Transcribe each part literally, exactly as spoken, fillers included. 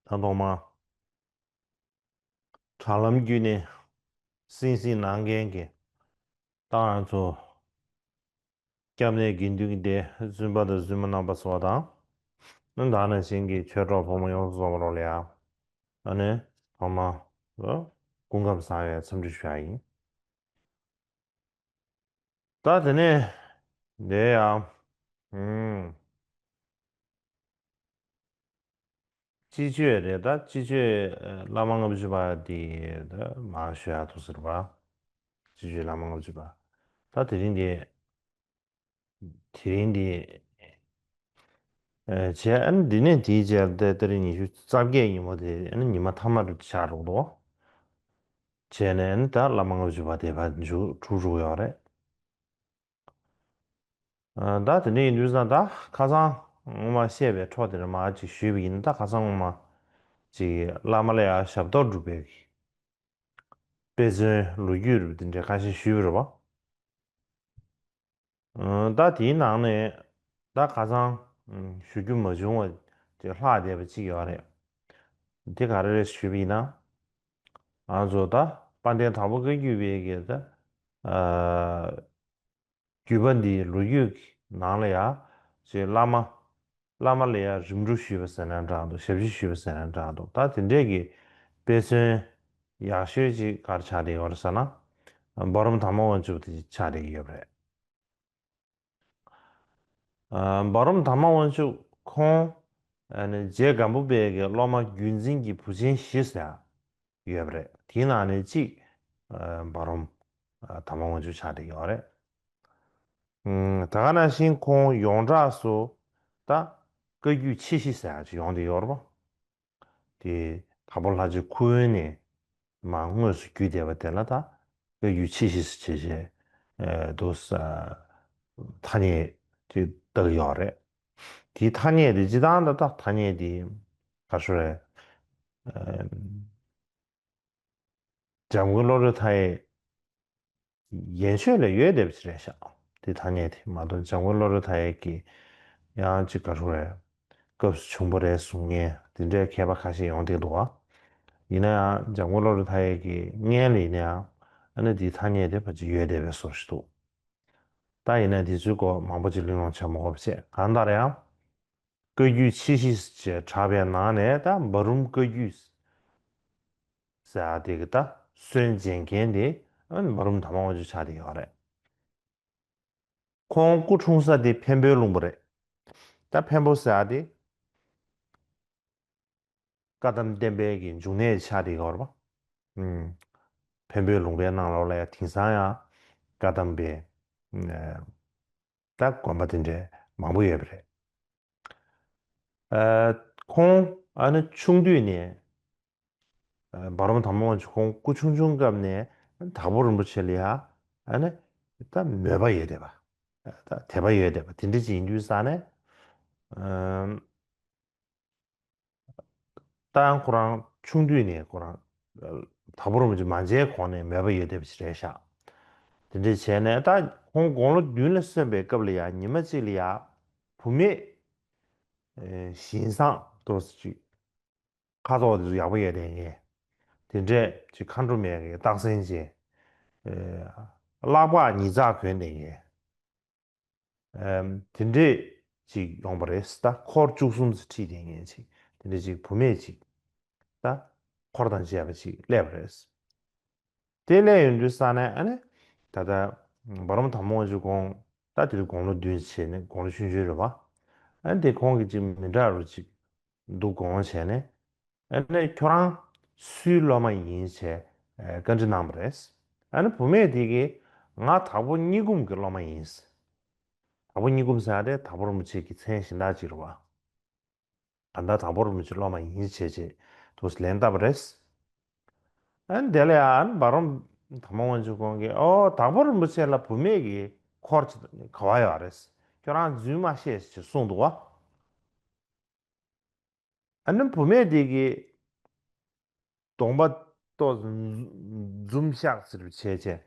ད་ཐོག་མ་དྲ་ལམ་བརྒྱུད་ནས་སིང་སིང་གནང་མཁན་གྱི་ད་ང་ཚོ་སྐྱབས་གནས་དགེ་འདུན་གྱི་སྡེ་བཙུན་པ་དང་བཙུན་མ་རྣམ་པ་ཚོ་དང་། ཨ་ནི་ད་ནང་བཞིན་གྱི་ཆོས་གྲོགས་ཕོ་མོ་ཡོངས་སུ་རྫོགས་པ་ལོ་ལ་ཡ། ཨ་ནི་ཐོག་མ་སྐུ་ཁམས་བཟང་བའི་འཚམས་འདྲི་ཞུ་ཡ་ཡིན། ད་དེ་ནས་འདི་ཡང་། ཨུམ། སྤྱི་སྤྱོད་རེད། ད་སྤྱི་སྤྱོད་བླ་མ་ལྔ་བཅུ་པ་དེ་ད་མར་ཞུ་ཡག་ཐུག་ཟེར་བ། སྤྱི་སྤྱོད་བླ་མ་ལྔ་བཅུ་པ། ད་དེ་རིང་དེ། དེ་རིང་དེ། བྱས་ཨ་ནི་འདི་ནས་དེའི་རྗེས་ད་ད་རིང་ཉི་ཤུ་རྩ་བརྒྱད་ཉིན་མོ་དེ་ཨ་ནི་ཉི་མ་མཐའ་མ་རུ་ཆགས་འགྲོ་གི་འདུག་བྱས་ནས་ཨ་ནི་ད་བླ་མ་ལྔ་བཅུ་པ་དེ་ཕར་མཇུག་གྲུབ་འགྲོ་གི་ཡོད་རེད། ད་དེ་འདྲ་ཡིན་དུས་ཙང་ད་ཁ་སང་སྔོན་མ་བཤད་པའི་འཕྲོ་དེར་མར་ཅིག་ཞུས་པ་ཡིན་ན། ད་ཁ་སང་སྔོན་མ་ཅིག་བླ་མ་ལ་ཡང་ཞབས་ཏོག་སྒྲུབ་པའི་དཔེ་མཚོན་ལོ་རྒྱུས་རུ་དེ་འདྲ་ཁ་ཤས་ཞུས་པ་རེད་པ། ད་དེའི་ནང་ནས་ད་ཁ་སང་ཞུ་རྒྱུ་མ་བྱུང་བ་ཅིག་ལྷག་བསྡད་པ་ཅིག་ཡོད་རེད། དེ་ག་རེ་རེད་ཞུས་པ་ཡིན་ན། ང་ཚོ་ད་དཔལ་ལྡན་དྭགས་པོ་བཀའ་བརྒྱུད་པའི་གི་ད་བརྒྱུད་པ་འདིའི་ལོ་རྒྱུས་ཀྱི་ནང་ལ་ཡང་ཅིག་བླ་མ། བླ་མ་ལ་ཡང་རིམ་གྲོ་ཞུས་པ་ཟེར་ན་འདྲ་འདུག་ཞབས་ཕྱི་ཞུས་པ་ཟེར་ན་འདྲ་འདུག་ད་དེ་འདྲས་ཀྱི་དཔེ་མཚོན་ཡག་ཤོས་ཅིག་ག་རེ་ཆགས་བསྡད་ཡོད་རེད་ཟེར་ན། འབའ་རོམ་དར་མ་དབང་ཕྱུག་དེ་ཆགས་བསྡད་ཀྱི་ཡོད་པ་རེད། འབའ་རོམ་དར་མ་དབང་ཕྱུག་ཁོང་རྗེ་སྒམ་པོ་པའི་གི་སློབ་མ་བརྒྱུད་འཛིན་གྱི་བུ་ཆེན་བཞི་ཟེར་ཡོད་པ་རེད། དེའི་ནང་ནས་གཅིག་འབའ་རོམ་དར་མ་དབང་ཕྱུག་ཆགས་བསྡད་ཡོད་རེད། ད་ག་ནང་བཞིན་ཁོང་ཡོངས་གྲགས་སུ་ད་བཀའ་བརྒྱུད་ཆེ་བཞི་ཟེར་ཡག་ཅིག་ཡོང་བསྡད་ཡོད་རེད་པ། དེ་དྭགས་པོ་ལྷ་རྗེ་ཁུ་དབོན་ནས་མར་དངོས་སུ་བརྒྱུད་བསྡད་པ་དེ་ལ་ད་བཀའ་བརྒྱུད་ཆེ་བཞི་ཟེར་བྱས་བྱས་འདུག་ས། ཐ་སྙད་ཅིག་བཏགས་ཡོད་རེད། དེའི་ཐ་སྙད་དེ་སྤྱིར་བཏང་ད་ད་ཐ་སྙད་དེ་ག་རེ་ཟེར་རེད། འཇམ་མགོན་བློ་གྲོས་མཐའ་ཡས་ཡན་ཆོད་ལ་ཡོད་བསྡད་པ་ཅིག་རེད་ཤག་དེ་ཐ་སྙད་དེ་མ་གཏོགས་འཇམ་མགོན་བློ་གྲོས་མཐའ་ཡས་ཀྱི་ཡང་ཅིག་ག་རེ་ཟེར་རེད། སྐབས་སུ་བྱུང་བ་རེད་གསུང་མཁན་དེ་འདྲའི་མཁས་པ་ཁ་ཤས་ཡོང་བསྡད་འདུག་བ། ཡིན་ན་ཡང་འཇམ་མགོན་བློ་གྲོས་མཐའ་ཡས་ཀྱི་སྔོན་ལ་ཡིན་ན་ཡང་ཨ་ནི་དེའི་ཐ་སྙད་དེ་ཕལ་ཆེར་ཡོད་བསྡད་པའི་བཟོ་ཞིག་འདུག་ད་ཡིན་ན་དེ་ཚོའི་སྐོར་མང་པོ་ཅིག་གླེང་སློང་བྱེད་མ་དགོས་པ་བྱས། གང་ལྟར་ཡང་བཀའ་བརྒྱུད་ཆེ་བཞི་ཞེས་གྲགས་པའི་ནང་ནས་ད་འབའ་རོམ་བཀའ་བརྒྱུད་ཟེར་ཡག་དེ་གི་ད་སྲོལ་འབྱེད་མཁན་དེ་འབའ་རོམ་དར་མ་དབང་ཕྱུག་ཆགས་བསྡད་ཡོད་རེད། ཁོང་སྐུ་འཁྲུངས་ས་དེ་འཕན་པོའི་ལུང་པ་རེད། ད་འཕན་པོ་ཟེར་ཡག་དེ་བཀའ་གདམས་བསྟན་པའི་གི་འབྱུང་གནས་ཆགས་བསྡད་ཡོད་རེད་པ། ཨུམ། འཕན་པོའི་ལུང་པའི་ནང་ལོགས་ལ་ཡང་དེང་སང་ཡང་བཀའ་གདམས་པའི་ཨ་ད་དགོན་པ་དེ་འདྲའི་མང་པོ་ཡོད་པ་རེད། ཨ་ཁོང་ཨ་ནི་ཆུང་དུས་ནས་ཨ་འབའ་རོམ་དར་མ་དབང་ཕྱུག་ཁོང་སྐུ་ཆུང་ཆུང་སྐབས་ནས་དྭགས་པོ་རིན་པོ་ཆེ་ལ་ཡང་ཨ་ནི་ད་མོས་པ་ཡོད་བསྡད་པ། ད་དད་པ་ཡོད་བསྡད་པ་དེ་འདྲ་ཅིག་ཡིན་དུས་ཙང་ནས། ཨ་ད་ཡང་ཁོ་རང་ཆུང་དུས་ནས་ཁོ་རང་དྭགས་པོ་རིན་པོ་ཆེ་མ་མཇལ་གོང་ནས་མོས་པ་ཡོད་བསྡད་པ་ཞིག་རེད་ཤག་དེ་འདྲ་བྱས་ནས་ད་ཁོང་དགུང་ལོ་བདུན་ལ་སོན་པའི་སྐབས་ལ་ཡང་ཉི་མ་གཅིག་ལ་ཡང་བུད་མེད་ཨེ་བཞིན་བཟང་ཏོག་ཙམ་ཅིག་ཁ་དོག་དེ་ཚོ་ཡག་པོ་ཡོད་བསྡད་མཁན། དེ་འདྲས་ཅིག་མཁའ་འགྲོ་མའི་རྟགས་མཚན་ཅན། ཨེ་ལག་པ་ཉིས་བརྩེགས་གོན་བསྡད་མཁན། ཨེམ། དེ་འདྲས་ཅིག་ཡོང་པ་རེད། ད་འཁོར་བཅུ་གསུམ་ཙམ་ཁྲིད་བསྡད་མཁན་ཅིག་དེ་འདྲས་ཅིག་བུད་མེད་ཅིག་ད་འཁོར་དང་བཅས་པ་ཅིག་སླེབས་པ་རེད། དེ་སླེབས་ཡོང་དུས་ཙ་ནས་ཨ་ནི་ད་ལྟ་འབའ་རོམ་དར་མ་དབང་ཕྱུག་ཁོང་ད་དེ་དུས་དགུང་ལོ་བདུན་བྱས་ནས་དགུང་ལོ་ཆུང་ཆུང་རེད་པ། ཨ་ནི་དེ་ཁོང་གིས་ཅིག་མི་འདྲ་རུ་ཅིག་འདུག་དགོངས་བྱས་ནས། ཨ་ནི་ཁྱོད་རང་སུའི་སློབ་མ་ཡིན་ཞེས་བཀའ་འདྲི་གནང་བ་རེད། ཨ་ནི་བུད་མེད་དེ་གིས་ང་དྭགས་པོ་སྙི་སྒོམ་གྱི་སློབ་མ་ཡིན། དྭགས་པོ་སྙི་སྒོམ་ཟེར་ཡ་དེ་དྭགས་པོ་རིན་པོ་ཆེ་གི་མཚན་གཞན་དག་ཅིག་རེད་པ། གང་ལྟར་དྭགས་པོ་རིན་པོ་ཆེའི་སློབ་མ་ཡིན་ཞེས་བྱས་དུ་ལན་བཏབ་པ་རེད། ཨ་ནི་དེ་ལ་ཡང་འབའ་རོམ་དར་མ་དབང་ཕྱུག་ཁོང་གིས་ཨོ་དྭགས་པོ་རིན་པོ་ཆེ་ལ་བུད་མེད་ཀྱི་འཁོར་ག་པར་ཡོད་རེད། ཁྱོད་རང་རྫུན་མ་བཤད་ཅེས་གསུངས་འདུག་པ། ཨ་ནི་བུད་མེད་དེ་གིས་གདོང་པ་ཏོག་ཙམ་འཛུམ་ཤག་ཟེར་བྱས་བྱས།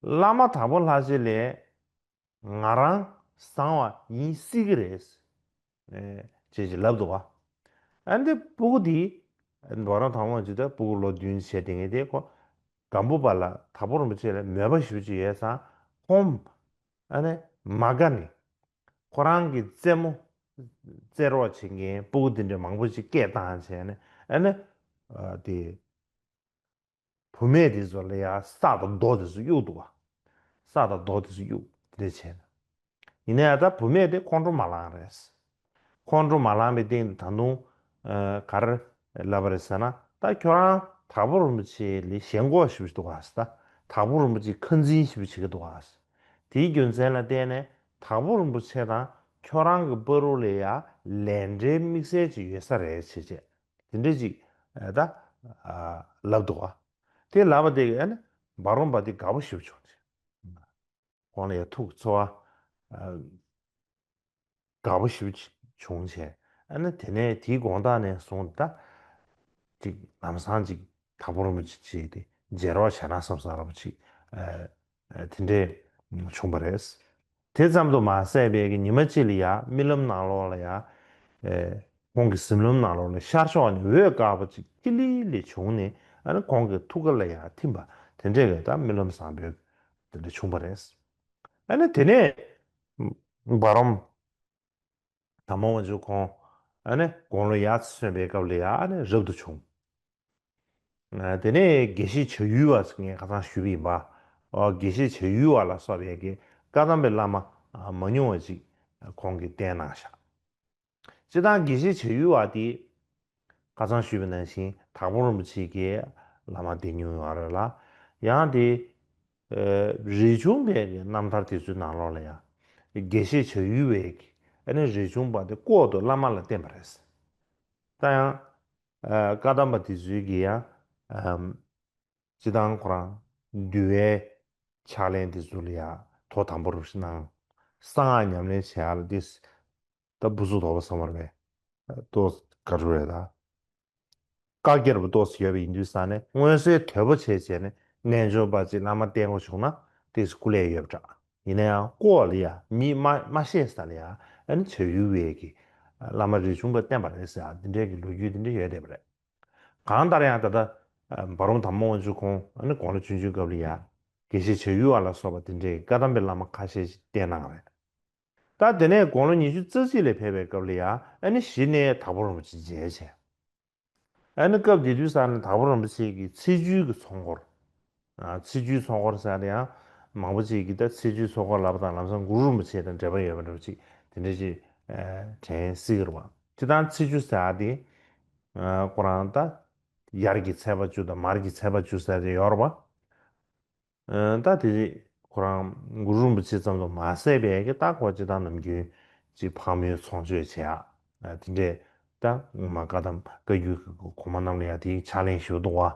བླ་མ་དྭགས་པོ་ལྷ་རྗེ་ལས་ང་རང་བཟང་བ་ཡིན་སྲིད་ཀྱི་རེད། ཨེ་ཅེས་ཅེས་ལབ་འདུག་པ། ཨ་འདི་སྤུ་གུ་འདི་འབའ་རོམ་དར་མ་དབང་ཕྱུག་དེ་སྤུ་གུ་ལོ་བདུན་བྱས་དེ་ངས་དེ་ཁོ་སྒམ་པོ་པ་ལ་དྭགས་པོ་རིན་པོ་ཆེ་ལ་མོས་པ་ཞེ་པོ་ཅིག་ཡོད་ཙང་ཁོང་ཨ་ནི་མ་དགའ་ནས་ཁོ་རང་གི་རྩེད་མོ་རྩེ་རོགས་བྱེད་མཁན་སྤུ་གུ་འདི་འདྲ་མང་པོ་ཅིག་སྐད་བཏང་བྱས་ནས་ཨ་ནི་དེ། བུད་མེད་དེ་ཚོ་ལ་ཡང་ས་དང་རྡོ་དེ་ཚོ་གཡུག་འདུག་བ། ས་དང་རྡོ་དེ་ཚོ་གཡུག་དེ་འདྲ་བྱས་ནས། ཡིན་ན་ཡང་ད་བུད་མེད་དེ་ཁོང་ཁྲོ་མ་ལངས་རེད། ཁོང་ཁྲོ་མ་ལངས་པའི་སྟེང་དུ་ད་དུང་ག་རེ་ལབ་པ་རེད་ཟེར་ན། ད་ཁྱོད་རང་དྭགས་པོ་རིན་པོ་ཆེ་ལ་ཞེན་ཁོག་ཞེ་པོ་ཞིག་འདུག་ག་ཟེར། ད་དྭགས་པོ་རིན་པོ་ཆེ་ཁ་འཛིན་ཞེ་པོ་བྱེད་ཀྱི་འདུག་ག་ཟེར། དེའི་རྒྱུ་མཚན་ལ་བརྟེན་ནས་དྭགས་པོ་རིན་པོ་ཆེ་དང་ཁྱོད་རང་གི་བར་དུ་ལ་ཡང་ལས་འབྲེལ་དམིགས་བསལ་ཅིག་ཡོད་ས་རེད་བྱས་བྱས། དེ་འདྲ་ཅིག་ད་ལབ་འདུག་ག། དེ་ལབ་པ་དེ་གིས་ཨ་ནི་འབའ་རོམ་པ་དེ་དགའ་པོ་ཞེ་པོ་བྱུང་། ཁོང་ལ་ཡང་ཐུགས་ཚོར་བ་དགའ་པོ་ཞེ་པོ་བྱུང་བྱས། ཨ་ནི་དེ་ནས་དེའི་དགོང་དག་ནས་བཟུང་ད་ཅིག་ལམ་སང་ཅིག་དྭགས་པོ་རིན་པོ་ཆེ་ཅིག་དེ་མཇལ་རོགས་བྱས་ན་བསམ་བསམ་འདྲ་པོ་ཅིག་དེ་འདྲས་བྱུང་བ་རེད། དེ་ཙམ་དུ་མ་ཟད་པའི་གི་ཉི་མ་གཅིག་ལ་ཡང་རྨི་ལམ་ནང་ལོགས་ལ་ཡང་། ཨེ། ཁོང་གི་གཟིམ་ལམ་ནང་ལོགས་ལ་ཤར་ཕྱོགས་ནས་འོད་དཀར་པོ་ཅིག་ཐིག་ལི་ལི་བྱུང་ནས་ཨ་ནི་ཁོང་གི་ཐུགས་ཀ་ལ་ཡང་ཐིམ་པ་དེ་འདྲས་ཀྱི་ད་རྨི་ལམ་བཟང་པོ་དེ་འདྲ་བྱུང་བ་རེད། ཨ་ནི་དེ་ནས་འབའ་རོམ་དར་མ་དབང་ཕྱུག་ཁོང་ཨ་ནི་དགུང་ལོ་ཡར་སོན་པའི་སྐབས་ལ་ཡང་ཨ་ནི་རབ་ཏུ་བྱུང་། དེ་ནས་དགེ་བཤེས་བྱ་ཡུལ་བ་ངས་ཁ་སང་ཞུས་པ་ཡིན་པ། དགེ་བཤེས་བྱ་ཡུལ་བ་ལ་སོགས་པའི་གི་བཀའ་གདམས་པའི་བླ་མ་མ་ཉུང་བ་ཅིག་ཁོང་གིས་བསྟེན་གནང་བཞག། སྤྱིར་བཏང་དགེ་བཤེས་བྱ་ཡུལ་བ་དེ་ཁ་སང་ཞུས་པ་ནང་བཞིན་དྭགས་པོ་རིན་པོ་ཆེ་གི་བླ་མ་བསྟེན་མྱོང་ཡོད་རེད་ལ། ཡང་དེ་རས་ཆུང་པའི་གི་རྣམ་ཐར་དེ་ཚོའི་ནང་ལོགས་ལ་ཡང་དགེ་བཤེས་བྱ་ཡུལ་བའི་གི་ཨ་ནི་རས་ཆུང་པ་དེ་ལྐོག་ཏུ་བླ་མ་ལ་བསྟེན་པ་རེད། ད་ཡང་། ཨ། བཀའ་གདམས་པ་དེ་ཚོའི་གི་ཡང་། ཨམ། སྤྱིར་བཏང་ཁོ་རང་འདུལ་བའི་ཕྱག་ལེན་དེ་ཚོ་ལ་ཡང་ཐོག་དང་པོ་རུ་གནང་། གསང་སྔགས་ཉམས་ལེན་བྱེད་ཡག་ལ་ཏིས། ད་བུ་ཚུགས་དོག་པ་བསམ་པར་བས། ཏོག་ག་རུ་རེད་ད། བཀའ་རྒྱར་བུ་ཏོག་ཙམ་ཡོད་པ་ཡིན་དུས་ས་ནས་མངོན་གསལ་དོད་པོ་བྱས་བྱས་ནས་རྣལ་འབྱོར་པ་ཅིག་བླ་མ་བསྟེན་དགོས་བྱུང་ན་ཏིས་སྐུ་ལས་ཡོད་པ་འདྲ། ཡིན་ན་ཡང་ལྐོག་ལ་ཡ་མིས་མ་མ་ཤེས་ས་ལ་ཡ་ཨ་ནི་བྱ་ཡུལ་བའི་གི་བླ་མ་རས་ཆུང་པ་བསྟེན་པ་རེད་ཟེར་འདི་འདྲའི་གི་ལོ་རྒྱུས་འདི་འདྲ་ཡོད་བསྡད་པ་རེད། གང་ལྟར་ཡང་ད་ལྟ་འབའ་རོམ་དར་མ་དབང་ཕྱུག་ཁོང་ཨ་ནི་དགུང་ལོ་ཆུང་ཆུང་སྐབས་ལ་ཡ་དགེ་བཤེས་བྱ་ཡུལ་བ་ལ་སོགས་པ་འདི་འདྲའི་བཀའ་གདམས་པའི་བླ་མ་ཁ་ཤས་ཤིག་བསྟེན་གནང་བ་རེད། ད་དེ་ནས་དགུང་ལོ་ཉི་ཤུ་རྩ་གཅིག་ལ་ཕེབས་པའི་སྐབས་ལ་ཡ་ཨ་ནི་གཞི་ནས་དྭགས་པོ་རིན་པོ་ཆེ་མཇལ་བྱས། ཨ་ནི་སྐབས་དེ་དུས་ས་ནས་དྭགས་པོ་རིན་པོ་ཆེ་གི་ཚེས་བཅུའི་གི་ཚོགས་འཁོར། ཨ། ཚེས་བཅུའི་ཚོགས་འཁོར་ཟེར་ཡ་དེ་ཡང་མང་པོ་ཅིག་གིས་ད་ཚེས་བཅུའི་ཚོགས་འཁོར་ལབ་པ་དང་ལམ་སང་གུ་རུ་རིན་པོ་ཆེ་དང་འབྲེལ་བ་ཡོད་པ་འདྲ་པོ་ཅིག་དེ་འདྲ་ཅིག་ཨ། དྲན་སྲིད་ཀྱི་རེད་བ། སྤྱིར་བཏང་ཚེས་བཅུ་ཟེར་ཡ་དེ། ཨ། ཁོ་རང་ད་ཡར་གྱི་ཚེས་པ་བཅུ་དང་མར་གྱི་ཚེས་པ་བཅུ་ཟེར་ཡ་དེ་ཡོད་རེད་བ། ཨ། ད་དེ་ཁོ་རང་གུ་རུ་རིན་པོ་ཆེ་ཙམ་དུ་མ་ཟད་པའི་གི་ད་ཁོ་སྤྱིར་བཏང་ནམ་རྒྱུན་ཅིག་ཕག་མོའི་ཚོགས་མཆོད་བྱེད་ཡ། ཨ། དེ་འདྲས་ད་སྔོན་མ་བཀའ་གདམས་བཀའ་བརྒྱུད་ཀྱི་གོང་མ་རྣམས་ལ་ཡ་དེའི་ཕྱག་ལེན་ཞུ་འདུག་བ།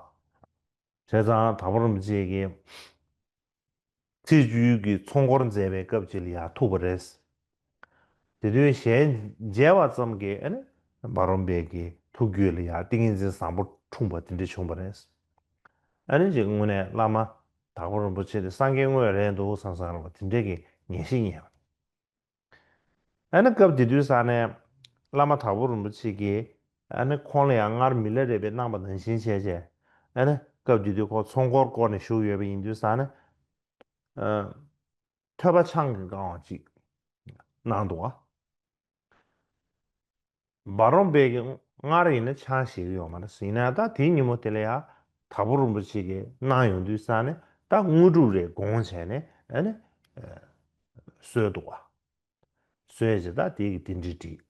བྱས་ཙང་དྭགས་པོ་རིན་པོ་ཆེ་གིས་ཚེས་བཅུའི་གི་ཚོགས་འཁོར་མཛད་པའི་སྐབས་ཅིག་ལ་ཡ་ཐུག་པ་རེད། དེ་དུས་ཞལ་མཇལ་བ་ཙམ་གྱིས་ཨ་ནི་འབའ་རོམ་པའི་གི་ཐུགས་རྒྱུད་ལ་ཡ་ཏིང་ངེ་འཛིན་བཟང་པོ་འཁྲུངས་པ་དེ་འདྲ་བྱུང་བ་རེད། ཨ་ནི་ཅིག་དངོས་གནས་བླ་མ་དྭགས་པོ་རིན་པོ་ཆེ་དེ་སངས་རྒྱས་དངོས་རེད་འདུག་བསམ་བསམ་ལ་དེ་འདྲའི་གི་ངེས་ཤེས་རྙེད་པ། ཨ་ནི་སྐབས་དེ་དུས་ས་ནས་བླ་མ་དྭགས་པོ་རིན་པོ་ཆེ་གིས་ཨ་ནི་ཁོང་ལ་ཡང་སྔར་མི་ལ་རས་པས་གནང་པ་ནང་བཞིན་བྱས་བྱས། ཨ་ནི་སྐབས་དེ་དུས་ཁོ་ཚོགས་འཁོར་བསྐོར་ནས་བཞུགས་ཡོད་པ་ཡིན་དུས་ས་ནས། ཨ། ཐོད་པ་ཆང་གིས་བཀང་བ་ཅིག་གནང་འདུག་བ། འབའ་རོམ་པས་ཀྱི་སྔར་ཡིན་ན་ཆང་བཞེས་ཀྱི་ཡོད་མ་རེད། ཡིན་ན་ད་དེའི་ཉིན་མོ་དེ་ལ་ཡང་དྭགས་པོ་རིན་པོ་ཆེ་གིས་གནང་ཡོང་དུས་ས་ནས་ད་དངོས་གྲུབ་རེ་དགོངས་བྱས་ནས་ཨ་ནི་གསོལ་འདུག་བ། གསོལ་བྱས་ད་དེ་གི་རྟེན་འབྲེལ་བསྒྲིགས།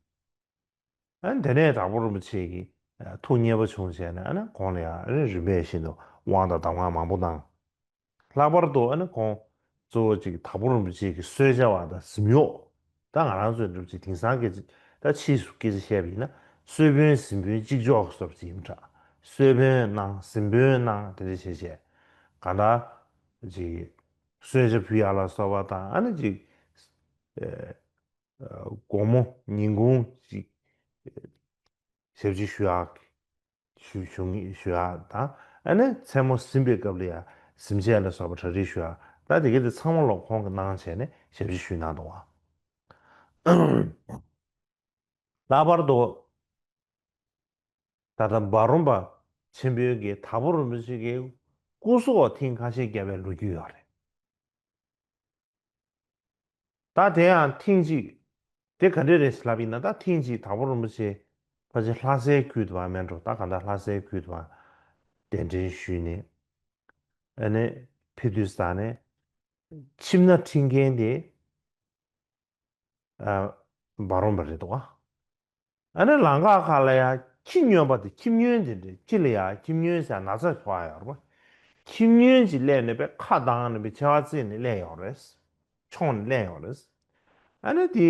ཨ་ནི་དེ་ནས་དྭགས་པོ་རིན་པོ་ཆེ་གིས་ཐུགས་མཉེས་པོ་བྱུང་བྱས་ནས་ཨ་ནི་ཁོང་ལ་ཡང་ཨ་ནི་རིམ་པས་བཞིན་དུ་དབང་དང་གདམས་ངག་མང་པོ་གནང་། ལྷག་པར་དུ་ཨ་ནི་ཁོང་གཙོ་བོ་ཅིག་དྭགས་པོ་རིན་པོ་ཆེ་གི་གསོལ་ཇ་བ་དང་གཟིམ་གཡོག་ད་ང་རང་ཚོའི་འདྲ་ཅིག་དེང་སང་སྐད་ཆ་ད་ཕྱིས་སུ་སྐད་ཆ་བཤད་པ་ཡིན་ན་གསོལ་དཔོན་གཟིམ་དཔོན་གཅིག་ལྕོགས་སོགས་ཅིག་ཡིན་འདྲ། གསོལ་དཔོན་གནང་གཟིམ་དཔོན་གནང་དེ་འདྲ་བྱས་བྱས་གང་ལྟར་ཅིག་གསོལ་ཇ་ཕུལ་ཡག་ལ་སོགས་པ་དང་ཨ་ནི་ཅིག་ཨ། དགོང་མོ་ཉིན་གུང་ཅིག་ཞབས་ཕྱི་ཞུ་ཡག་ཞུ་ཞུ་ངེས་ཞུ་ཡག་དང་ཨ་ནི་མཚན་མོ་ཟིན་པའི་སྐབས་ལ་ཡང་གཟིམ་ཆས་ལ་སོགས་པ་གྲ་སྒྲིག་ཞུ་ཡག་ད་དེ་ག་དེ་ཚང་མ་ལོག་ཁོང་གིས་གནང་བྱས་ནས་ཞབས་ཕྱི་ཞུས་གནང་འདུག་བ། ལྷག་པར་དུ་ ད་ལྟ་འབའ་རོམ་པ་ཆེན་པོའི་གི་དྭགས་པོ་རིན་པོ་ཆེ་གི་སྐུ་སྲོག་ཐེངས་ཁ་ཤས་བརྒྱབ་པའི་ལོ་རྒྱུས་ཡོད་རེད། ད་དེ་ཡང་ཐེངས་གཅིག་དེ་ག་འདྲས་རེད་ལབ་ཡིན་ན། ད་ཐེངས་གཅིག་དྭགས་པོ་རིན་པོ་ཆེ་ཕལ་ཆེར་ལྷ་སའི་ཁུལ་དུ་བ་མེད་འགྲོ། ད་ག་ད་ལྷ་སའི་ཁུལ་དུ་བ་གདན་འདྲེན་ཞུས་ནས། ཨ་ནི་ཕེབས་དུས་ས་ནས་ཁྱིམ་ན་ཁྲིད་མཁན་དེ་ཨ་འབའ་རོམ་པ་རེད་འདུག་ཨ། ཨ་ནི་ལམ་ཁ་ཁག་ལ་ཡང་ཁྱི་སྨྱོན་པ་དེ། ཁྱི་སྨྱོན་དེ་འདྲ། ཁྱི་ལ་ཡང་ཁྱི་སྨྱོན་ཟེར་ན་ཚ་ཕོག་ཡ་ཡོད་རེད་པ། ཁྱི་སྨྱོན་ཅིག་སླེབས་ནས་པའི་ཁ་གདངས་ནས་པའི་མཆེ་བ་བཙིར་ནས་སླེབས་ཡོང་རེད། མཆོང་ནས་སླེབས་ཡོང་རེད། ཨ་ནི་དེ་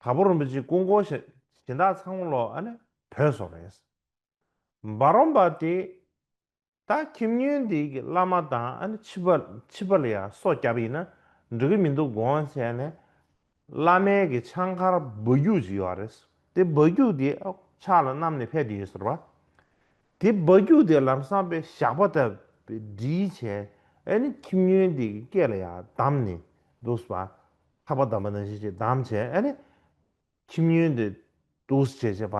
དྭགས་པོ་རིན་པོ་ཆེ་སྐུ་འཁོར་གཞན་དག་ཚང་མ་ལོག་ཨ་ནི་བྲོས་སོང་རེད། འབའ་རོམ་པ་དེ་ད་ཁྱི་སྨྱོན་འདི་གི་བླ་མ་དང་ཨ་ནི་ཕྱི་པ་ཕྱི་པ་ལ་ཡང་སྲོག་བསྐྱབས་ཡིན་ན་འགྲིག་གི་མི་འདུག་དགོངས་བྱས་ནས། བླ་མའི་གི་ཕྱག་འཁར་སྦ་རྒྱུག་ཅིག་ཡོད་རེད། དེ་སྦ་རྒྱུག་དེ་ཕྱག་ལ་བསྣམས་ནས་ཕེབས་བསྡད་ཡོད་ཟེར་བ། དེ་སྦ་རྒྱུག་དེ་ལམ་སང་པའི་ཞགས་པ་ལྟ་བུ་སྒྲིལ་བྱས། ཨ་ནི་ཁྱི་སྨྱོན་འདི་གི་སྐེ་ལ་ཡང་བསྡམས་ནས་འདུག་ཟེར་བ། ཐག་པ་བསྡམས་པ་ནང་བཞིན་ཅིག་བསྡམས་བྱས། ཨ་ནི་ཁྱི་སྨྱོན་དེ་འདུག་སེ་བྱས་བྱས་པ།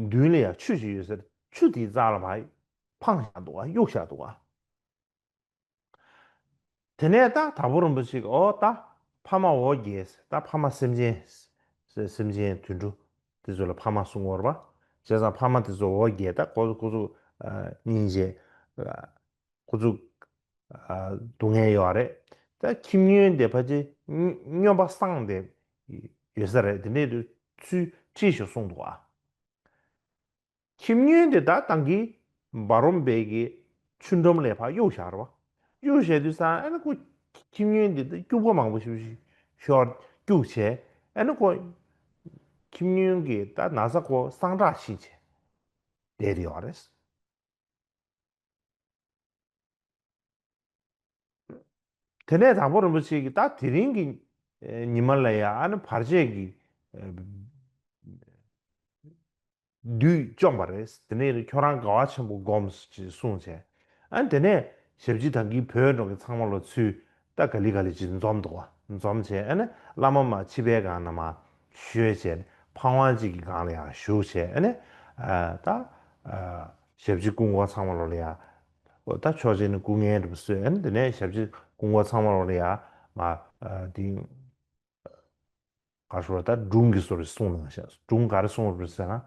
མདུན་ལ་ཡང་ཆུ་ཞིག་ཡོད་ཟེར། ཆུ་དེའི་རྩ་ལ་ཕར་འཕངས་བཞག་འདུག་ག་གཡུགས་བཞག་འདུག་ག་དེ་ནས་ད་དྭགས་པོ་རིན་པོ་ཆེ་གིས། ཨོ་ད་ཕ་མ་འོ་བརྒྱལ། ད་ཕ་མ་སེམས་ཅན། སེམས་ཅན་དུད་འགྲོ་དེ་ཚོ་ལ་ཕ་མ་གསུང་གི་ཡོད་རེད་པ། བྱས་ཙང་ཕ་མ་དེ་ཚོ་འོ་བརྒྱལ། ད་ཁོ་ཁོ་ཚོ་ཨ་སྙིང་རྗེ། ཁོ་ཚོ་ཨ་སྡུག་བསྔལ་ཡོད་རེད། ད་ཁྱི་སྨྱོན་དེ་ཕལ་ཆེར་སྨྱོན་པ་སངས་བསྡད་ཡོད་ས་རེད། དེ་འདྲའི་དུས་ཚུལ་ཁྲིད་ཤོག་གསུངས་འདུག་ག་ཁྱི་སྨྱོན་དེ་ད་ད་གིན་འབའ་རོམ་པའི་གི་ཆུ་འགྲམ་ལ་ཕར་གཡུགས་བཞག་རེད་པ། གཡུགས་བཞག་དུས་ཙང་ཨ་ནི་ཁོ་ཁྱི་སྨྱོན་དེ་ད་སྐྱུག་པ་མང་པོ་ཞིག་ཤོར་སྐྱུག་བྱས། ཨ་ནི་ཁོ་ཁྱི་སྨྱོན་གྱི་ད་ན་ཚ་ཁོ་སངས་དྲག་ཕྱིན་བྱས་བསྡད་ཡོད་རེད། དེ་ནས་དྭགས་པོ་རིན་པོ་ཆེ་གིས་ད་དེ་རིང་གི་ཨེ་ཉི་མ་ལ་ཡང་ཨ་ནི་བར་ཆད་ཀྱི་ཨེ་བདུད་བཅོམ་པ་རེད། དེ་ནས་ཁྱོད་རང་དགའ་བ་ཆེན་པོ་སྒོམས་ཅེས་གསུངས་བྱས། ཨ་ནི་དེ་ནས་ཞབས་ཕྱི་ད་གིན་བོད་འགྲོ་མཁན་ཚང་མ་ལོག་ཚུར་ད་ག་ལེ་ག་ལེ་ཅིག་འཛོམས་འདུག་ག་འཛོམས་བྱས། ཨ་ནི་བླ་མ་མར་ཕྱི་པའི་སྒང་ནས་མར་བཞུགས་བྱས། ཕ་ཝང་གཅིག་གི་སྒང་ལ་ཡང་བཞུགས་བྱས། ཨ་ནི་ཨ་ད་ཨ་ཞབས་ཕྱི་སྐུ་འཁོར་ཚང་མ་ལོག་ལ་ཡང་། འོ་ད་ཕྱོགས་གཅིག་ནས་སྐུ་ངལ་འདྲ་པོ་བཟོས། ཨ་ནི་དེ་ནས་ཞབས་ཕྱི་སྐུ་འཁོར་ཚང་མ་ལོག་ལ་ཡང་མར་ཨ་དེ་ག་རེ་ཟེར་དགོས་རེད། ད་སྒྲུང་གི་བཟོ་འདྲ་གསུངས་གནང་བཞག་སྒྲུང་ག་རེ་གསུངས་པ་རེད་ཟེར་ན།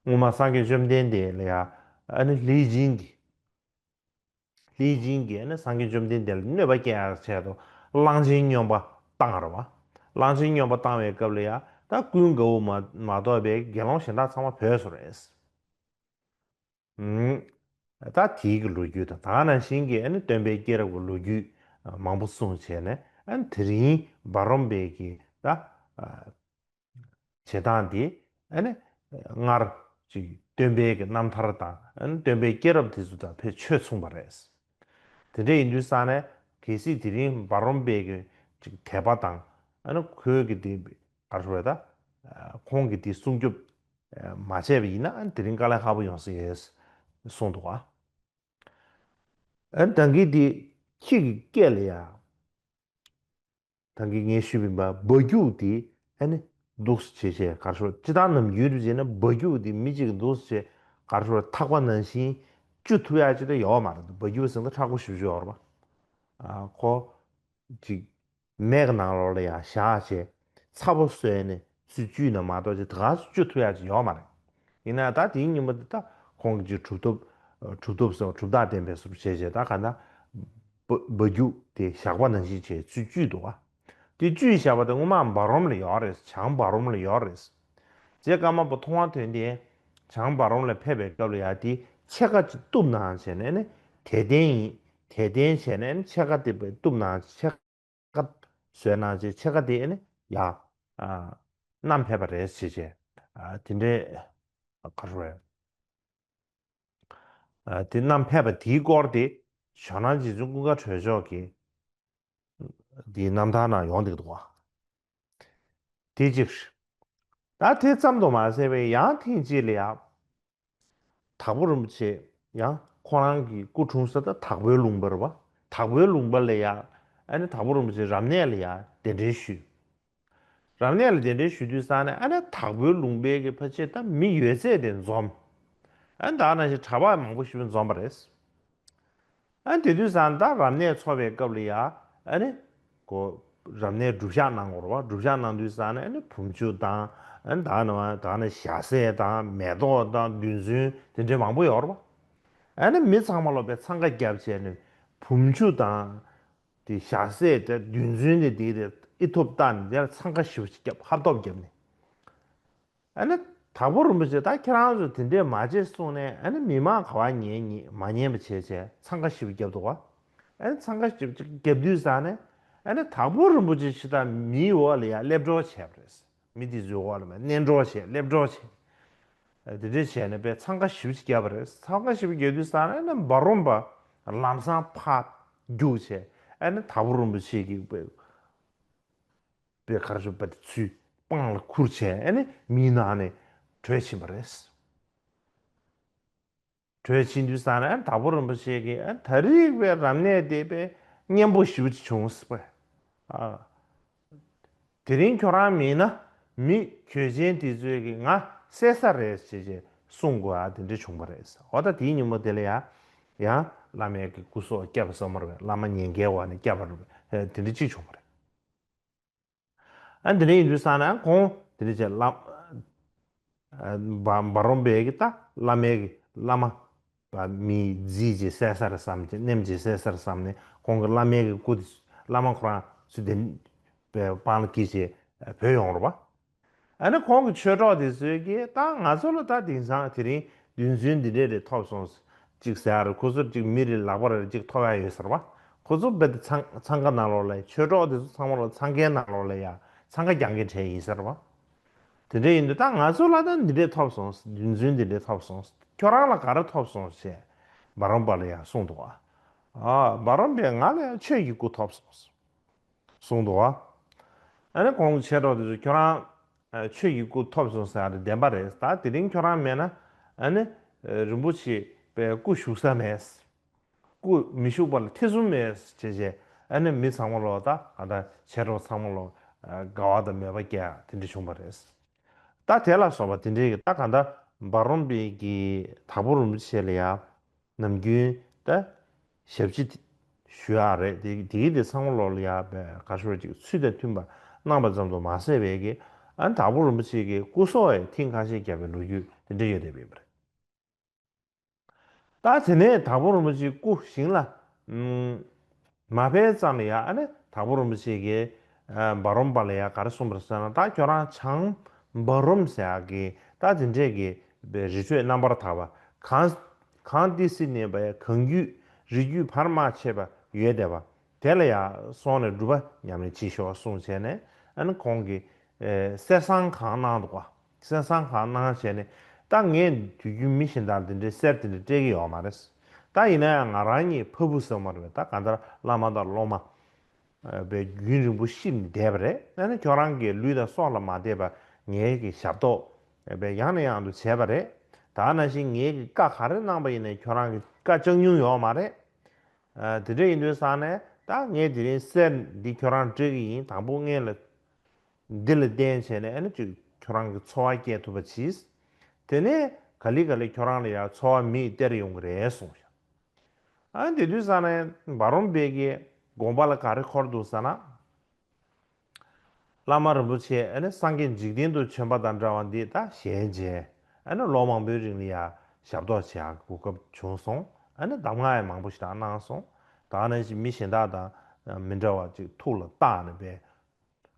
སྔོན་མ་སངས་རྒྱས་བཅོམ་ལྡན་འདས་ལ་ཡང་ཨ་ནི་ལྷས་སྦྱིན་གྱིས། ལྷས་སྦྱིན་གྱིས་ཨ་ནི་སངས་རྒྱས་བཅོམ་ལྡན་འདས་ལ་གནོད་པ་སྐྱེལ་ཡག་ཆེད་དུ་གླང་ཆེན་སྨྱོན་པ་བཏང་རེད་པ། གླང་ཆེན་སྨྱོན་པ་བཏང་བའི་སྐབས་ལ་ཡང་ད་ཀུན་དགའ་བོ་མ་མ་གཏོགས་པའི་དགེ་སློང་གཞན་དག་ཚང་མ་བྲོས་སོང་རེད། ཨུམ། ད་དེའི་གི་ལོ་རྒྱུས་དང་། ད་ག་ནང་བཞིན་གྱི་ཨ་ནི་སྟོན་པའི་སྐྱེས་རབས་ཀྱི་ལོ་རྒྱུས་མང་པོ་གསུངས་བྱས་ནས། ཨ་ནི་དེ་རིང་འབའ་རོམ་པའི་གི་ད་བྱེད་སྟངས་དེ་ཨ་ནི་སྔར་ཅིག་སྟོན་པའི་གི་རྣམ་ཐར་དང་། ཨ་ནི་སྟོན་པའི་སྐྱེས་རབས་དེ་ཚོ་དང་ཕལ་ཆེར་མཚུངས་པ་རེད། དེ་འདྲ་ཡིན་དུས་ཙང་ནས་གལ་སྲིད་དེ་རིང་འབའ་རོམ་པའི་གི་ཅིག་དད་པ་དང་། ཨ་ནི་ཁོའི་གི་དེ་ག་རེ་ཟེར་དགོས་རེད། ད་ཁོང་གི་དེ་སྲུང་སྐྱོབ་མ་བྱས་པ་ཡིན་ན། ཨ་ནི་དེ་རིང་དཀའ་ལས་ཁག་པོ་ཡོང་ས་རེད་གསུངས་འདུག་ག་ཨ་ནི་ད་གིན་དེ་ཁྱི་གི་སྐད་ལ་ཡང་། ད་གིན་ངས་ཞུས་པ་ཡིན་པ། སྦ་རྒྱུག་དེ་ཨ་ནི་འདུག་སེ་བྱས་བྱས་ག་རེ་ཟེར། སྤྱིར་བཏང་ནམ་རྒྱུན་དུ་བྱས་ན་སྦ་རྒྱུག་དེ་མི་གཅིག་གིས་འདུག་སེ་བྱས་ག་རེ་ཟེར། ཐག་པ་ནང་བཞིན་གཅུ་ཐུབ་ཡག་ཅིག་ད་ཡོད་མ་རེད། སྦ་རྒྱུག་ཟེར་ན་མཁྲེགས་པོ་ཞེ་པོ་ཅིག་ཡོད་རེད་པ། ཨ་ཁོ་ཅིག་མེ་གི་ནང་ལོགས་ལ་ཡར་བཞག་བྱས་ཚ་པོ་བཟོས་ནས་ཚུར་གཅུས་ན་མ་གཏོགས་ཅིག་ད་ག་སེ་གཅུ་ཐུབ་ཡག་ཅིག་ཡོད་མ་རེད། ཡིན་ན་ད་དེའི་ཉིན་མོ་དེ་ད་ཁོང་གིས་ཅིག་གྲུབ་ཐོབ། གྲུབ་ཐོབ་ཟེར་བ། གྲུབ་རྟགས་བསྟན་པའི་བཟོ་འདྲ་བྱས་བྱས། ད་ག་ད་སྦ་སྦ་རྒྱུག་དེ་ཞགས་པ་ནང་བཞིན་བྱས་ཚུར་གཅུས་འདུག་ག་དེ་གཅུས་བཞག་པ་དེ་སྔོན་མ་འབའ་རོམ་ལ་ཡོད་རེད། བྱང་འབའ་རོམ་ལ་ཡོད་རེད། རྗེ་ཀརྨ་པ་མཐོང་བ་དོན་ལྡན་བྱང་འབའ་རོམ་ལ་ཕེབས་པའི་སྐབས་ལ་ཡང་དེ་ཕྱེད་ཀ་ཅིག་གཏུབ་གནང་བྱས་ནས་ནི། དལ་རྟེན་ཡིན། དལ་རྟེན་བྱས་ནས་ནི་ཕྱེད་ཀ་དེ་གཏུབ་གནང་། ཕྱེད་ཀ་བཟོས་གནང་བྱས། ཕྱེད་ཀ་དེ་ནི་ཡར་ཨ་བསྣམས་ཕེབས་པ་རེད་ཟེར་བྱས། ཨ་དེ་འདྲའི་ག་རེ་ཟེར། ཨ་དེ་བསྣམས་ཕེབས་པ་དེའི་སྐོར་དེ་ཇོ་ནང་རྗེ་བཙུན་ཀུན་དགའ་གྲོལ་མཆོག་གི་དེའི་རྣམ་ཐར་ནང་ཡོང་བསྡད་ཀྱི་འདུག་ག་དེ་གཅིག་ད་དེ་ཙམ་དུ་མ་ཟད་པའི་ཡང་ཐེངས་གཅིག་ལ་ཡང་དྭགས་པོ་རིན་པོ་ཆེ་ཡང་ཁོ་རང་གི་སྐུ་འཁྲུངས་ས་ད་དྭགས་པོའི་ལུང་པ་རེད་པ། དྭགས་པོའི་ལུང་པ་ལ་ཡང་ཨ་ནི་དྭགས་པོ་རིན་པོ་ཆེ་རབ་གནས་ལ་ཡང་གདན་འདྲེན་ཞུས། རབ་གནས་ལ་གདན་འདྲེན་ཞུ་དུས་ཙང་ནས་ཨ་ནི་དྭགས་པོའི་ལུང་པའི་གི་ཕལ་ཆེར་ད་མི་ཡོད་ཚད་དེ་འཛོམས། ཨ་ནི་ད་ནང་བཞིན་གྲྭ་པ་མང་པོ་ཞིག་འཛོམས་པ་རེད། ཨ་ནི་དེ་དུས་ཙང་ད་རབ་གནས་ཚོགས་པའི་སྐབས་ལ་ཡ་ཨ་ནི་ཀོ་རབ་གནས་སྒྲུབ་ཞག་གནང་དགོས་རེད་བ། སྒྲུབ་ཞག་གནང་དུས་ཙང་ནས་ཨ་ནི་བུམ་ཆུ་དང་ཨ་ནི་ད་ནི་ད་ནི་ཞལ་ཟས་དང་མེ་ཏོག་དང་རྡུལ་ཚོན་དེ་འདྲའི་མང་པོ་ཡོད་རེད་བ། ཨ་ནི་མི་ཚང་མ་ལོ་པའི་འཚང་ཁ་བརྒྱབ་བྱས་ནས་བུམ་ཆུ་དང་དེ་ཞལ་ཟས་དེ་རྡུལ་ཚོན་དེ་དེ་དེ་ཨི་ཐོབ་བཏང་ནས་དེ་ལ་འཚང་ཁ་ཞེ་པོ་ཅིག་བརྒྱབ། ཧབ་ཐོབ་བརྒྱབ་ནས། ཨ་ནི་དྭགས་པོ་རིན་པོ་ཆེ་ད་ཁྱེད་རང་ཚོ་དེ་འདྲས་མ་བྱེད་གསུངས་ནས་ཨ་ནི་མི་མང་ག་བ་ཉན་ཉན་མ་ཉན་པ་བྱས་བྱས་འཚང་ཁ་ཞེ་པོ་བརྒྱབ་འདུག་བ། ཨ་ནི་འཚང་ཁ་ཞེ་པོ་ཅིག་བརྒྱབ་དུས་ཙང་ནས་ཨ་ནི་དྭགས་པོ་རིན་པོ་ཆེ་ཕྱི་དང་མིའི་འོག་ལ་ཡ་སླེབས་འགྲོ་བྱས་པ་རེད། མི་དེ་ཚོའི་འོག་ལ་མ་གནས་འགྲོ་བྱས་སླེབས་འགྲོ་བྱས། དེ་འདྲས་བྱས་ནས་པའི་འཚང་ཁ་ཞེ་པོ་ཅིག་བརྒྱབ་པ་རེད། འཚང་ཁ་ཞེ་པོ་བརྒྱབ་དུས་ཙང་ནས་ཨ་ནི་འབའ་རོམ་པ་ལམ་སང་ཕར་རྒྱུགས་བྱས་ཨ་ནི་དྭགས་པོ་རིན་པོ་ཆེ་གི་པའི་པའི་གར་ཞོག་པ་དེ་ཚུར་པང་ལ་ཁུར་བྱས་ཨ་ནི་མིའི་ནང་ནས་བྲོས་ཕྱིན་པ་རེད། བྲོས་ཕྱིན་དུས་ཙང་ནས་ཨ་ནི་དྭགས་པོ་རིན་པོ་ཆེ་གིས་ཨ་ནི་ད་རེས་པའི་རབ་གནས་དེ་པའི་སྙན་པོ་ཞེ་པོ་ཅིག་བྱུང་ཟེར་བ། ཨ། དེ་རིང་ཁྱོད་རང་མིན་ན་མི་གྱོད་ཆེན་དེ་ཚོས་ཀྱིས་ང་བསད་ས་རེད་ཅེས་ཅེས་གསུང་དགོས་ཨ་དེ་འདྲ་བྱུང་བ་རེད། འོ་ད་དེའི་ཉིན་མོ་དེ་ལ་ཡང་ཡང་བླ་མའི་གི་སྐུ་སྲོག་བསྐྱབས་པ་བསམ་པ་རེད། བླ་མ་ཉེན་ཁའི་འོག་ནས་བསྐྱབས་པ་རེད། དེ་འདྲ་གཅིག་བྱུང་བ་རེད། ཨ་དེ་འདྲ་ཡིན་དུས་ཙང་ནས་ཁོང་དེ་འདྲ་བྱས་བླ་འབའ་འབའ་རོམ་པའི་གི་ད་བླ་མའི་གི་བླ་མ་མི་རྫིས་ཀྱི་བསད་ས་རེད་བསམ་གྱི་མནེམ་གྱི་བསད་ས་རེད་བསམ་ནས་ཁོང་གི་བླ་མའི་གི་སྐུ་དེ་བླ་མ་ཁོ་རང་ཚུར་དེ་པའི་པང་ལ་འཁྱེར་བྱས་བྲོས་ཡོང་རེད་བ། ཨ་ནི་ཁོང་གི་ཆོས་གྲོགས་དེ་ཚོས་ཀྱིས་ད་ང་ཚོ་ལ་ད་དེང་སང་དེ་རིང་རྡུལ་ཚོན་འདི་འདྲས་རེ་ཐོབ་སོང་ཅིག་ཟེར་ཡ་རེད། ཁོ་ཚོར་ཅིག་མི་རེ་ལག་པ་རེ་ཅིག་ཐོབ་ཡ་ཡོད་ཟེར་བ། ཁོ་ཚོ་རྦད་དེ་འཚང་འཚང་ཁ་ནང་ལོགས་ལ་ཆོས་གྲོགས་དེ་ཚོ་ཚང་མ་ལོག་འཚང་ཁའི་ནང་ལོགས་ལ་ཡ་འཚང་ཁ་རྒྱག་མཁན་གྲས་ཡིན་ཟེར་བ། དེ་འདྲས་ཡིན་དུས་ད་ང་ཚོ་ལ་ད་འདི་འདྲས་ཐོབ་སོང་། རྡུལ་ཚོན་འདི་འདྲས་ཐོབ་སོང་། ཁྱོད་རང་ལ་ག་རེ་ཐོབ་སོང་ཞེས་འབའ་རོམ་པ་ལ་ཡ་གསུངས་འདུག་ཨ། ཨ་འབའ་རོམ་པས་ང་ལ་ཡ་ཆོས་ཀྱི་སྐུ་ཐོབ་སོང་། གསུངས་འདུག་བ། ཨ་ནི་ཁོང་གི་མཆེད་གྲོགས་དེ་ཚོས་ཁྱོད་རང་ཨ་ཆོས་ཀྱི་སྐུ་ཐོབ་སོང་ཟེར་ཡ་དེ་བདེན་པ་རེད། ད་དེ་རིང་ཁྱོད་རང་མེད་ན་ཨ་ནི་ཨ་རིན་པོ་ཆེ་པའི་སྐུ་བཞུགས་ས་མེད། སྐུ་མི་བཞུགས་པ་ལ་ཐེ་ཚོམ་མེད་ཅེས་བྱས་ཨ་ནི་མི་ཚང་མ་ལོག་ད་ང་ད་མཆེད་གྲོགས་ཚང་མ་ལོག་ཨ་དགའ་བ་དང་མོས་པ་སྐྱེ་ཡ་དེ་འདྲ་བྱུང་བ་རེད། ད་དེ་ལ་སོགས་པ་དེ་འདྲའི་གི་ད་གང་ལྟར་འབའ་རོམ་པའི་གི་དྭགས་པོ་རིན་པོ་ཆེ་ལ་ཡ་ནམ་རྒྱུན་ད་ཞབས་ཕྱི་ཞུ་ཡག་རེད། དེ་དེའི་དེ་ཚང་མ་ལོག་ལ་ཡ་བའི་ག་ཤོར་ཅིག་ཚུལ་དང་མཐུན་པ་གནང་པ་ཙམ་དུ་མ་ཟད་པའི་གི་ཨ་ནི་དྭགས་པོ་རིན་པོ་ཆེ་གི་སྐུ་སྲོག་ཡང་ཐེངས་ཁ་ཤས་བརྒྱབ་པའི་ལོ་རྒྱུས་དེ་འདྲ་ཡོད་བསྡད་པ་ཡིན་པ་རེད། ད་དེ་ནས་དྭགས་པོ་རིན་པོ་ཆེའི་སྐུ་ཞིང་ལ་ཨུམ་མ་ཕེབས་ཙམ་ལ་ཡ་ཨ་ནི་དྭགས་པོ་རིན་པོ་ཆེ་གིས་ཨ་འབའ་རོམ་པ་ལ་ཡ་ག་རེ་གསུངས་པ་རེད་ཟེར་ན། ད་ཁྱོད་རང་བྱང་འབའ་རོམ་ཟེར་ཡག་གི་ད་དེ་འདྲས་ཀྱི་རི་ཁྲོད་རྣམ་པར་དག་པ་གངས་གངས་ཏི་སེ་གནས་པའི་གངས་རྒྱུད་རི་རྒྱུད་བར་མ་ཆད་པ་ཡོད་བསྡད་པ། དེ་ལ་ཡང་སོང་ནས་སྒྲུབ་པ་ཉམས་ལེན་བྱེད་ཤོག་གསུངས་བྱས་ནས་ཨ་ནི་ཁོང་གིས་ཨེ་གསེར་སྲང་གང་གནང་འདུག་ག་གསེར་སྲང་གང་གནང་བྱས་ནས་ད་ངས་དུས་རྒྱུན་མི་གཞན་དག་འདི་འདྲའི་གསེར་དེ་འདྲ་སྤྲད་ཀྱི་ཡོད་མ་རེད། ད་ཡིན་ན་ཡང་ང་རང་གཉིས་ཕ་བུ་ཟེར་བ་རེད། ད་གང་ལྟར་བླ་མ་དང་སློབ་མ་ཨེ་པའི་རྒྱུན་རིང་པོ་གཤིབ་ནས་བསྡད་པ་རེད། ཨ་ནི་ཁྱོད་རང་གི་ལུས་དང་སྲོག་ལ་མ་བལྟས་པར་ངའི་གི་ཞབས་ཏོག་ཨེ་པའི་ཡང་ནས་ཡང་དུ་བྱས་པ་རེད། ད་ནང་བཞིན་ངའི་གི་བཀའ་ག་རེ་གནང་པ་ཡིན་ནའི་ཁྱོད་རང་གི་བཀའ་བཅག་མྱོང་ཡོད་མ་རེད། ཨ་དེ་འདྲ་ཡིན་དུས་ཙང་ནས་ད་ངས་དེ་རིང་གསེར་འདི་ཁྱོད་རང་སྤྲད་ཀྱི་ཡིན། དང་པོ་ངས་ལ་འདི་ལ་བརྟེན་བྱས་ནས་ཨ་ནི་ཅིག་ཁྱོད་རང་གི་འཚོ་བ་སྐྱེལ་ཐུབ་པ་གྱིས། དེ་ནས་ག་ལེ་ག་ལེ་ཁྱོད་རང་ལ་ཡང་འཚོ་བ་མིས་སྟེར་ཡོང་གི་རེད་གསུངས་ཤག་ཨ་ནི་དེ་དུས་ཙང་ནས་འབའ་རོམ་པའི་གི་དགོངས་པ་ལ་ག་རེ་འཁོར་འདུག་ཟེར་ན། བླ་མ་རིན་པོ་ཆེ་ཨ་ནི་སངས་རྒྱས་འཇིག་རྟེན་དུ་བྱོན་པ་དང་འདྲ་བ་འདི་ད་ཞལ་མཇལ། ཨ་ནི་ལོ་མང་པོའི་རིང་ལ་ཡང་ཞབས་ཏོག་བྱེད་ཡག་གོ་སྐབས་བྱུང་སོང་། ཨ་ནི་གདམས་ངག་ཡང་མང་པོ་ཞིག་གནང་སོང་། ད་ནང་བཞིན་མི་གཞན་དག་དང་མི་འདྲ་བ་ཅིག་ཐུགས་ལ་བཏགས་ནས་པའི་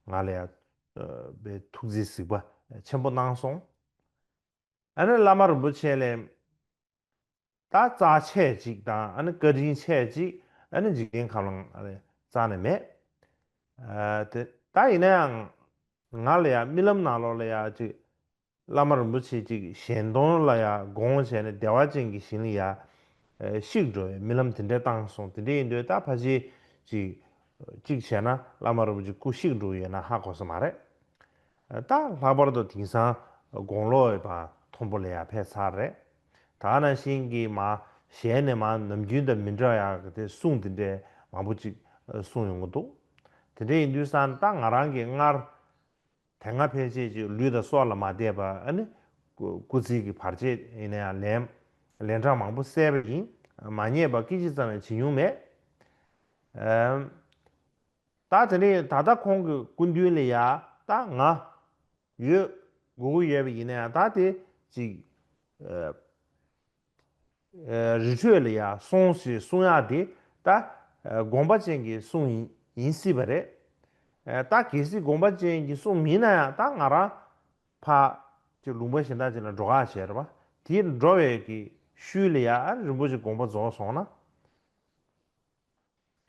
ང་ལ་ཡང་པའི་ཐུགས་རྗེ་གཟིགས་པ་ཆེན་པོ་གནང་སོང་། ཨ་ནི་བླ་མ་རིན་པོ་ཆེ་ལས། ད་རྩ་ཆེ་གཅིག་དང་ཨ་ནི་བཀའ་དྲིན་ཆེ་གཅིག་ཨ་ནི་འཇིག་རྟེན་ཁམས་ལ་རྩ་ནས་མེད། ཨ་དེ་ད་ཡིན་ན་ཡང་ང་ལ་ཡང་རྨི་ལམ་ནང་ལོགས་ལ་ཡང་ཅིག་བླ་མ་རིན་པོ་ཆེ་ཅིག་གཞན་སྟོང་ལ་ཡང་དགོངས་བྱས་ནས་བདེ་བ་ཅན་གྱི་ཞིང་ལ་ཡང་གཤེགས་འགྲོ་བའི་རྨི་ལམ་དེ་འདྲ་བཏང་སོང་། དེ་འདྲ་ཡིན་དུས་ད་ཕལ་ཆེར་ཅིག་ཅིག་བྱས་ན་བླ་མ་རིན་པོ་ཆེ་སྐུ་གཤེགས་འགྲོ་ཡོད་ན་ཧ་གོ་ས་མ་རེད། ད་ལྷག་པར་དུ་དེང་སང་དགུང་ལོ་ཡོད་པ་མཐོན་པོ་ལ་ཡང་ཕེབས་ཚར་རེད། ད་ནང་བཞིན་གྱི་མ་ཞལ་ནས་མ་ནམ་རྒྱུན་དང་མི་འདྲ་ཡག་གི་དེ་གསུང་དེ་འདྲའི་མང་པོ་ཅིག་གསུང་ཡོང་གི་འདུག་དེ་འདྲ་ཡིན་དུས་ཙང་ད་ང་རང་གིས་སྔར་ དེ་སྔ་ཕལ་ཆེར་ཅིག་ལུས་དང་སྲོག་ལ་མ་བལྟས་པར་ཨ་ནི་སྐུ་སྐུ་ཚེ་གི་བར་ཆད་ཡིན་ན་ཡང་ལན་ལན་གྲངས་མང་པོ་བསལ་བ་ཡིན། མ་ཉེས་པ་སྐད་ཅིག་ཙམ་ཡང་བྱེད་མྱོང་མེད། ཨམ། ད་དེ་ནས་ད་ལྟ་ཁོང་གི་སྐུ་མདུན་ལ་ཡ་ད་ང་ཡོད་དགོས་ཀྱི་ཡོད་པ་ཡིན་ན་ཡང་ད་དེ་ཅིག་ཨ། ཨ། རི་ཁྲོད་ལ་ཡ་སོང་ཞེས་གསུང་ཡག་དེ་ད་ཨ་དགོངས་པ་ཅན་གྱི་གསུང་ཡིན་ཡིན་སྲིད་པ་རེད། ཨ། ད་གལ་སྲིད་དགོངས་པ་ཅན་གྱི་གསུང་མིན་ན་ཡང་ད་ང་རང་ཕ་ཅིག་ལུང་པ་གཞན་དག་ཅིག་ལ་འགྲོ་ཁ་བྱས་རེད་པ། དེ་འགྲོ་བའི་གི་ཤུལ་ལ་ཡ་ཨ་རིན་པོ་ཆེ་དགོངས་པ་རྫོགས་སོང་ན།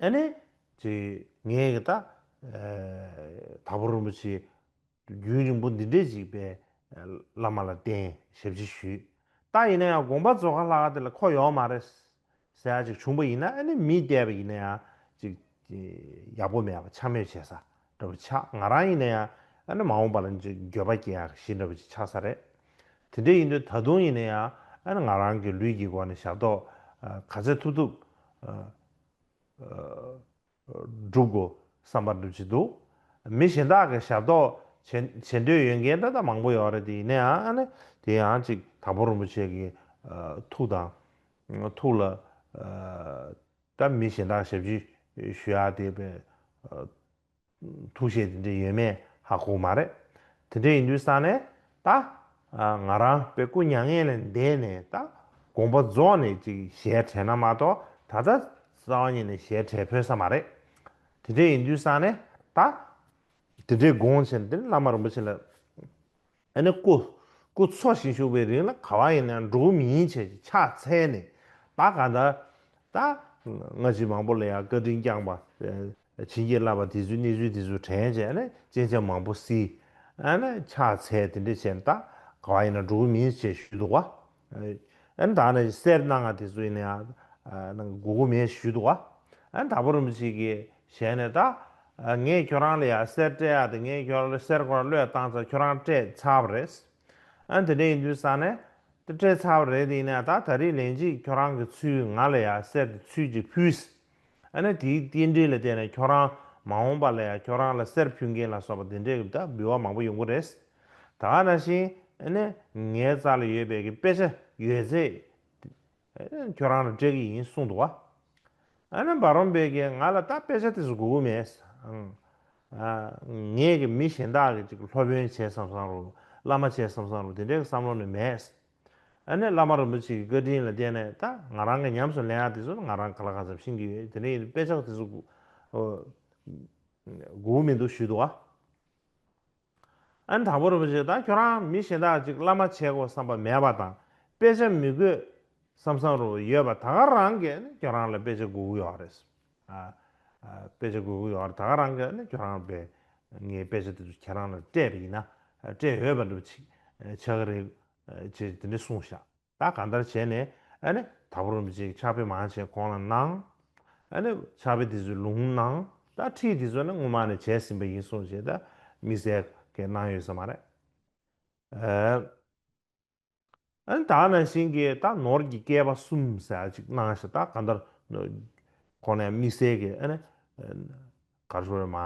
ཨ་ནི། ཅིག་ངས་གི་ད། ཨ། དྭགས་པོ་རིན་པོ་ཆེ་རྒྱུན་རིང་པོ་འདི་འདྲས་ཅིག་པའི་བླ་མ་ལ་བསྟེན་ཞབས་ཕྱི་ཞུས། ད་ཡིན་ན་ཡང་དགོངས་པ་རྫོགས་ཁ་ལྷག་དེ་ལ་ཁོ་ཡོང་མ་རེད་ཟེར་ཡ་ཅིག་བྱུང་པ་ཡིན་ན་ཨ་ནི་མི་བསྡད་པ་ཡིན་ན་ཡང་ཅིག་ཡག་པོ་མེད་པ་འཕྱ་སྨོད་བྱེད་ས་འདྲ་པོ་ཆགས། ང་རང་ཡིན་ན་ཡང་ཨ་ནི་མ་འོངས་པ་ལ་ཅིག་འགྱོད་པ་སྐྱེ་ཡག་གཞི་འདྲ་པོ་ཅིག་ཆགས་ས་རེད། དེ་འདྲས་ཡིན་དུས་ད་དུང་ཡིན་ན་ཡང་ཨ་ནི་ང་རང་གི་ལུས་ཀྱི་སྒོ་ནས་ཞབས་ཏོག་ག་ཚད་ཐུབ་ཐུབ། སྒྲུབ་དགོས་བསམ་པ་འདྲ་ཅིག་འདུག་མི་གཞན་དག་གི་ཞབས་ཏོག་བྱེད་བྱེད་འདོད་ཡོད་མཁན་ད་ལྟ་མང་པོ་ཡོད་རེད། དེ་ཡིན་ན་ཡང་ཨ་ནི་དེ་ཡང་ཅིག་དྭགས་པོ་རིན་པོ་ཆེ་གི་ཐུགས་དང་ཐུགས་ལ་ད་མི་གཞན་དག་ཞབས་ཕྱི་ཞུ་ཡག་དེ་པའི་ཐུགས་བཞེད་དེ་འདྲ་ཡོད་མེད་ཧ་གོ་མ་རེད། དེ་འདྲ་ཡིན་དུས་ས་ནས་ད་ང་རང་པའི་སྐུ་མྱ་ངན་ལས་འདས་ནས་ད་དགོངས་པ་རྫོགས་ནས་ཅིག་ཞལ་བྲལ་ན་མ་གཏོགས་ད་ལྟ་རྩ་བ་ཉིད་ནས་ཞལ་བྲལ་ཕོད་ས་མ་རེད། དེ་འདྲ་ཡིན་དུས་ས་ནས་ད་དེ་འདྲའི་དགོངས་བྱས་ནས་དེ་ནས་བླ་མ་རིན་པོ་ཆེ་ལ་ཨ་ནི་སྐུ་སྐུ་འཚོ་ཞིང་བཞུགས་པའི་རིང་ལ་ག་བ་ཡིན་ན་འགྲོ་གི་མིན་བྱས་ཕྱག་འཚལ་ནས་ད་ག་ད་ད་སྔ་ཕྱི་མང་པོ་ལ་ཡང་བཀའ་དྲིན་བསྐྱངས་པ། བྱིན་གྱིས་བརླབས་པ་དེ་ཚོའི་གནས་ཚུལ་དེ་ཚོ་དྲན་བྱས་ནས་སྤྱན་ཆབ་མང་པོ་བསིལ། ཨ་ནི་ཕྱག་འཚལ་དེ་འདྲ་བྱས་ནས་ད་ག་བ་ཡིན་ན་འགྲོ་གི་མིན་ཞེས་ཞུས་འདུག་བ། ཨ་ནི་ད་ནི་གསེར་གནང་བ་དེ་ཚོ་ཡིན་ན་ཡང་གནང་དགོས་ཀྱི་མེད་ཞུས་འདུག་བ། ཨ་ནི་དྭགས་པོ་རིན་པོ་ཆེ་གི་ཞལ་ནས་ད་ངས་ཁྱོད་རང་ལ་ཡང་གསེར་སྤྲད་ཡག་དེ་ངས་ཁྱོད་རང་ལ་གསེར་སྐོར་བློས་བཏང་ཚར། ཁྱོད་རང་སྤྲད་ཚར་བ་རེད། ཨ་ནི་དེ་འདྲ་ཡིན་དུས་ས་ནས་དེ་སྤྲད་ཚར་བ་རེད། དེ་ཡིན་ན་ད་ད་རེས་ལན་གཅིག་ཁྱོད་རང་གི་ཚུལ་ང་ལ་ཡང་གསེར་དེ་ཚུལ་གཅིག་ཕུལ། ཨ་ནི་དེའི་རྟེན་འབྲེལ་ལ་བརྟེན་ནས་ཁྱོད་རང་མ་འོངས་པ་ལ་ཡང་ཁྱོད་རང་ལ་གསེར་ཕུལ་མཁན་ལ་སོགས་པ་དེ་འདྲའི་ད་འབུལ་བ་མང་པོ་ཡོང་གི་རེད། ད་ག་ནང་བཞིན་ཨ་ནི་ངའི་རྩ་ལ་ཡོད་པའི་གི་དཔེ་ཆ་ཡོད་ཚད་ཨ་ནི་ཁྱོད་རང་ལ་སྤྲད་ཀྱི་ཡིན་གསུངས་འདུག་བ། ཨ་ནི་འབའ་རོམ་པས་ཀྱིས་ང་ལ་ད་དཔེ་ཆ་དེ་ཚོ་དགོས་ཀྱི་མེད། ཨང་། ཨ། ངས་ཀྱི་མི་གཞན་དག་གི་ཅིག་སློབ་དཔོན་བྱས་བསམ་བསམ་རུ་བླ་མ་བྱས་བསམ་བསམ་རུ་དེ་འདྲའི་བསམ་བློ་ནི་མེད། ཨ་ནི་བླ་མ་རིན་པོ་ཆེ་གི་བཀའ་དྲིན་ལ་བརྟེན་ནས་ད་ང་རང་གི་ཉམས་སུ་ལེན་ཡག་དེ་ཚོ་ང་རང་ག་ལ་གང་འཚམ་ཤེས་ཀྱི་ཡོད། དེ་འདྲ་ཡིན་དུས་དཔེ་ཆ་དེ་ཚོ་དགོས་མི་འདུག་ཞུས་འདུག་བ། ཨ་ནི་དྭགས་པོ་རིན་པོ་ཆེ་ད་ཁྱོད་རང་མི་གཞན་དག་ཅིག་བླ་མ་བྱེད་དགོས་བསམ་པ་མེད་པ་དང་དཔེ་ཆ་མི་དགོས་བསམ་བསམ་རུ་ཡོད་པ་ད་ག་རང་གིས་ཨ་ནི་ཁྱོད་རང་ལ་དཔེ་ཆ་དགོས་ཀྱི་ཡོད་རེད། ཨ། ཨ། དཔེ་ཆ་དགོས་ཀྱི་ཡོད་རེད། ད་ག་རང་གིས་ཨ་ནི་ཁྱོད་རང་པའི་ངའི་དཔེ་ཆ་དེ་ཚོ་ཁྱེད་རང་ལ་སྤྲད་པ་ཡིན་ན་སྤྲད་འོས་པ་འདྲ་པོ་ཅིག་ཆགས་ཀྱི་རེད་ཅེས་དེ་འདྲ་གསུངས་ཤག་ད་གང་ལྟར་བྱས་ནས་ཨ་ནི་དྭགས་པོ་རིན་པོ་ཆེས་ཕྱག་དཔེ་མང་ཆེ་ཁོང་ལ་གནང་། ཨ་ནི་ཕྱག་དཔེ་དེ་ཚོའི་ལུང་གནང་། ད་ཁྲིད་དེ་ཚོ་ནི་སྔོན་མ་ནས་བྱས་ཟིན་པ་ཡིན་གསུངས་བྱས་ད་དམིགས་བསལ་གྱི་གནང་ཡོད་ས་མ་རེད། ཨ་ཨ་ནི་ད་ནང་བཞིན་གྱི་ད་ནོར་གྱི་བསྐལ་པ་གསུམ་ཟེར་ཡག་ཅིག་གནང་ཤག་ད་གང་ལྟར་ཁོང་ནས་དམིགས་བསལ་གྱི་ཨ་ནི་ག་རེ་ཞུ་དགོས་རེད་མ།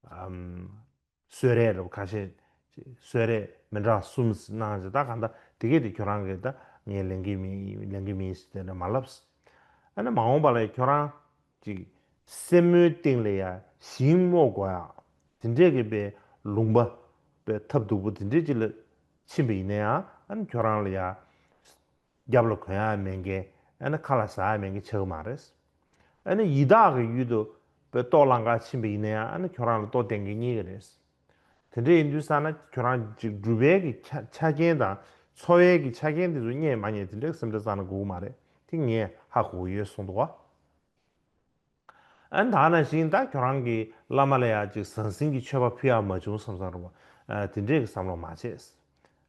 ཨམ། གསོལ་རས་རེད་པ། ཁ་ཤས་གསོལ་རས་མི་འདྲ་གསུམ་གནང་ཞེས། ད་གང་ལྟར་དེ་གས་དེ་ཁྱོད་རང་གིས་ད་ངས་ལེན་གྱི་མིན་ལེན་གྱི་མིན་ཞེས་དེ་འདྲ་མ་ལབ། ཨ་ནི་མ་འོངས་པ་ལ་ཁྱོད་རང་ཅིག་སེན་མོའི་སྟེང་ལ་ཡ་ཞིང་རྨོ་དགོས་ཡ་དེ་འདྲས་ཀྱི་པའི་ལུང་པ་པའི་ཐབས་སྡུག་པོ་དེ་འདྲས་ཅིག་ལ་ཕྱིན་པ་ཡིན་ན་ཡང་ཨ་ནི་ཁྱོད་རང་ལ་ཡ། རྒྱབ་ལ་གོན་ཡག་མེད་མཁན། ཨ་ནི་ཁ་ལ་ཟ་ཡག་མེད་མཁན་ཆགས་ཀྱི་མ་རེད། ཨ་ནི་ཡི་དྭགས་ཀྱི་ཡུལ་དུ་དཔེ་ལྟོ་བླང་ག་ཕྱིན་པ་ཡིན་ན་ཡང་ཨ་ནི་ཁྱོད་རང་ལ་ལྟོ་བསྟེན་མཁན་རྙེད་ཀྱི་རེད། དེ་འདྲ་ཡིན་དུས་ཙང་ན་ཁྱོད་རང་ཅིག་སྒྲུབ་པའི་གི་ཆ་ཆ་རྐྱེན་དང་འཚོ་བའི་གི་ཆ་རྐྱེན་དེ་ཚོ་རྙེད་མ་རྙེད་དེ་འདྲ་སེམས་ཁྲལ་རྩ་ནས་དགོས་ཀྱི་མ་རེད། དེ་ངས་ཧ་གོ་གི་ཡོད་གསུངས་འདུག་བ། ཨ་ནི་ད་ནང་བཞིན་ད་ཁྱོད་རང་གིས་བླ་མ་ལ་ཡང་ཅིག་ཟང་ཟིང་གི་མཆོད་པ་ཕུལ་ཡག་མ་བྱུང་བསམ་བསམ་རུང་བ། ཨ། དེ་འདྲས་ཀྱི་བསམ་བློ་མ་བྱེད།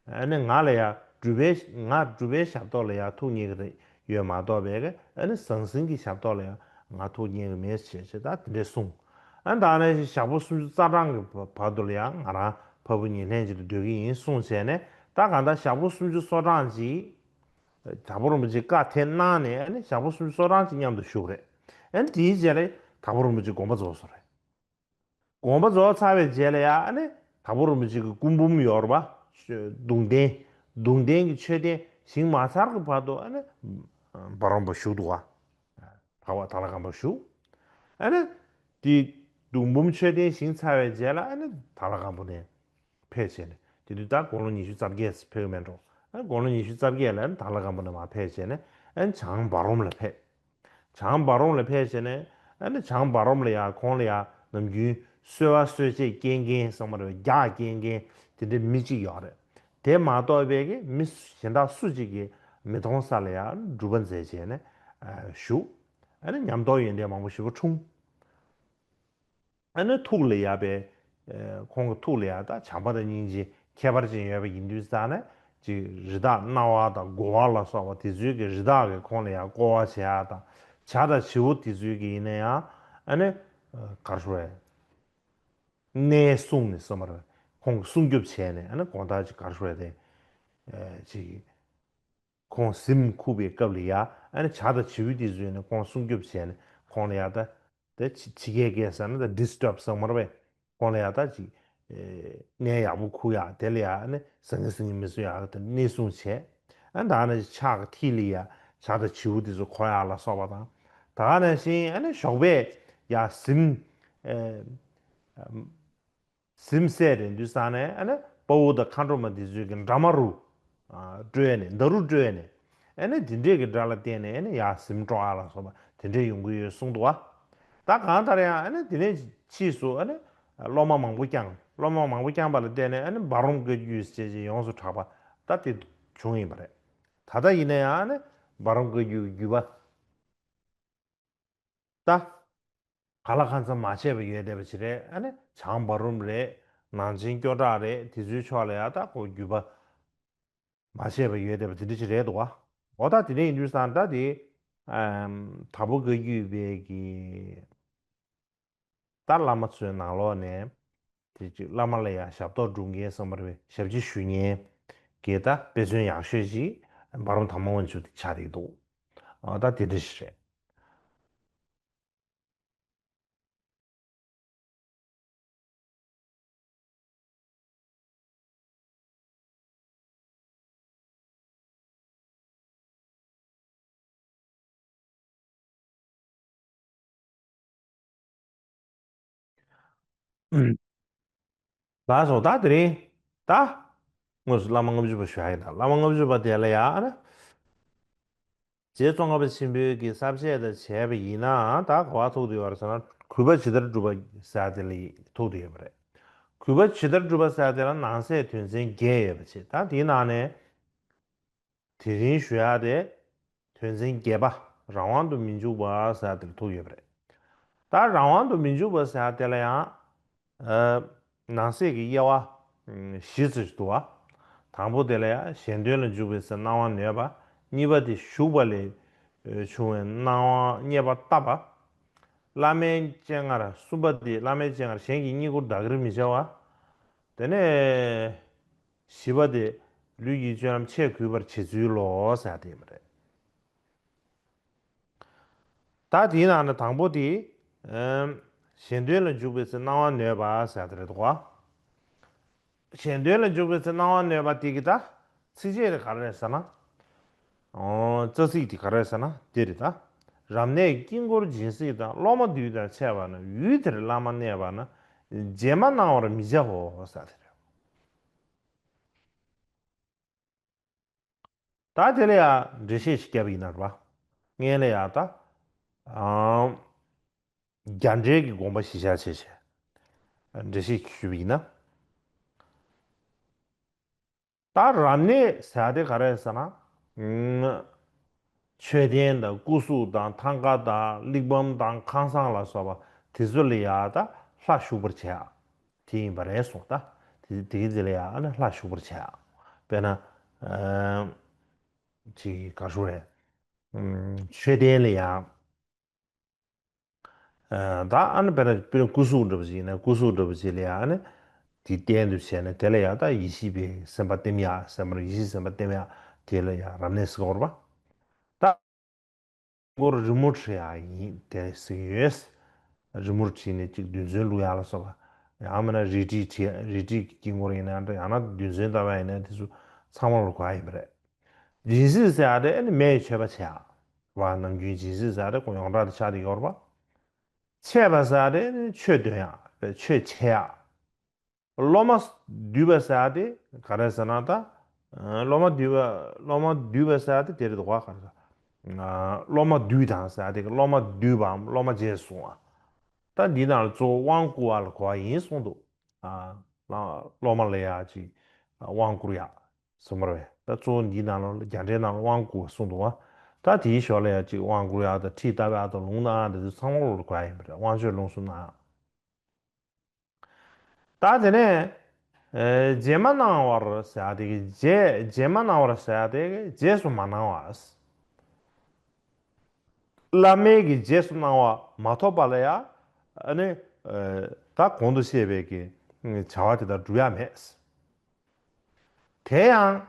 ཨ་ནི་ང་ལ་ཡང་སྒྲུབ་པའི་ང་སྒྲུབ་པའི་ཞབས་ཏོག་ལ་ཡང་ཐུགས་མཉེས་ཀྱི་རེད་ཡོད་མ་གཏོགས་པའི་ཨ་ནི་ཟང་ཟིང་གི་ཞབས་ཏོག་ལ་ཡང་ང་ཐུགས་མཉེས་ཀྱི་མེད་ཅེས་ཅེས་ད་དེ་འདྲས་གསུངས། ཨ་ནི་ད་ནང་བཞིན་ཞག་པོ་སུམ་ཅུ་རྩ་གྲངས་ཀྱི་བར་དུ་ལ་ཡང་ང་རང་ཕ་བུ་གཉིས་ལྷན་ཅིག་ཏུ་སྡོད་ཀྱི་ཡིན་གསུངས་བྱས་ནས་ད་གང་ལྟར་ཞག་པོ་སུམ་ཅུ་སོ་གྲངས་ཅིག་དྭགས་པོ་རིན་པོ་ཆེས་བཀའ་དེ་གནང་ནས་ཨ་ནི་ཞག་པོ་སུམ་ཅུ་སོ་གྲངས་ཅིག་མཉམ་དུ་བཞུགས་རེད། ཨ་ནི་དེའི་རྗེས་ལ་དྭགས་པོ་རིན་པོ་ཆེ་དགོངས་པ་རྫོགས་སོང་རེད། དགོངས་པ་རྫོགས་ཚར་བའི་རྗེས་ལ་ཡ་ཨ་ནི་ དྭགས་པོ་རིན་པོ་ཆེ་གི་སྐུ་འབུམ་ཡོད་རེད་པ། གདུང་རྟེན། གདུང་རྟེན་གྱི་མཆོད་རྟེན་ཞིང་མ་ཚར་གྱི་བར་དུ་ཨ་ནི་འབའ་རོམ་པ་བཞུགས་འདུག་ག། དྭགས་པ་དྭགས་ལྷ་ཁང་པ་བཞུགས། ཨ་ནི་དེ་གདུང་འབུམ་མཆོད་རྟེན་ཞིང་ཚར་བའི་རྗེས་ལ་ཨ་ནི་དྭགས་ལྷ་ཁང་པ་ནས་ཕེབས་བྱས་ནས་དེ་དུས་ད་དགུང་ལོ་ཉི་ཤུ་རྩ་བརྒྱད་ཕེབས་ཀྱི་མེད་འགྲོ། ཨ་ནི་དགུང་ལོ་ཉི་ཤུ་རྩ་བརྒྱད་ལ་ཨ་ནི་དྭགས་ལྷ་ཁང་པ་ནས་མར་ཕེབས་བྱས་ནས་ཨ་ནི་བྱང་འབའ་རོམ་ལ་ཕེབས། བྱང་འབའ་རོམ་ལ་ཕེབས་བྱས་ནས་ཨ་ནི་བྱང་འབའ་རོམ་ལ་ཡ་ཁོང་ལ་ཡ་ནམ་རྒྱུན་གསོལ་བ་གསོལ་ཆས་སྐྱེལ་མཁན་ཟེར་མ་རེད། རྒྱགས་སྐྱེལ་མཁན་དེ་འདྲའི་མི་གཅིག་ཡོད་རེད། དེ་མ་གཏོགས་པའི་གི་མི་གཞན་དག་སུ་གཅིག་གིས་མི་མཐོང་ས་ལ་ཡ་སྒྲུབ་པ་མཛད་བྱས་ནས་བཞུགས། ཨ་ནི་ཉམས་རྟོགས་ཡོན་ཏན་མང་པོ་ཞེ་པོ་འཁྲུངས། ཨ་ནི་ཐུགས་ལ་ཡ་པའི་ཁོང་གི་ཐུགས་ལ་ཡ་ད་བྱམས་པ་དང་སྙིང་རྗེ་ཁྱད་པར་ཅན་ཡོད་པ་ཡིན་དུས་ཙང་ནས་ཅིག་རི་དྭགས་སྣང་བ་དང་རྒོ་བ་ལ་སོགས་པ་དེ་ཚོའི་གི་རི་དྭགས་ཀྱིས་ཁོང་ལ་ཡ་བསྐོར་བ་བྱེད་ཡ་དང་བྱ་དང་བྱིའུ་དེ་ཚོའི་གི་ཡིན་ན་ཡང་ཨ་ནི་ག་རེ་ཞུ་དགོས་རེད། གནས་སྲུང་ནི་སོ་མ་རེད། ཁོང་གི་སྲུང་སྐྱོབ་བྱས་ནས་ཨ་ནི་དགོང་དག་ཅིག་ག་རེ་ཞུ་དགོས་རེད་དེ། ཅིག་ཁོང་གཟིམ་ཁུག་པའི་སྐབས་ལ་ཡ་ཨ་ནི་བྱ་དང་བྱིའུ་དེ་ཚོས་ནི་ཁོང་སྲུང་སྐྱོབ་བྱས་ནས་ཁོང་ལ་ཡ་ད་དེ་ཕྱི་ཕྱི་རྒྱལ་སྐད་ཟེར་ན་ད་ཌི་སི་ཊརབ་ཟེར་མ་རེད་པས། ཁོང་ལ་ཡ་ད་ཅིག་གནས་ཡག་པོ་ཁུག་ཡག་དེ་ལ་ཡ་ཨ་ནི་ཟང་ངེ་ཟིང་ངེ་མི་བཟོ་ཡག་དེ་གནས་སྲུང་བྱས། ཨ་ནི་ད་ནི་ཕྱག་གི་མཐིལ་ལ་ཡ་བྱ་དང་བྱིའུ་དེ་ཚོ་འཁོར་ཡག་ལ་སོགས་པ་དང་། ད་ག་ནང་བཞིན་ཨ་ནི་ཞོགས་པས་ཡ་གཟིམ། གཟིམ་སད་རན་དུས་ཙང་ནས་ཨ་ནི་དཔའ་བོ་དང་མཁའ་འགྲོ་མ་འདི་ཚོས་ཀྱི་འདྲ་མ་རུ་སྤྲོས་ནས་མདའ་རུ་སྤྲོས་ནས་ཨ་ནི་འདི་འདྲས་ཀྱི་སྒྲ་ལ་བརྟེན་ནས་ཨ་ནི་ཡར་གཟིམ་འགྲོ་ཨ་ལ་སོགས་པ་དེ་འདྲས་ཡོང་གི་ཡོད་གསུངས་འདུག་བ། ད་གང་ལྟར་ཡང་ཨ་ནི་དེ་ནས་ཕྱིས་སུ་ཨ་ནི་སློབ་མ་མང་པོ་བསྐྱངས། སློབ་མ་མང་པོ་བསྐྱངས་པ་ལ་བརྟེན་ནས་ཨ་ནི་འབའ་རོམ་བཀའ་བརྒྱུད་ཅེས་ཅེས་ཡོངས་སུ་གྲགས་པ་ད་དེ་བྱུང་ཡིན་པ་རེད། ད་ལྟ་ཡིན་ན་ཡང་ཨ་ནི་འབའ་རོམ་བཀའ་བརྒྱུད་ཀྱི་བརྒྱུད་པ། ད། ག་ལ་གང་འཚམ་མ་ཆད་པ་ཡོད་བསྡད་པ་ཅིག་རེད། ཨ་ནི་བྱང་འབའ་རོམ་རེད། ནང་ཆེན་སྐྱོ་བྲག་རེད། དེ་ཚོའི་ཕྱོགས་ལ་ཡ་ད་ཁོ་བརྒྱུད་པ་མ་ཆད་པ་ཡོད་བསྡད་པ་དེ་འདྲ་ཅིག་རེད་འདུག་བ། འོ་ད་དེ་འདྲ་ཡིན་དུས་ཙང་ད་དེ་དྭགས་པོ་བཀའ་བརྒྱུད་པའི་གི་ད་བླ་མ་ཚོའི་ནང་ལོགས་ནས་དེ་ཅིག་བླ་མ་ལ་ཡང་ཞབས་ཏོག་སྒྲུབ་མཁན་བསམ་པར་བའི་ཞབས་ཕྱི་ཞུ་མཁན་གྱི་ད་དཔེ་མཚོན་ཡག་ཤོས་ཅིག་འབའ་རོམ་དྭགས་པོ་དབང་ཕྱུག་དེ་ཆགས་བསྡད་འདུག་ཨ་ད་དེ་འདྲ་ཞིག་རེད། ལགས་སོ། ད་དེ་རིང་ད་དངོས་སུ་བླ་མ་ལྔ་བཅུ་པ་ཞུ་ཡ་ཡིན། ད་བླ་མ་ལྔ་བཅུ་པ་དེ་ལ་ཡ་ཨ་ན། རྗེ་ཙོང་ཁ་པ་ཆེན་པོའི་གི་ས་བཅད་དང་བྱས་པ་ཡིན་ན་ད་ག་བ་ཐུག་བསྡད་ཡོད་རེད་ཟེར་ན། གུས་པ་ཇི་ལྟར་བསྒྲུབ་པ་ཟེར་དེ་ལ་ཐུག་བསྡད་ཡོད་པ་རེད། གུས་པ་ཇི་ལྟར་བསྒྲུབ་པ་ཟེར་དེ་ལ་ནང་གསེས་དོན་ཚན་བརྒྱད་ཡོད་པ་བྱས། ད་དེའི་ནང་ནས་དེ་རིང་ཞུ་ཡ་དེ་དོན་ཚན་བརྒྱད་པ་རང་དབང་དུ་མི་འཇུག་པ་ཟེར་དེ་ལ་ཐུག་ཡོད་པ་རེད། ད་རང་དབང་དུ་མི་འཇུག་པ་ཟེར་དེ་ལ་ཡང་ནང་གསེས་ཀྱི་དབྱེ་བ་བཞི་ཙམ་ཞིག་འདུག་བ། དང་པོ་དེ་ལ་ཡང་གཞན་དོན་ལ་འཇུག་པའི་ཚེ་སྣང་བ་ནོད་པ། གཉིས་པ་དེ་ཞུགས་པ་ལས་བྱུང་བའི་སྣང་བ་རྙེད་པ་བཏབ་པ། བླ་མའི་སྤྱན་སྔར། གསུམ་པ་དེ་བླ་མའི་སྤྱན་སྔར་གཞན་གྱི་བསྙེན་བཀུར་བདག་གིར་མི་བྱ་བ། དེ་ནས་བཞི་པ་དེ་ལུས་ཀྱི་སྤྱོད་ལམ་ཆེས་གུས་པར་བྱེད་ཚུལ་ལོ་ཟེར་དེ་ཡིན་པ་རེད། ད་དེའི་ནང་ནས་དང་པོ་དེ་གཞན་དོན་ལ་འཇུག་པའི་ཚེ་སྣང་བ་ནོད་པ་ཟེར་དེ་རེད་འདུག་ག་གཞན་དོན་ལ་འཇུག་པའི་ཚེ་སྣང་བ་ནོད་པ་དེ་གི་ད་ཚིགས་བཅད་དེ་ག་རེ་རེད་ཟེར་ན། ཨོ། རྩ་ཚིག་དེ་ག་རེ་རེད་ཟེར་ན་དེ་རེད་ད། རབ་གནས་དཀྱིལ་འཁོར་སྦྱིན་སྲེག་དང་། སློབ་མ་འདུས་དང་ཕྱད་པ་ན། ཡུལ་དེར་བླ་མ་གནས་པ་ན། རྗེས་མ་གནང་བར་མི་བྱའོ་ཟེར་དེ་རེད། ད་དེ་ལ་ཡང་འགྲེལ་བཤད་ཞིག་བརྒྱབ་པ་ཡིན་ན་རེད་པ། སྔོན་ལ་ཡང་ད། ཨང་། རྒྱ་འགྲེལ་གྱི་དགོངས་པ་གཞི་བཞག་བྱས་བྱས། འགྲེལ་བཤད་ཞུས་པ་ཡིན་ན། ད་རབ་གནས་ཟེར་དེ་ག་རེ་ཟེར་ན། ཨང་། མཆོད་རྟེན་དང་སྐུ་གཟུགས་དང་ཐང་ཀ་དང་གླེགས་བམ་དང་ཁང་བཟང་ལ་སོགས་པ་དེ་ཚོ་ལ་ཡང་ད་ལྷ་བཞུགས་པར་བྱས། དེ་ཡིན་པ་རེད་གསུངས། ད་དེ་དེ་གི་དེ་ལ་ཡང་ཨ་ནི་ལྷ་བཞུགས་པར་བྱས། དཔེར་ན། ཨ། ཅིག་ག་རེ་ཞུ་དགོས་རེད། ཨམ། མཆོད་རྟེན་ལ་ཡང་། ཨ། ད་ཨ་ནི་དཔེར་ན་དཔེར་ན་སྐུ་གཟུགས་འདྲ་པོ་ཅིག་ཡིན་ན་སྐུ་གཟུགས་འདྲ་པོ་ཅིག་ལ་ཡང་ཨ་ནི། དེ་རྟེན་དུ་བྱས་ནས་དེ་ལ་ཡང་ད་ཡེ་ཤེས་པའི་སེམས་དཔའ་བསྟིམ་ཡག་ཟེར་མ་རེད། ཡེ་ཤེས་སེམས་དཔའ་བསྟིམ་ཡག་དེ་ལ་ཡང་རབ་གནས་ཟེར་གྱི་ཡོད་རེད་པ། ད། སྐོར་རི་མོ་བྲིས་ཡག་ཡིན་དེ་ཟེར་གྱི་ཡོད། རི་མོ་བྲིས་ནས་ཅིག་རྡུལ་ཚོན་བླུག་ཡག་ལ་སོགས་པ། ཡང་མིན་ན་རས་བྲིས་བྲིས་རས་བྲིས་ཀྱི་དཀྱིལ་འཁོར་ཡིན་ན་འདྲ། ཡང་ན་རྡུལ་ཚོན་ལྟ་བ་ཡིན་ན་དེ་ཚོ་ཚང་མ་ལ་གོ་ཡ་ཡིན་པ་རེད། སྦྱིན་སྲེག་ཟེར་ཡ་དེ་ཨ་ནི་མེ་ཡི་མཆོད་པ་བྱེད་ཡ། བ་ནམ་རྒྱུན་སྦྱིན་སྲེག་ཟེར་ཡ་དེ་ཁོ་ཡོངས་གྲགས་དེ་ཆགས་བསྡད་ཡོད་རེད་པ། འཆད་པ་ཟེར་ཡ་དེ་ཨ་ནི་ཆོས་འདོན་ཡ། ཆོས་འཆད་ཡ། སློབ་མ་བསྡུས་པ་ཟེར་ཡ་དེ་ག་རེ་ཟེར་ན་ད། སློབ་མ་བསྡུས་པ་སློབ་མ་བསྡུས་པ་ཟེར་ཡ་དེ་དེ་རེད་འདུག་ག་ག་རེ་ཟེར། སློབ་མ་བསྡུས་དང་ཟེར་ཡ་དེ་གི་སློབ་མ་བསྡུས་པའམ་སློབ་མ་རྗེས་སུ་བཟུང་བ། ད་འདི་ནང་ལ་གཙོ་བོ་དབང་བསྐུར་བ་ལ་གོ་བ་ཡིན་གསུངས་འདུག་ཨ། སློབ་མ་ལ་ཡ་ཅིག་དབང་བསྐུར་ཡ། གསུངས་པ་རེད། ད་གཙོ་བོ་འདི་ནང་ལ་རྒྱ་འགྲེལ་ནང་ལ་དབང་བསྐུར་བ་གསུངས་འདུག་བ། ད་དེའི་ཞོར་ལ་ཡ་ཅིག་དབང་བསྐུར་ཡ་དང་ཁྲིད་བཏབ་ཡ་དང་ལུང་གནང་ཡ་འདི་ཚོ་ཚང་མ་ལ་གོ་བ་ཡིན་པ་རེད། དབང་ཆོག་ལུང་གསུམ་གནང་ཡ། ད་དེ་ནས། ཨེ། རྗེས་མ་གནང་བར་ཟེར་ཡ་དེ་གི་རྗེས་རྗེས་མ་གནང་བར་ཟེར་ཡ་དེ་གི་རྗེས་སུ་མ་གནང་བ། བླ་མའི་གི་རྗེས་སུ་གནང་བ་མ་ཐོབ་པ་ལ་ཡ། ཨ་ནི། ཨེ། ད་གོང་དུ་བཤད་པའི་གི་བྱ་བ་དེ་དག་སྒྲུབ་ཡ་མེད། དེ་ཡང་།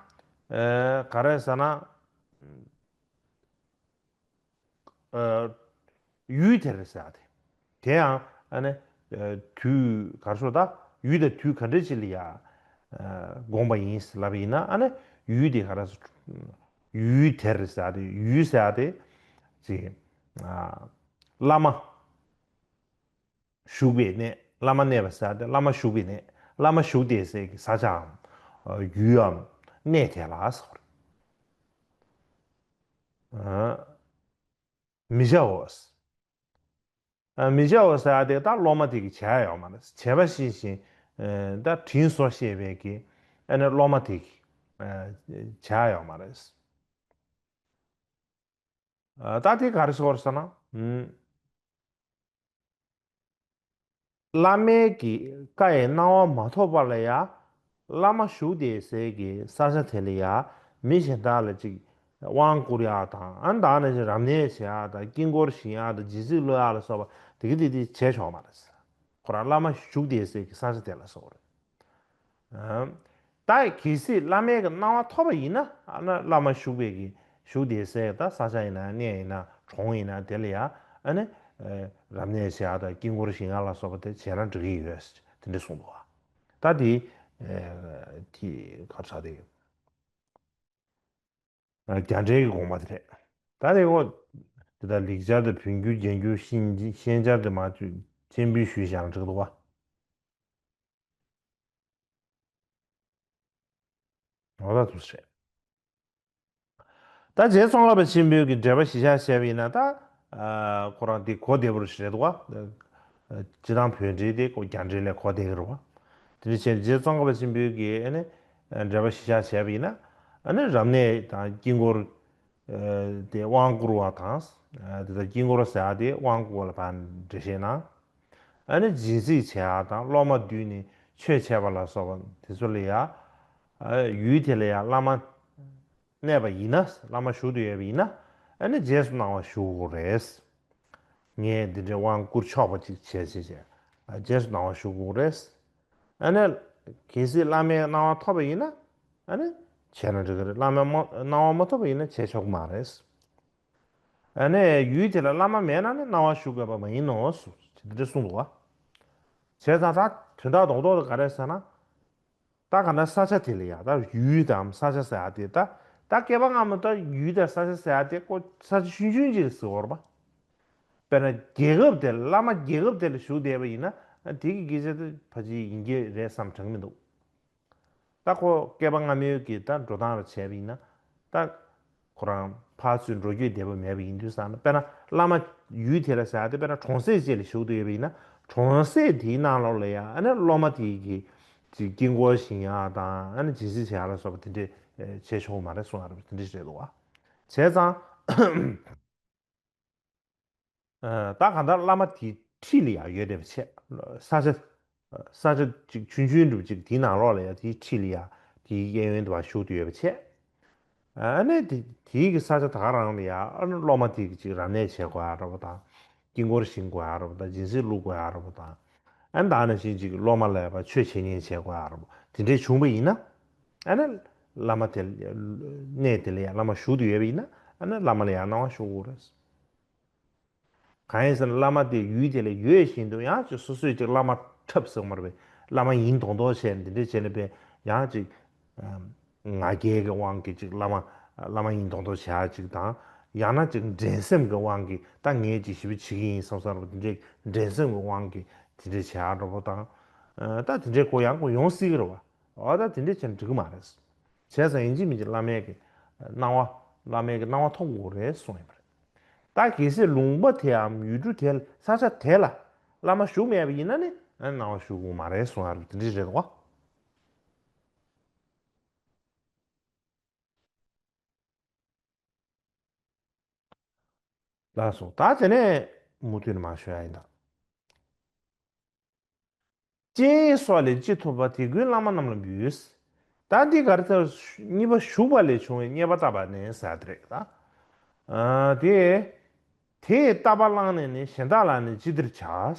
ཨེ། ག་རེ་ཟེར་ན། ཨ། ཡུལ་དེར་ཟེར་ཡ་དེ། དེ་ཡང་ཨ་ནི། ཨ། དུས་ག་རེ་ཟེར་ད། ཡུལ་དང་དུས་ག་འདྲ་ཅིག་ལ་ཡ། ཨ། དགོངས་པ་ཡིན་ལབ་ཡིན་ན་ཨ་ནི། ཡུལ་དེ་ག་རེ་ཟེར། ཡུལ་དེར་ཟེར་ཡ་དེ། ཡུལ་ཟེར་ཡ་དེ། ཅིག་ཨ། བླ་མ་བཞུགས་པའི་གནས། བླ་མ་གནས་པ་ཟེར་ཡ་དེ། བླ་མ་བཞུགས་པའི་གནས། བླ་མ་བཞུགས་དེ་ཟེར་གྱི་ས་ཆའམ། ཡུལ་འམ། གནས་དེ་ལ་ཟེར། ཨ། མི་བྱའོ། ཨ། མི་བྱའོ་ཟེར་ཡ་དེ་ད་སློབ་མ་དེ་གིས་བྱས་ཡོད་མ་རེད། བྱས་པ་ཤེས་བཞིན། ཨ། ད་དྲིན་གཟོ་ཤེས་པའི་གི། ཨ་ནི་སློབ་མ་དེ་གིས། ཨ། བྱས་ཡོད་མ་རེད། ཨ། ད་དེ་ག་རེ་ཟེར་ཟེར་ན། ཨུམ། བླ་མའི་གི་བཀའ་ཡི་གནང་བ་མ་ཐོབ་པ་ལ་ཡ། བླ་མ་བཞུགས་དེ་ཟེར་གི་ས་ཆ་དེ་ལ་ཡ། མི་གཞན་དག་ལ་ཅིག་དབང་བསྐུར་ཡག་དང་། ཨ་ནི་ད་ནི་ཅིག་རབ་གནས་བྱེད་ཡག་དང་། དཀྱིལ་འཁོར་བཞེངས་ཡག་དང་། སྦྱིན་སྲེག་བླུག་ཡག་ལ་སོགས་པ་དེ་གི་དེ་དེ་བྱས་ཆོག་མ་རེད། ཁོ་རང་བླ་མ་བཞུགས་དེ་ཟེར་གི་ས་ཆ་དེ་ལ་སོགས་རེད། ཨ། ད་གལ་སྲིད་བླ་མའི་གི་གནང་བ་ཐོབ་པ་ཡིན་ན། ཨ་ནི་བླ་མ་བཞུགས་པའི་གི་བཞུགས་དེ་ཟེར་ད་ས་ཆ་ཡིན་ན། གནས་ཡིན་ན། གྲོང་ཡིན་ན། དེ་ལ་ཡ་ཨ་ནི། ཨ། རབ་གནས་བྱེད་ཡག་དང་། དཀྱིལ་འཁོར་བཞེངས་ཡག་ལ་སོགས་པ་དེ་བྱས་ན་འགྲིག་གི་ཡོད་ཟེར་དེ་འདྲ་གསུངས་འདུག་བ། ད་དེ། ཨ། དེ་ག་རེ་ཟེར་དེ། ཨ། རྒྱ་འགྲེལ་གྱི་དགོངས་པ་དེ་རེད། ད་དེ་འོ། དེ་ལྟར་ལེགས་སྦྱར་དང་བོད་འགྱུར་རྒྱ་འགྱུར་ཤན་ཤན་སྦྱར་དེ་མ་བཅུ་སྤྱན་འབུལ་ཞུས་བཞག་ན་འགྲིག་འདུག་བ། འོ་ད་འདུག་སེ་རེད། ད་རྗེ་ཙོང་ཁ་པ་ཆེན་པོའི་གི་འགྲེལ་པ་གཞི་བཞག་བྱས་པ་ཡིན་ན། ད་ཨ་ཁོ་རང་དེ་གོ་བདེ་པོ་རེད་འདུག་བ། སྤྱིར་བཏང་བོད་འགྲེལ་དེ་ཁོ་རྒྱ་འགྲེལ་ལས་གོ་བདེ་གི་རེད་བ། དེ་འདྲ་བྱས་རྗེ་ཙོང་ཁ་པ་ཆེན་པོའི་གི་ཨ་ནི་འགྲེལ་པ་གཞི་བཞག་བྱས་པ་ཡིན་ན། ཨ་ནི་རབ་གནས་དང་དཀྱིལ་འཁོར། ཨ། དེ་དབང་བསྐུར་བ་དང་། ཨ། དེ་ལྟར་དཀྱིལ་འཁོར་ཟེར་ཡག་དེ་དབང་བསྐུར་བ་ལ་ཕར་འགྲེལ་བཤད་གནང་། ཨ་ནི་སྦྱིན་སྲེག་བྱེད་ཡག་དང་། སློབ་མ་བསྡུས་ནས་ཆོས་འཆད་པ་ལ་སོགས་པ་དེ་ཚོ་ལ་ཡ། ཨ། ཡུལ་དེ་ལ་ཡ་བླ་མ་གནས་པ་ཡིན་ན། བླ་མ་བཞུགས་བསྡད་ཡོད་པ་ཡིན་ན། ཨ་ནི་རྗེས་སུ་གནང་བ་ཞུ་དགོས་རེད། ངས་འདི་འདྲའི་དབང་བསྐུར་ཆོག་པ་ཅིག་བྱས་བྱས་བྱས། ཨ། རྗེས་སུ་གནང་བ་ཞུ་དགོས་རེད། ཨ་ནི་གལ་སྲིད་བླ་མའི་གནང་བ་ཐོབ་པ་ཡིན་ན། ཨ་ནི་བྱས་ན་འགྲིག་གི་རེད། བླ་མའི་མ་གནང་བ་མ་ཐོབ་པ་ཡིན་ན་བྱས་ཆོག་གི་མ་རེད། ཨ་ནི་ཡུལ་དེ་ལ་བླ་མ་མེད་ན་ནི་གནང་བ་ཞུ་དགོས་པ་མ་ཡིན་ནོ་ཟེར་འདི་འདྲ་གསུངས་འདུག་བ། བྱས་ཙང་ད་དོན་དག་རྡོག་རྡོག་དེ་ག་རེ་ཟེར་ན། ད་ག་ན་ས་ཆ་དེ་ལ་ཡ། ད་ཡུལ་དང་ས་ཆ་ཟེར་ཡ་དེ། ད་ད་བསྐལ་པ་སྔ་མོ་ད་ཡུལ་དང་ས་ཆ་ཟེར་ཡ་དེ་ཁོ་ས་ཆ་ཆུང་ཆུང་ཅིག་ལ་ཟེར་བ་རེད་པ། དཔེར་ན་རྒྱལ་ཁབ་དེ་ལ། བླ་མ་རྒྱལ་ཁབ་དེ་ལ་བཞུགས་བསྡད་པ་ཡིན་ན། དེ་གི་སྐད་ཆ་དེ་ཕལ་ཆེར་ཡིན་གྱི་རེད་བསམ་དྲན་གྱི་མི་འདུག་ད་ཁོ་བསྐལ་པ་སྔ་མོའི་གི་ད་འགྲོ་སྟངས་ལ་བྱས་པ་ཡིན་ན། ད་ཁོ་རང་ཕར་ཚུར་འགྲོ་སྐྱོད་བདེ་པོ་མེད་པ་ཡིན་དུས་ཙང་ན། དཔེར་ན་བླ་མ་ཡུལ་དེ་ལ་ཟེར་ཡ་དེ། དཔེར་ན་གྲོང་གསེབ་ཅིག་ལ་བཞུགས་བསྡད་ཡོད་པ་ཡིན་ན། གྲོང་གསེབ་དེའི་ནང་ལོགས་ལ་ཡ་ཨ་ནི་སློབ་མ་དེ་གི་ཅིག་དཀྱིལ་འཁོར་བཞེངས་ཡ་དང་། ཨ་ནི་སྦྱིན་སྲེག་བྱེད་ཡ་ལ་སོགས་པ་དེ་འདྲས་བྱས་ཆོག་གི་མ་རེད་གསུངས་ཡ་རེད། དེ་འདྲས་རེད་འདུག་བ། བྱས་ཙང་། ཨ། ད་གང་ལྟར་བླ་མ་དེའི་འཁྲིས་ལ་ཡང་ཡོད་བསྡད་པ་བྱས། ས་ཆ། ས་ཆ་ཅིག་ཆུང་ཆུང་འདྲ་པོ་ཅིག་དེའི་ནང་ལོགས་ལ་ཡང་དེའི་འཁྲིས་ལ་ཡང་དེའི་གཡས་གཡོན་དུ་བ་བཞུགས་བསྡད་ཡོད་པ་བྱས། ཨ་ནི་དེ་དེའི་གི་ས་ཆ་ད་ག་རང་ལ་ཡང་ཨ་ནི་སློབ་མ་དེ་གི་ཅིག་རབ་གནས་བྱེད་དགོས་ཡ་འདྲ་པོ་དང་། དཀྱིལ་འཁོར་བཞེངས་དགོས་ཡ་འདྲ་པོ་དང་། སྦྱིན་སྲེག་བླུག་དགོས་ཡ་འདྲ་པོ་དང་། ཨ་ནི་ད་ནང་བཞིན་ཅིག་སློབ་མ་ལ་ཡ་ཕར་ཆོས་འཆད་ཉན་བྱེད་དགོས་ཡ་འདྲ་པོ་དེ་འདྲས་བྱུང་བ་ཡིན་ན། ཨ་ནི་བླ་མ་དེ་གནས་དེ་ལ་ཡང་བླ་མ་བཞུགས་བསྡད་ཡོད་པ་ཡིན་ན། ཨ་ནི་བླ་མ་ལ་ཡང་གནང་བ་ཞུ་དགོས་རེད། གང་ཡིན་ཟེར་ན་བླ་མ་དེ་ཡུལ་དེ་ལ་ཡོད་བཞིན་དུ་ཡང་ཅིག་སོ་སོས་ཅིག་བླ་མ་ འཁྲབ་སོང་མ་རེད་པས། བླ་མ་ཡིན་མདོག་མདོག་བྱས་འདི་འདྲས་བྱས་ནས་པས་ཡང་ཅིག་ང་རྒྱལ་གྱི་དབང་གིས་ཅིག་བླ་མ་བླ་མ་ཡིན་མདོག་མདོག་བྱ་ཅིག་དང་། ཡང་ན་ཅིག་འགྲན་སེམས་ཀྱི་དབང་གིས་ད་ངས་ཅིག་ཞི་བ་བྱེད་ཀྱི་ཡིན་བསམ་བསམ་རེད་པ། འདི་འདྲས་འགྲན་སེམས་ཀྱི་དབང་གིས་དེ་འདྲས་བྱ་འགྲོ་པོ་དང་། ད་དེ་འདྲས་གོ་ཡང་གོ་ཡོང་སྲིད་ཀྱི་རེད་པ། འོ་ད་དེ་འདྲས་བྱས་ན་འགྲིག་གི་མ་རེད། བྱས་ཙང་ཡིན་གཅིག་མིན་གཅིག་བླ་མའི་གི་སྣང་བ་བླ་མའི་གི་སྣང་བ་ཐོབ་དགོས་རེད་གསུངས་ཡོད་པ་རེད། ད་གལ་སྲིད་ལུང་པ་དེའམ་ཡུལ་གྲུ་དེ་ས་ཆ་དེ་ལ་བླ་མ་བཞུགས་མེད་པ་ཡིན་ན་ནི་སྣང་བ་བཞུགས་དགོས་མ་རེད་གསུངས་ཡོད་པ་དེ་འདྲ་རེད་དོ། ལགས་སོ། ད་དེ་ནས་མུ་མཐུད་ནས་མར་ཞུ་ཡ་ཡིན་ད། སྤྱན་གཡས་སོགས་ལས་ཅི་ཐོབ་པ་དེ་ཀུན་བླ་མ་རྣམས་ལ་འབུལ། ད་འདི་ག་རེ་ཟེར་གཉིས་པ་བཞུགས་པ་ལས་བྱུང་བའི་རྙེད་པ་བཏབ་པ་ནི་ཟེར་དེ་རེད་ད། ཨ་དེ་དེས་བཏབ་པ་བླངས་ནས་ནི་གཞན་དག་ལ་ནི་ཅི་བདེར་བྱ།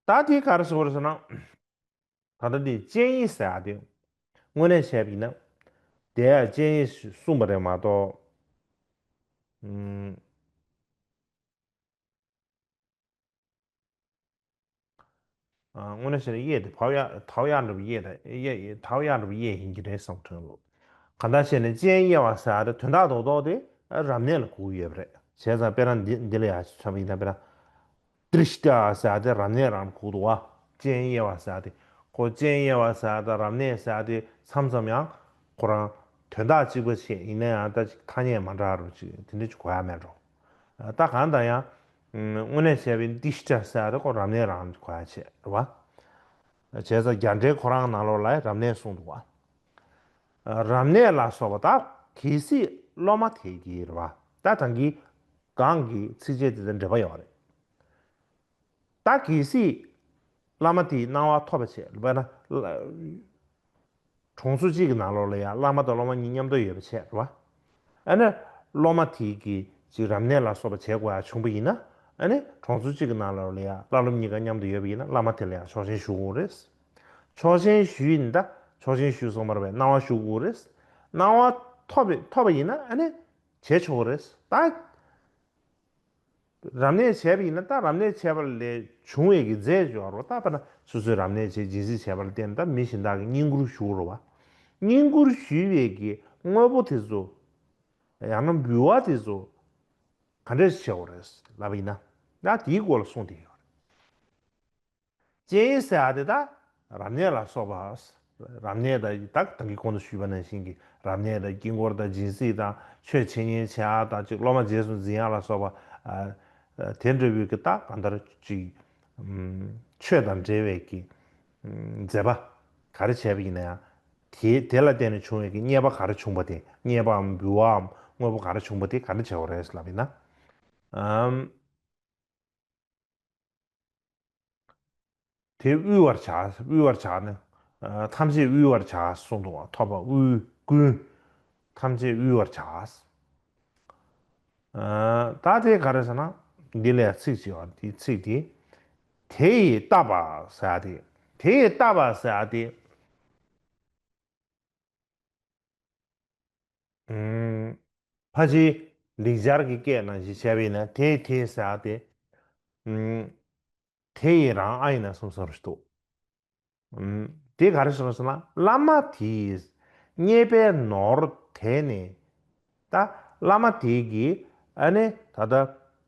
ད་དེ་ག་རེ་ཟེར་བ་རེད་ཟེར་ན། ད་ལྟ་འདི་སྤྱན་གཡས་ཟེར་ཡ་དེ་དངོས་གནས་བྱས་པ་ཡིན་ན། དེ་ཡང་སྤྱན་གཡས་གསུངས་པ་རེད་མ་གཏོགས། ཨུམ། ཨ་དངོས་གནས་བྱས་ན་གཡས་དེ་བག་ཡ་བག་ཡ་འདྲ་བ་གཡས་དང་གཡས་བག་ཡ་འདྲ་བ་གཡས་ཡིན་གྱི་རེད་བསམ་དྲན་ལོ། གང་ལྟར་བྱས་ནས་སྤྱན་གཡས་པ་ཟེར་ཡ་དེ་དོན་དག་རྡོག་རྡོག་དེ་རབ་གནས་ལ་གོ་གི་ཡོད་པ་རེད། བྱས་ཙང་དཔེར་ན་འདི་འདི་ལ་ཡང་མཚོན་པ་ཡིན་ན་དཔེར་ན། ཏྲི་ཤི་ཏ་ཟེར་ཡ་དེ་རབ་གནས་རང་གོ་འདུག་བ། སྤྱན་གཡས་པ་ཟེར་ཡ་དེ། ཁོ་སྤྱན་གཡས་པ་ཟེར་ཡ་དང་རབ་གནས་ཟེར་ཡ་དེ་མཚམས་མཚམས་ཡང་ཁོ་རང་དོན་དག་གཅིག་པ་བྱས་ཡིན་ན་ཡང་ད་ཅིག་ཐ་སྙད་མ་འདྲ་རུ་ཅིག་དེ་འདྲ་ཅིག་གོ་ཡ་མེད་འགྲོ། ད་གང་ལྟར་ཡང་དངོས་གནས་བྱས་པའི་ཏྲི་ཤི་ཏ་ཟེར་ཡ་དེ་ཁོ་རབ་གནས་རང་གོ་ཡ་བྱས་རེད་བ། བྱས་ཙང་རྒྱ་འགྲེལ་ཁོ་རང་ནང་ལོགས་ལ་རབ་གནས་གསུངས་འདུག་བ། རབ་གནས་ལ་སོགས་པ་དག་གལ་སྲིད་སློབ་མ་དེ་གིས་རེད་བ། ད་ད་གིན་གོང་གི་ཚིགས་བཅད་དེ་དང་འབྲེལ་བ་ཡོད་རེད། ད་གལ་སྲིད་བླ་མ་དེའི་སྣང་བ་ཐོབ་པ་བྱས་དཔེར་ན། གྲོང་ཚོ་གཅིག་གི་ནང་ལོགས་ལ་ཡང་བླ་མ་དང་སློབ་མ་གཉིས་མཉམ་དུ་ཡོད་པ་བྱས་རེད་བ། ཨ་ནི་སློབ་མ་དེ་གིས་ཅིག་རབ་གནས་ལ་སོགས་པ་བྱེད་དགོས་ཡ་བྱུང་པ་ཡིན་ན། ཨ་ནི་གྲོང་ཚོ་གཅིག་གི་ནང་ལོགས་ལ་ཡང་བླ་སློབ་གཉིས་ཀ་མཉམ་དུ་ཡོད་པ་ཡིན་ན་བླ་མ་དེ་ལ་ཡང་ཆོག་མཆན་ཞུ་དགོས་རེད། ཆོག་མཆན་ཞུས་ཡིན་ད། ཆོག་མཆན་ཞུས་སོང་བར་བའི་སྣང་བ་ཞུ་དགོས་རེད། སྣང་བ་ཐོབ་པ་ཐོབ་པ་ཡིན་ན་ཨ་ནི་བྱེད་ཆོག་རེད་ད། རབ་གནས་བྱས་པ་ཡིན་ན་ད་རབ་གནས་བྱས་པ་ལས་བྱུང་བའི་གི་རྫས་སྦྱོར་རོ། ད་ལྟ་ན་སོ་སོའི་རབ་གནས་བྱས་སྦྱིན་སྲེག་བྱས་པ་ལ་བརྟེན་ད་མི་གཞན་དག་གི་བསྙེན་བཀུར་ཞུ་རོ་བ། བསྙེན་བཀུར་ཞུས་པའི་གི་དངོས་པོ་དེ་ཚོ་ཡང་ན་འབུལ་བ་དེ་ཚོ་ག་འདྲས་བྱེད་དགོས་རེད་ལབ་ཡིན་ན། ད་དེའི་སྐོར་ལ་གསུངས་ཏེ་ཡོད་རེད། སྤྱན་གཡས་ཟེར་ཡ་དེ་ད་རབ་གནས་ལ་སོགས་པ། རབ་གནས་དང་ད་ད་གིན་གོང་དུ་ཞུས་པ་ནང་བཞིན་གྱི་རབ་གནས་དང་དཀྱིལ་འཁོར་དང་སྦྱིན་སྲེག་དང་ཆོས་འཆད་ཉན་བྱེད་ཡ་དང་ཅིག་སློབ་མ་རྗེས་སུ་འཛིན་ཡ་ལ་སོགས་པ། ཨ་དེ་འདྲ་བོའི་གི་ད་གང་ལྟར་ཅིག་ཨམ་ཆོས་དང་འབྲེལ་བའི་གི་ཨམ་མཛད་པ་ག་རེ་བྱས་པ་ཡིན་ན་ཡང་དེ་དེ་ལ་བརྟེན་ནས་བྱུང་བའི་གི་རྙེད་པ་ག་རེ་བྱུང་བ་དེ་རྙེད་པའམ་འབུལ་བའམ་དངོས་པོ་ག་རེ་བྱུང་བ་དེ་ག་འདྲ་བྱེད་དགོས་རེད་ལབ་ཡིན་ན། ཨམ། དེ་དབུལ་བར་བྱ། དབུལ་བར་བྱ་ནི། ཨ་ཐམས་ཅད་དབུལ་བར་བྱ་གསུངས་འདུག་བ། ཐོབ་པ་དབུལ་ཀུན། ཐམས་ཅད་དབུལ་བར་བྱ། ཨ་ད་དེ་ག་རེ་ཟེར་ན། འདི་ལ་ཡང་ཚིག་ཅིག་ཡོད། འདི་ཚིག་འདི། དེ་ཡིས་བཏབ་པ་ཟེར་ཡ་དེ། དེ་ཡིས་བཏབ་པ་ཟེར་ཡ་དེ། ཨུམ། ཕལ་ཆེར་ལེགས་སྦྱར་གྱི་སྐད་ནང་བཞིན་བྱས་པ་ཡིན་ན་དེ་དེ་ཟེར་ཡ་དེ། ཨུམ། དེ་ཡི་རང་ཨ་ཡིན་ན་གསུམ་གསུམ་རེ་འདུག་ཨུམ། དེ་ག་རེ་ཟེར་ན་ཟེར་ན་བླ་མ་དེས་རྙེད་པའི་ནོར་དེ་ནི། ད་བླ་མ་དེ་གིས་ཨ་ནི་ད་ལྟ་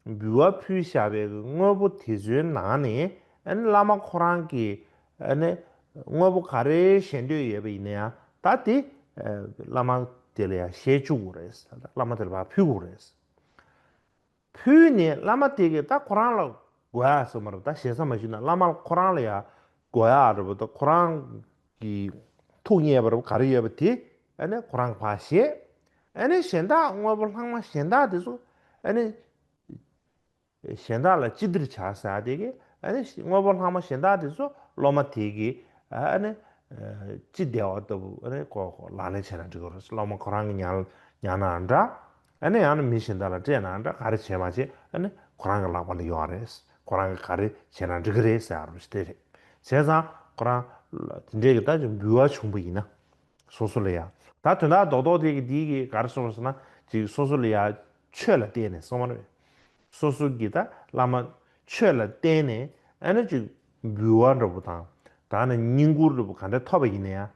འབུལ་བ་ཕུལ་བཞག་པའི་དངོས་པོ་དེ་ཚོའི་ནང་ནས་ཨ་ནི་བླ་མ་ཁོ་རང་གིས་ཨ་ནི་དངོས་པོ་ག་རེ་བཞེས་འདོད་ཡོད་པ་ཡིན་ན་ཡང་ད་དེ་བླ་མ་དེ་ལ་ཡང་བཞེས་བཅུག་དགོས་རེད། བླ་མ་དེ་ལ་ཕར་ཕུལ་དགོས་རེད། ཕུལ་ནས་བླ་མ་དེ་གིས་ད་ཁོ་རང་ལ་དགོས་ཡ་ཟེར་མ་རེད། ད་ཞེ་ས་མ་ཞུས་ན་བླ་མ་ཁོ་རང་ལ་ཡ་དགོས་ཡ་རེད་པ། ད་ཁོ་རང་གི་ཐུགས་མཉེས་པ་རེད་པ། ག་རེ་ཡོད་པ་དེ་ཨ་ནི་ཁོ་རང་གིས་ཕར་བཞེས། ཨ་ནི་གཞན་དག་དངོས་པོ་ལྷག་མ་གཞན་དག་དེ་ཚོ་ཨ་ནི་གཞན་དག་ལ་ཅི་བདེར་བྱ་ཟེར་ཡ་དེ་གིས་ཨ་ནི་དངོས་པོ་ལྷག་མ་གཞན་དག་དེ་ཚོ་སློབ་མ་དེ་གིས་ཨ་ནི་ཅི་བདེ་བ་ལྟ་བུ་ཨ་ནི་ཁོ་ཁོ་ལག་ལེན་བྱས་ན་འགྲིག་གི་རེད། སློབ་མ་ཁོ་རང་གིས་ཉར་ཉར་ན་འདྲ། ཨ་ནི་ཡང་ན་མི་གཞན་དག་ལ་སྤྲད་ན་འདྲ། ག་རེ་བྱས་མ་བྱས་ཨ་ནི་ཁོ་རང་གི་ལག་པ་ལ་ཡོད་རེད། ཁོ་རང་གིས་ག་རེ་བྱས་ན་འགྲིག་གི་རེད་ཟེར་ཡ་རུ་དེ་རེད། བྱས་ཙང་ཁོ་རང་དེ་འདྲའི་གི་ད་ཅིག་འབུལ་བ་བྱུང་བ་ཡིན་ན་སོ་སོ་ལ་ཡ། ད་དོན་དག་རྡོག་རྡོག་དེ་གི་འདི་གི་ག་རེ་གསུངས་པ་ཟེར་ན་ཅིག་སོ་སོ་ལ་ཡ་ཆོས་ལ་བརྟེན་ནས་གསུངས་པ་རེད། སོ་སོ་གི་ད་བླ་མ་ ཆོས་ལ་བརྟེན་ནས་ཨ་ནི་ཅིག་འབུལ་བ་འདྲ་པོ་དང་ད་ནི་བསྙེན་བཀུར་འདྲ་པོ་ག་འདྲ་ཐོབ་པ་ཡིན་ན་ཡང་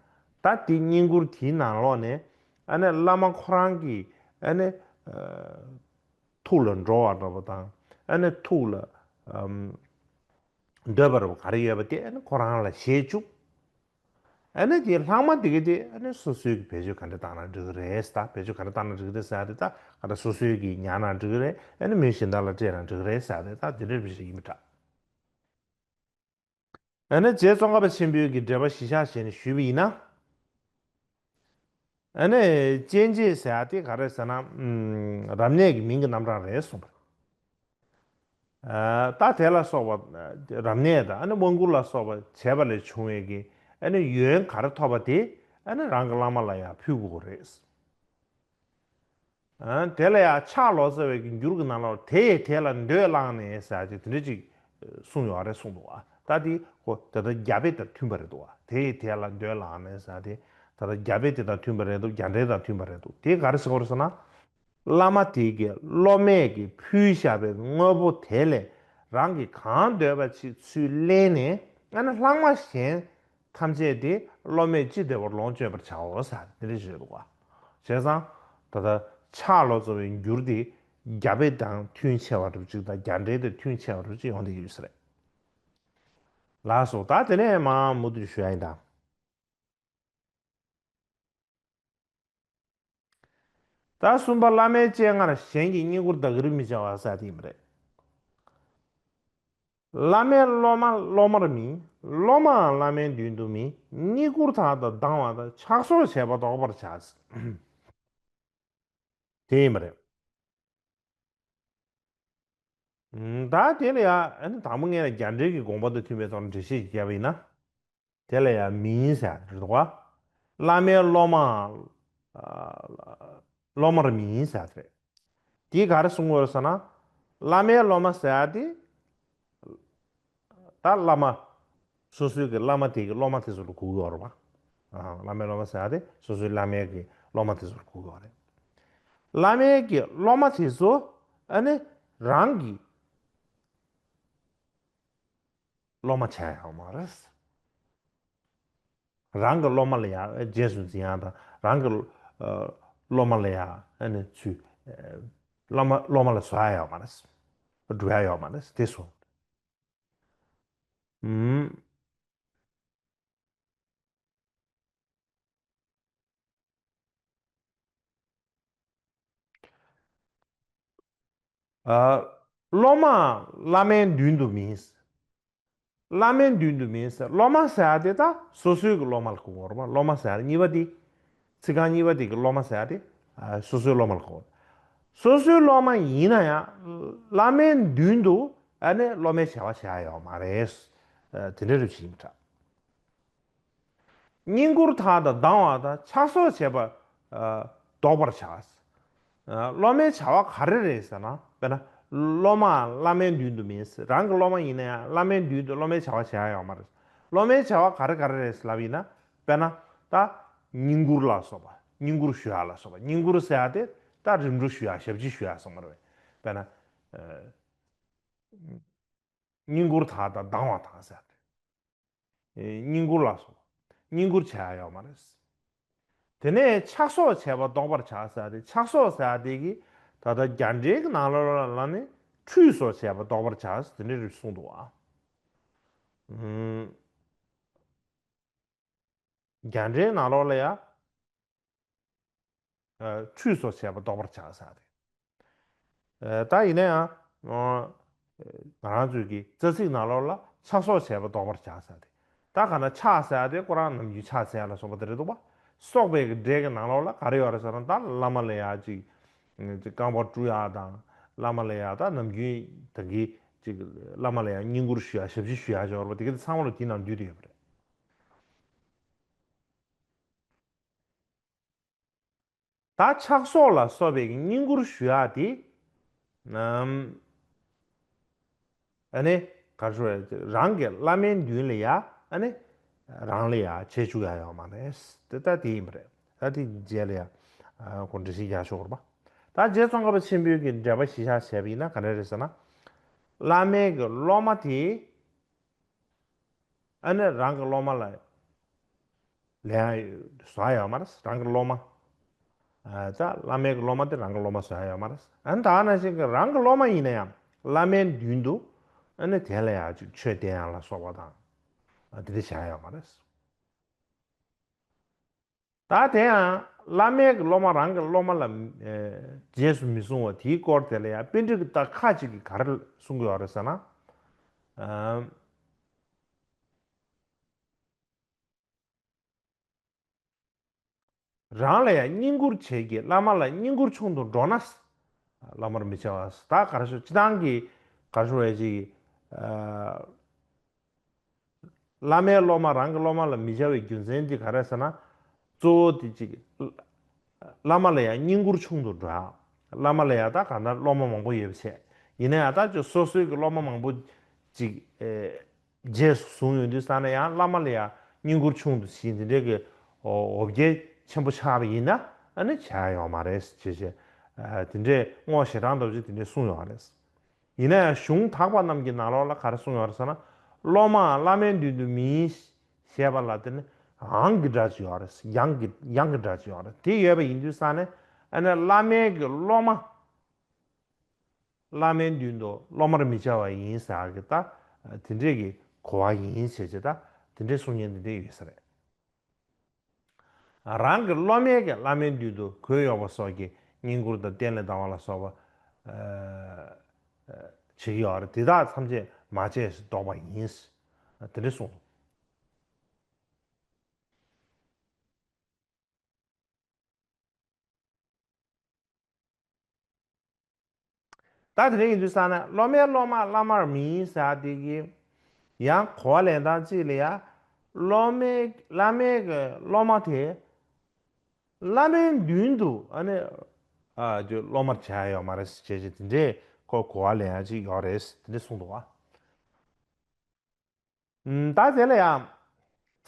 ད་དེ་བསྙེན་བཀུར་དེའི་ནང་ལོགས་ནས་ཨ་ནི་བླ་མ་ཁོ་རང་གི་ཨ་ནི་ཐུགས་ལ་འགྲོ་བ་འདྲ་པོ་དང་ཨ་ནི་ཐུགས་ལ་འདོད་པ་འདྲ་པོ་ག་རེ་ཡོད་པ་དེ་ཨ་ནི་ཁོ་རང་ལ་བཞེས་བཅུག་ཨ་ནི་དེ་ལྷག་མ་དེ་ག་དེ་ཨ་ནི་སོ་སོའི་གི་བེད་སྤྱོད་ག་འདྲ་བཏང་ན་འགྲིག་གི་རེད་ཟེར། ད་བེད་སྤྱོད་ག་འདྲ་བཏང་ན་འགྲིག་གི་རེད་ཟེར་ཏེ་ད་ག་འདྲ་སོ་སོའི་གི་ཉར་ན་འགྲིག་གི་རེད། ཨ་ནི་མི་གཞན་དག་ལ་སྤྲད་ན་འགྲིག་གི་རེད་ཟེར་ཏེ་ད་དེ་འདྲ་བ་ཞིག་ཡིན་པ་འདྲ། ཨ་ནི་རྗེ་ཙོང་ཁ་པ་ཆེན་པོའི་གི་འགྲེལ་པ་གཞི་བཞག་བྱས་ནས་ཞུས་པ་ཡིན་ན། ཨ་ནི་སྤྱན་རས་གཟིགས་ཟེར་ཡ་དེ་ག་རེ་ཟེར་ན་ཨམ་རབ་གནས་ཀྱི་མིང་གི་རྣམ་གྲངས་རེད་གསུངས་པ་རེད། ཨ་ད་དེ་ལ་སོགས་པ་རབ་གནས་དང་ཨ་ནི་དབང་བསྐུར་ལ་སོགས་པ་བྱས་པ་ལས་བྱུང་བའི་གི་ཨ་ནི་ཡོན་ག་རེ་ཐོབ་པ་དེ་ཨ་ནི་རང་གི་བླ་མ་ལ་ཡང་ཕུལ་དགོས་རེད། ཨ་དེ་ལ་ཡང་ཕྱག་ལོ་ཟེར་བའི་གི་འགྱུར་གྱི་ནང་ལོགས་དེ་ཡི་དེ་ལ་འདོད་བླངས་ནས་ཟེར་ཅིག་དེ་འདྲ་ཅིག་གསུངས་ཡོད་རེད་གསུངས་འདུག་བ། ད་དེ་ཁོ་དེ་ལྟར་རྒྱ་དཔེ་དང་མཐུན་པ་རེད་འདུག་བ། དེ་ཡི་དེ་ལ་འདོད་བླངས་ནས་ཟེར་དེ་ད་ལྟ་རྒྱ་དཔེ་དེ་དང་མཐུན་པ་རེད་འདུག་རྒྱ་འགྲེལ་དང་མཐུན་པ་རེད་འདུག་དེ་ག་རེ་ཟེར་དགོས་རེད་ཟེར་ན། བླ་མ་དེ་གི་སློབ་མས་ཀྱི་ཕུལ་བཞག་པའི་དངོས་པོ་དེ་ལས་རང་གི་གང་འདོད་པ་ཅིག་ཚུར་ལེན་ནས་ཨ་ནི་ལྷག་མ་གཞན་ཐམས་ཅད་དེ་སློབ་མས་ཅི་བདེ་བར་ལོངས་སྤྱོད་པར་བྱའོ་ཟེར་དེ་འདྲ་ཞིག་རེད་འདུག་བ། བྱས་ཙང་ད་ལྟ་ཕྱག་ལོ་ཟེར་བའི་འགྱུར་དེ་རྒྱ་དཔེ་དང་མཐུན་ཆེ་བ་འདྲ་ཅིག་དང་རྒྱ་འགྲེལ་དེ་མཐུན་ཆེ་བ་འདྲ་ཅིག་ཡོང་བསྡད་ཀྱི་ཡོད་ས་རེད། ལགས་སོ། ད་དེ་ནས་མར་མུ་མཐུད་ཞུ་ཡ་ཡིན་ད། ད་གསུམ་པ་བླ་མའི་སྤྱན་སྔར་གཞན་གྱི་བསྙེན་བཀུར་བདག་གིར་མི་བྱ་བ་ཟེར་དེ་ཡིན་པ་རེད། བླ་མས་སློབ་མ་སློབ་མར་མིན། སློབ་མའང་བླ་མའི་མདུན་དུ་མིན། བསྙེན་བཀུར་དག་དང་སྡང་བ་དང་ཕྱག་སོར་བྱས་པ་བཟློག་པར་བྱ། དེ་ཡིན་པ་རེད། ད་དེ་ལ་ཡང་ཨ་ནི་དང་པོ་ངས་རྒྱ་འགྲེལ་གྱི་དགོངས་པ་དང་མཐུན་པའི་ཐོག་ནས་འགྲེལ་བཤད་ཅིག་བརྒྱབ་པ་ཡིན་ན། དེ་ལ་ཡང་མིན་ཟེར་ཡ་རེད་བ། བླ་མའི་སློབ་མའང་སློབ་མར་མིན་ཟེར་ཡ་རེད། དེ་ག་རེ་གསུང་གི་ཡོད་ཟེར་ན། བླ་མའི་སློབ་མ་ཟེར་ཡ་དེ། ད་བླ་མ། སོ་སོའི་གི་བླ་མ་དེ་གི་སློབ་མ་དེ་ཚོ་ལ་གོ་གི་ཡོད་རེད་བ། ཨ་བླ་མའི་སློབ་མ་ཟེར་ཡ་དེ་སོ་སོའི་བླ་མའི་གི་སློབ་མ་དེ་ཚོ་ལ་གོ་གི་ཡོད་རེད། བླ་མའི་གི་སློབ་མ་དེ་ཚོ་ཨ་ནི་རང་གི་སློབ་མ་བྱས་ཡོད་མ་རེད། རང་གི་སློབ་མ་ལ་ཡང་རྗེས་སུ་འཛིན་ཡག་དང་རང་གི་སློབ་མ་ལ་ཡང་ཨ་ནི་ཚུལ་སློབ་མ་སློབ་མ་ལ་བཟོ་ཡག་ཡོད་མ་རེད། སྒྲུབ་ཡག་ཡོད་མ་རེད་དེ་སོ། ཨུམ། ཨ། སློབ་མའང་བླ་མའི་མདུན་དུ་མིན། བླ་མའི་མདུན་དུ་མིན་ཟེར་སློབ་མ་ཟེར་ཡ་དེ་ད་སོ་སོའི་གི་སློབ་མ་ལ་གོ་དགོས་རེད་པ། སློབ་མ་ཟེར་ཡ་གཉིས་པ་དེ། ཚིག་རྐང་གཉིས་པ་དེ་གི་སློབ་མ་ཟེར་ཡ་དེ། ཨ། སོ་སོའི་སློབ་མ་ལ་གོ། སོ་སོའི་སློབ་མ་ཡིན་ན་ཡང་བླ་མའི་མདུན་དུ་ཨ་ནི་སློབ་མའི་བྱ་བ་བྱེད་ཡ་ཡོད་མ་རེད། ཨ། དེ་འདྲ་རེད་ཞིག་ཡིན་པ་འདྲ། བསྙེན་བཀུར་དག་དང་སྡང་བ་དང་ཕྱག་སོར་བྱེད་པ། ཨ། བཟློག་པར་བྱ། ཨ། སློབ་མའི་བྱ་བ་ག་རེ་རེད་ཟེར་ན། དཔེར་ན། སློབ་མའང་བླ་མའི་མདུན་དུ་མིན། རང་གི་སློབ་མ་ཡིན་ན་ཡང་བླ་མའི་མདུན་དུ་སློབ་མའི་བྱ་བ་བྱེད་ཡ་ཡོད་མ་རེད། སློབ་མའི་བྱ་བ་ག་རེ་ག་རེ་རེད་ཟེར་ལབ་ཡིན་ན། དཔེར་ན། ད། བསྙེན་བཀུར་ལ་སོགས་པ། བསྙེན་བཀུར་ཞུ་ཡ་ལ་སོགས་པ། བསྙེན་བཀུར་ཟེར་ཡ་དེ་ད་རིམ་གྲོ་ཞུ་ཡ་ཞབས་ཕྱི་ཞུ་ཡ་སོགས་མ་རེད། དཔེར་ན། ཨ། བསྙེན་བཀུར་དག་དང་སྡང་བ་དང་ཟེར་ཏེ། བསྙེན་བཀུར་ལ་སོགས། བསྙེན་བཀུར་བྱ་ཡ་ཡོད་མ་རེད། དེ་ནས་ཕྱག་སོར་བྱས་པ་བཟློག་པར་བྱ་ཟེར་ཏེ། ཕྱག་སོར་ཟེར་ཏེ་གི་ད་ལྟ་རྒྱ་འགྲེལ་གྱི་ནང་ལོགས་ལ་ནི་ཁྲུས་སོགས་བྱས་པ་བཟློག་པར་བྱ་ཟེར་དེ་འདྲ་རེ་གསུངས་འདུག་ཨ། ཨུམ། རྒྱ་འགྲེལ་ནང་ལོགས་ལ་ཡང་། ཨ། ཁྲུས་སོགས་བྱས་པ་བཟློག་པར་བྱ་ཟེར་ཏེ། ཨ། ད་ཡིན་ན་ཡང་། ཨ། ང་རང་ཚོའི་གི་རྩ་ཚིག་ནང་ལོགས་ལ་ཕྱག་སོར་བྱས་པ་བཟློག་པར་བྱ་ཟེར་ཏེ། ད་ག་ན་ཕྱག་ཟེར་ཏེ་ཁོ་རང་ནམ་རྒྱུན་ཕྱག་འཚལ་ཡ་ལ་སོགས་པ་དེ་རེད་འདུག་པ། སོགས་པའི་གི་འགྲེལ་གྱི་ནང་ལོགས་ལ་ག་རེ་ཡོད་རེད་ཟེར་ན། ད་བླ་མ་ལ་ཡང་ཅིག་ཅིག་རྐང་པ་བཀྲུ་ཡ་དང་། བླ་མ་ལ་ཡང་ད་ནམ་རྒྱུན་ད་གི་ཅིག་བླ་མ་ལ་ཡང་བསྙེན་བཀུར་ཞུ་ཡ་ཞབས་ཕྱི་ཞུ་ཡ་ཅིག་ཡོད་རེད་པ། དེ་ག་དེ་ཚང་མ་ལ་དེའི་ནང་འདུས་ཏེ་ཡོད་པ་རེད། ད་ཕྱག་སོར་ལ་སོགས་པའི་བསྙེན་བཀུར་ཞུ་ཡ་དེ། ཨམ། ཨ་ནི་ག་རེ་ཞུ་དགོས་རེད། རང་གི་བླ་མའི་མདུན་ལ་ཡ་ཨ་ནི་རང་ལ་ཡ་བྱེད་བཅུག་ཡ་ཡོད་མ་རེད། དེ་ད་དེ་ཡིན་པ་རེད། ད་དེ་རྗེས་ལ་ཡ་ཁོ་འགྲེལ་བཤད་རྒྱག་ཆོག་རེད་པ། ད་རྗེ་ཙོང་ཁ་པ་ཆེན་པོའི་གི་འགྲེལ་པ་གཞི་བཞག་བྱས་པ་ཡིན་ན་ག་འདྲ་རེད་ཟེར་ན། བླ་མའི་གི་སློབ་མ་དེ་ཨ་ནི་རང་གི་སློབ་མ་ལ་ལེན་བཟོ་ཡ་ཡོད་མ་རེད། རང་གི་སློབ་མ། ཨ་ད་བླ་མའི་གི་སློབ་མ་དེ་རང་གི་སློབ་མ་བཟོ་ཡ་ཡོད་མ་རེད། ཨ་ནི་ད་ནང་བཞིན་གི་རང་གི་སློབ་མ་ཡིན་ན་ཡང་བླ་མའི་མདུན་དུ་ཨ་ནི་དེ་ལ་ཡང་ཅིག་ཆོས་བསྟན་ཡ་ལ་སོགས་པ་དང་། ཨ་དེ་འདྲ་བྱ་ཡ་ཡོད་མ་རེད། ད་དེ་ཡང་བླ་མའི་གི་སློབ་མ་རང་གི་སློབ་མ་ལ་ཨེ་རྗེས་སུ་མི་སྲུང་བ་དེའི་སྐོར་དེ་ལ་ཡང་པཎྜི་ཏ་ཁ་ཅིག་གིས་ག་རེ་གསུང་གི་ཡོད་རེད་ཟེར་ན། ཨམ། རང་ལ་ཡང་བསྙེན་བཀུར་བྱེད་ཀྱི་བླ་མ་ལ་བསྙེན་བཀུར་ཆུང་དུ་འགྲོ་ན། བླ་མར་མི་བྱ་བ། ད་ག་རེ་ཞུ། སྤྱིར་བཏང་གི་ག་རེ་ཞུ་བ་ཅིག་ཨ། བླ་མའི་སློབ་མ་རང་གི་སློབ་མ་ལ་མི་བྱ་བའི་རྒྱུ་མཚན་དེ་ག་རེ་ཟེར་ན། གཙོ་བོ་དེ་གཅིག་བླ་མ་ལ་ཡང་བསྙེན་བཀུར་ཆུང་དུ་འགྲོ་ཡ། བླ་མ་ལ་ཡང་ད་གང་ལྟར་སློབ་མ་མང་པོ་ཡོད་པ་བྱས། ཡིན་ན་ཡང་ད་ཅིག་སོ་སོའི་གི་སློབ་མ་མང་པོ་ཅིག་ཨེ་རྗེས་སུ་བཟུང་ཡོང་དུས་ཙ་ན་ཡང་བླ་མ་ལ་ཡང་བསྙེན་བཀུར་ཆུང་དུ་བྱེད། འདི་འདྲའི་གི་འོ་འོ་བརྒྱལ་ཆེན་པོ་ཆགས་པ་ཡིན་ན་ཨ་ནི་བྱ་ཡ་ཡོད་མ་རེད་ཅེས་བྱས། ཨ་དེ་འདྲའི་རྔོག་ཞེ་སྡང་རྡོ་རྗེས་དེ་འདྲའི་གསུངས་ཡོད་རེད། ཡིན་ན་ཡང་གཞུང་དག་པ་རྣམས་ཀྱི་ནང་ལོགས་ལ་ག་རེ་གསུངས་ཡོད་རེད་ཟེར་ན། སློབ་མའང་བླ་མའི་མདུན་དུ་མིན་ཞེས་པ་ལ་དེ་ནི་འང་གི་སྒྲ་ཅིག་ཡོད་རེད། ཡང་གི་ཡང་གི་སྒྲ་ཅིག་ཡོད་རེད། དེ་ཡོད་པ་ཡིན་དུས་ཙ་ན་ཨ་ནི་བླ་མའི་གི་སློབ་མ། བླ་མའི་མདུན་དུ་སློབ་མར་མི་བྱ་བ་ཡིན་ཟེར་གི་ད་དེ་འདྲས་ཀྱི་གོ་བ་ཡིན་བྱས་བྱས་ད་དེ་འདྲས་གསུང་མཁན་དེ་འདྲས་ཡོད་ས་རེད། རང་གི་སློབ་མའི་གི་བླ་མའི་མདུན་དུ་གུས་གཡོག་པ་སོགས་ཀྱི་བསྙེན་བཀུར་དང་སྟན་ལ་བཏང་བ་ལ་སོགས་པ་ཨ་བྱེད་ཀྱི་ཡོད་རེད། དེ་དག་ཐམས་ཅད་མ་བྱས་སུ་བཟློག་པ་ཡིན། དེ་འདྲས་གསུངས། ད་དེ་རིང་ཡིན་དུས་ཙ་ན་སློབ་མའི་སློབ་མ་བླ་མར་མིན་ཟེར་དེ་གི་ཡང་གོ་བ་ལེན་སྟངས་གཅིག་ལ་ཡང་སློབ་མའི་བླ་མའི་གི་སློབ་མ་དེ་བླ་མའི་མདུན་དུ་ཨ་ནི་ཨ་ཅོ་སློབ་མར་བྱ་ཡ་ཡོད་མ་རེད་ཟེར་བྱས་བྱས་དེ་འདྲས་ཁོ་གོ་བ་ལེན་ཡ་ཅིག་ཡོད་རེད་དེ་འདྲས་གསུངས་འདུག་བ། ད་དེ་ལ་ཡང་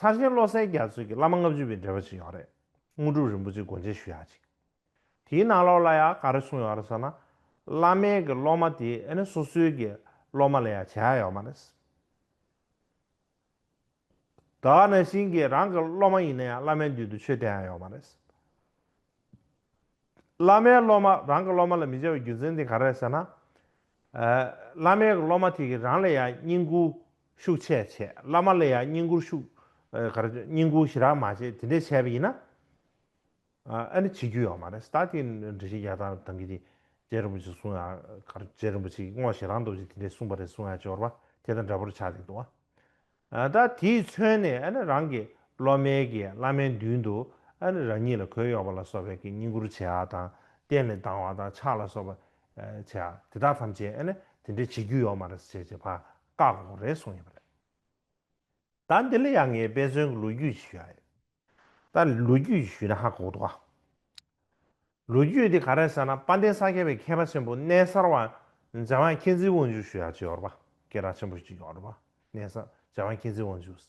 ཚར་ཆེན་བློ་གསལ་རྒྱ་མཚོས་ཀྱི་བླ་མ་ལྔ་བཅུ་པའི་འགྲེལ་པ་ཅིག་ཡོད་རེད། དངོས་གྲུབ་རིན་པོ་ཆེ་སྒོ་འབྱེད་ཞུ་ཡག་ཅིག་དེའི་ནང་ལོགས་ལ་ཡང་ག་རེ་གསུངས་ཡོད་རེད་ཟེར་ན། བླ་མའི་གི་སློབ་མ་དེ་ཨ་ནི་སོ་སོའི་གི་སློབ་མ་ལ་ཡང་བྱ་ཡག་ཡོད་མ་རེད། ད་ནང་བཞིན་གྱི་རང་གི་སློབ་མ་ཡིན་ན་ཡང་བླ་མའི་མདུན་དུ་ཆོས་བསྟན་ཡག་ཡོད་མ་རེད། བླ་མའི་སློབ་མ་རང་གི་སློབ་མ་ལ་མི་བྱ་བའི་རྒྱུ་མཚན་དེ་ག་རེ་རེད་ཟེར་ན། ཨ་བླ་མའི་སློབ་མ་དེ་གིས་རང་ལ་ཡང་བསྙེན་བཀུར་ཤུགས་ཆེ་བྱས། བླ་མ་ལ་ཡང་བསྙེན་བཀུར་ཤུགས་ཨ་ག་རེ་བསྙེན་བཀུར་ཞེ་དྲག་མ་བྱས་དེ་འདྲས་བྱས་པ་ཡིན་ན། ཨ་ཨ་ནི་བྱེད་རྒྱུ་ཡོད་མ་རེད། ད་དེ་འགྲེལ་བཤད་རྒྱག་སྟངས་ད་གིན་དེ་རྗེ་རིན་པོ་ཆེས་གསུངས་ཡག་ག་རེ་རྗེ་རིན་པོ་ཆེས་རྔོག་ཞེ་སྡང་རྡོ་རྗེས་དེ་འདྲས་གསུངས་པ་རེད་གསུང་ཡག་ཅིག་ཡོད་རེད་པ། དེ་དང་འདྲ་པོ་ཆགས་བསྡད་འདུག་བ། ཨ་ད་དེས་མཚོན་ནས་ཨ་ནི་རང་གི་སློབ་མའི་གི་བླ་མའི་མདུན་དུ་ཨ་ནི་རང་ཉིད་ལ་གུས་གཡོག་པ་ལ་སོགས་པའི་གི་བསྙེན་བཀུར་བྱེད་ཡག་དང་སྟན་ལ་བཏང་བ་དང་ཕྱག་ལ་སོགས་པ་ཨ་བྱེད་ཡག་དེ་དག་ཐམས་ཅད་ཨ་ནི་དེ་འདྲའི་བྱེད་རྒྱུ་ཡོད་མ་རེད་ཟེར་བྱས་ཕར་བཀག་དགོས་རེད་གསུངས་ཡོད་པ་རེད། ད་འདི་ལ་ཡང་ངས་དཔེ་མཚོན་གྱི་ལོ་རྒྱུས་ཤིག་ཞུ་ཡག་ཡིན། ད་ལོ་རྒྱུས་ཞུས་ན་ཧ་གོ་འདུག་ག་ལོ་རྒྱུས་དེ་ག་རེ་ཟེར་ན། དཔལ་ལྡན་ས་སྐྱ་པའི་མཁས་པ་ཆེན་པོ་གནས་གསར་བ་འཇམ་དབྱངས་མཁྱེན་བརྩེའི་དབང་ཕྱུག་ཞུ་ཡག་ཅིག་ཡོད་རེད་པ། སྐད་གྲགས་ཆེན་པོ་ཞིག་ཡོད་རེད་པ། གནས་གསར་འཇམ་དབྱངས་མཁྱེན་བརྩེའི་དབང་ཕྱུག་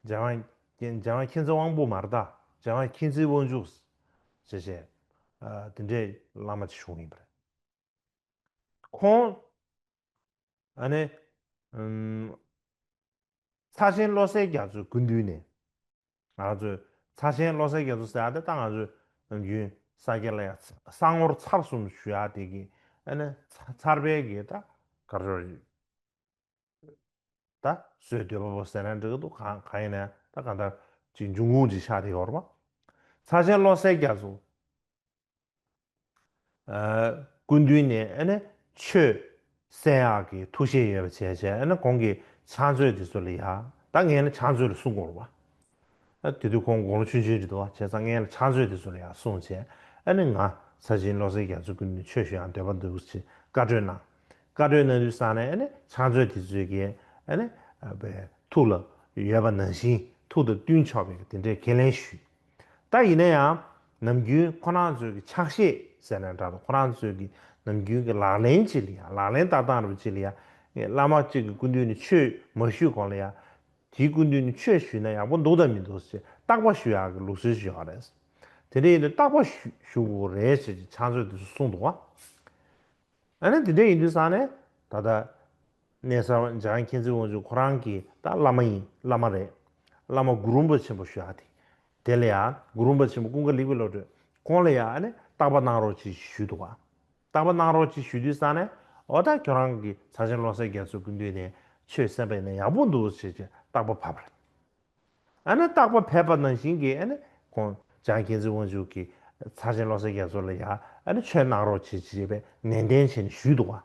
འཇམ་དབྱངས་འཇམ་དབྱངས་མཁྱེན་བརྩེའི་དབང་པོ་མ་རེད་ད། འཇམ་དབྱངས་མཁྱེན་བརྩེའི་དབང་ཕྱུག་ཞེས་བྱས། ཨ་དེ་འདྲའི་བླ་མ་ཅིག་བྱུང་ཡིན་པ་རེད། ཁོང་ཨ་ནི་ཨམ་ཚར་ཆེན་བློ་གསལ་རྒྱ་མཚོའི་སྐུ་མདུན་ནས། ང་ཚོས་ཚར་ཆེན་བློ་གསལ་རྒྱ་མཚོ་ཟེར་ཡག་དེ་ད་ང་ཚོས་ནམ་རྒྱུན་ས་སྐྱ་ལ་ཡང་ས་ངོར་ཚར་གསུམ་ཞུ་ཡག་དེ་གི་ཨ་ནི་ཚ་ཚར་པའི་གི་ད་ག་རེ་ཟེར། ད་སྲོལ་གདོལ་པ་པོ་ཟེར་ན་འགྲིག་གི་འདུག་གང་གང་ཡིན་ན་ད་གང་ལྟར་ཅིག་འབྱུང་ཁུངས་ཅིག་ཆགས་བསྡད་ཡོད་རེད་པ། ཚར་ཆེན་བློ་གསལ་རྒྱ་མཚོ། ཨ་སྐུ་མདུན་ནས་ཨ་ནི་ཆོས་གསན་ཡག་གི་ཐུགས་བཞེད་ཡོད་པ་བྱས་བྱས་ཨ་ནི་གོང་གི་ཕྱག་མཛོད་དེ་ཚོ་ལ་ཡ། ད་ངས་ནི་ཕྱག་མཛོད་ལ་གསུང་དགོས་རེད་པ། ཨ་དེ་དུས་ཁོང་དགུང་ལོ་ཆུང་ཆུང་རེད་འདུག་བ། བྱས་ཙང་ངས་ནི་ཕྱག་མཛོད་དེ་ཚོ་ལ་ཡ་གསུངས་བྱས་ཨ་ནི་ང་ཚར་ཆེན་བློ་གསལ་རྒྱ་མཚོའི་སྐུ་མདུན་ནས་ཆོས་ཞུ་ཡག་འདོད་པ་འདུག་ཅེས་བཀའ་གྲོས་གནང་། བཀའ་གྲོས་གནང་དུས་ཙ་ནས་ཨ་ནི་ཕྱག་མཛོད་དེ་ཚོའི་གི་ཨ་ནི་ཨ་པའི་ཐུགས་ལ་ཡོད་པ་ནང་བཞིན་ཐུགས་དང་བསྟུན་ཆོག་པའི་དེ་འདྲའི་ཁས་ལེན་ཞུས། ད་ཡིན་ན་ཡང་ནམ་རྒྱུན་ཁོ་རང་ཚོའི་གི་ཕྱག་བཞེས་ཟེར་ན་འདྲ་འདུག་ཁོ་རང་ཚོའི་གི་ནམ་རྒྱུན་གི་ལག་ལེན་ཅིག་ལ་ཡང་ལག་ལེན་བསྟར་སྟངས་རུ་ཅིག་ལ་ཡང་བླ་མ་གཅིག་གི་སྐུ་མདུན་ནས་ཆོས་མ་ཞུས་གོང་ལ་ཡང་དེའི་སྐུ་མདུན་ནས་ཆོས་ཞུས་ན་ཡག་པོ་འདུག་དང་མི་འདུག་ཟེར་བརྟག་པ་ཞུ་ཡག་གི་ལུགས་སྲོལ་ཞིག་ཡོད་རེད། དེ་འདྲ་ཡིན་དུས་བརྟག་པ་ཞུ་ཞུ་དགོས་རེད་ཟེར་གྱི་ཕྱག་མཛོད་དེ་ཚོ་གསུངས་འདུག་བ། ཨ་ནི་དེ་འདྲ་ཡིན་དུས་ཙ་ནས་ད་ལྟ་ གནས་གསར་འཇམ་དབྱངས་མཁྱེན་བརྩེ་དབང་ཕྱུག་ཁོ་རང་གི་ད་བླ་མ་ཡིན། བླ་མ་རེད། བླ་མ་གུ་རུ་རིན་པོ་ཆེན་པོ་ཞུ་ཡག་དེ། དེ་ལ་ཡང་གུ་རུ་རིན་པོ་ཆེན་པོ་ཀུན་དགའ་ལེགས་པའི་བློ་གྲོས་ཁོང་ལ་ཡང་ཨ་ནི་བརྟག་པ་གནང་རོགས་ཅེས་ཞུས་འདུག་བ། བརྟག་པ་གནང་རོགས་ཅེས་ཞུས་དུས་ཙང་ནས། འོ་ད་ཁྱོད་རང་གིས་ཚར་ཆེན་བློ་གསལ་རྒྱ་མཚོའི་སྐུ་མདུན་ནས་ཆོས་གསན་པ་ཡིན་ན་ཡག་པོ་འདུག་ཅེས་བྱས་བརྟག་པ་ཕབ་པ་རེད། ཨ་ནི་བརྟག་པ་ཕབ་པ་ནང་བཞིན་གྱི་ཨ་ནི་ཁོང་འཇམ་དབྱངས་མཁྱེན་བརྩེ་དབང་ཕྱུག་གིས་ཚར་ཆེན་བློ་གསལ་རྒྱ་མཚོ་ལ་ཡང་ཨ་ནི་ཆོས་གནང་རོགས་བྱེད་ཅེས་པའི་ནན་ཏན་བྱས་ནས་ཞུས་འདུག་བ།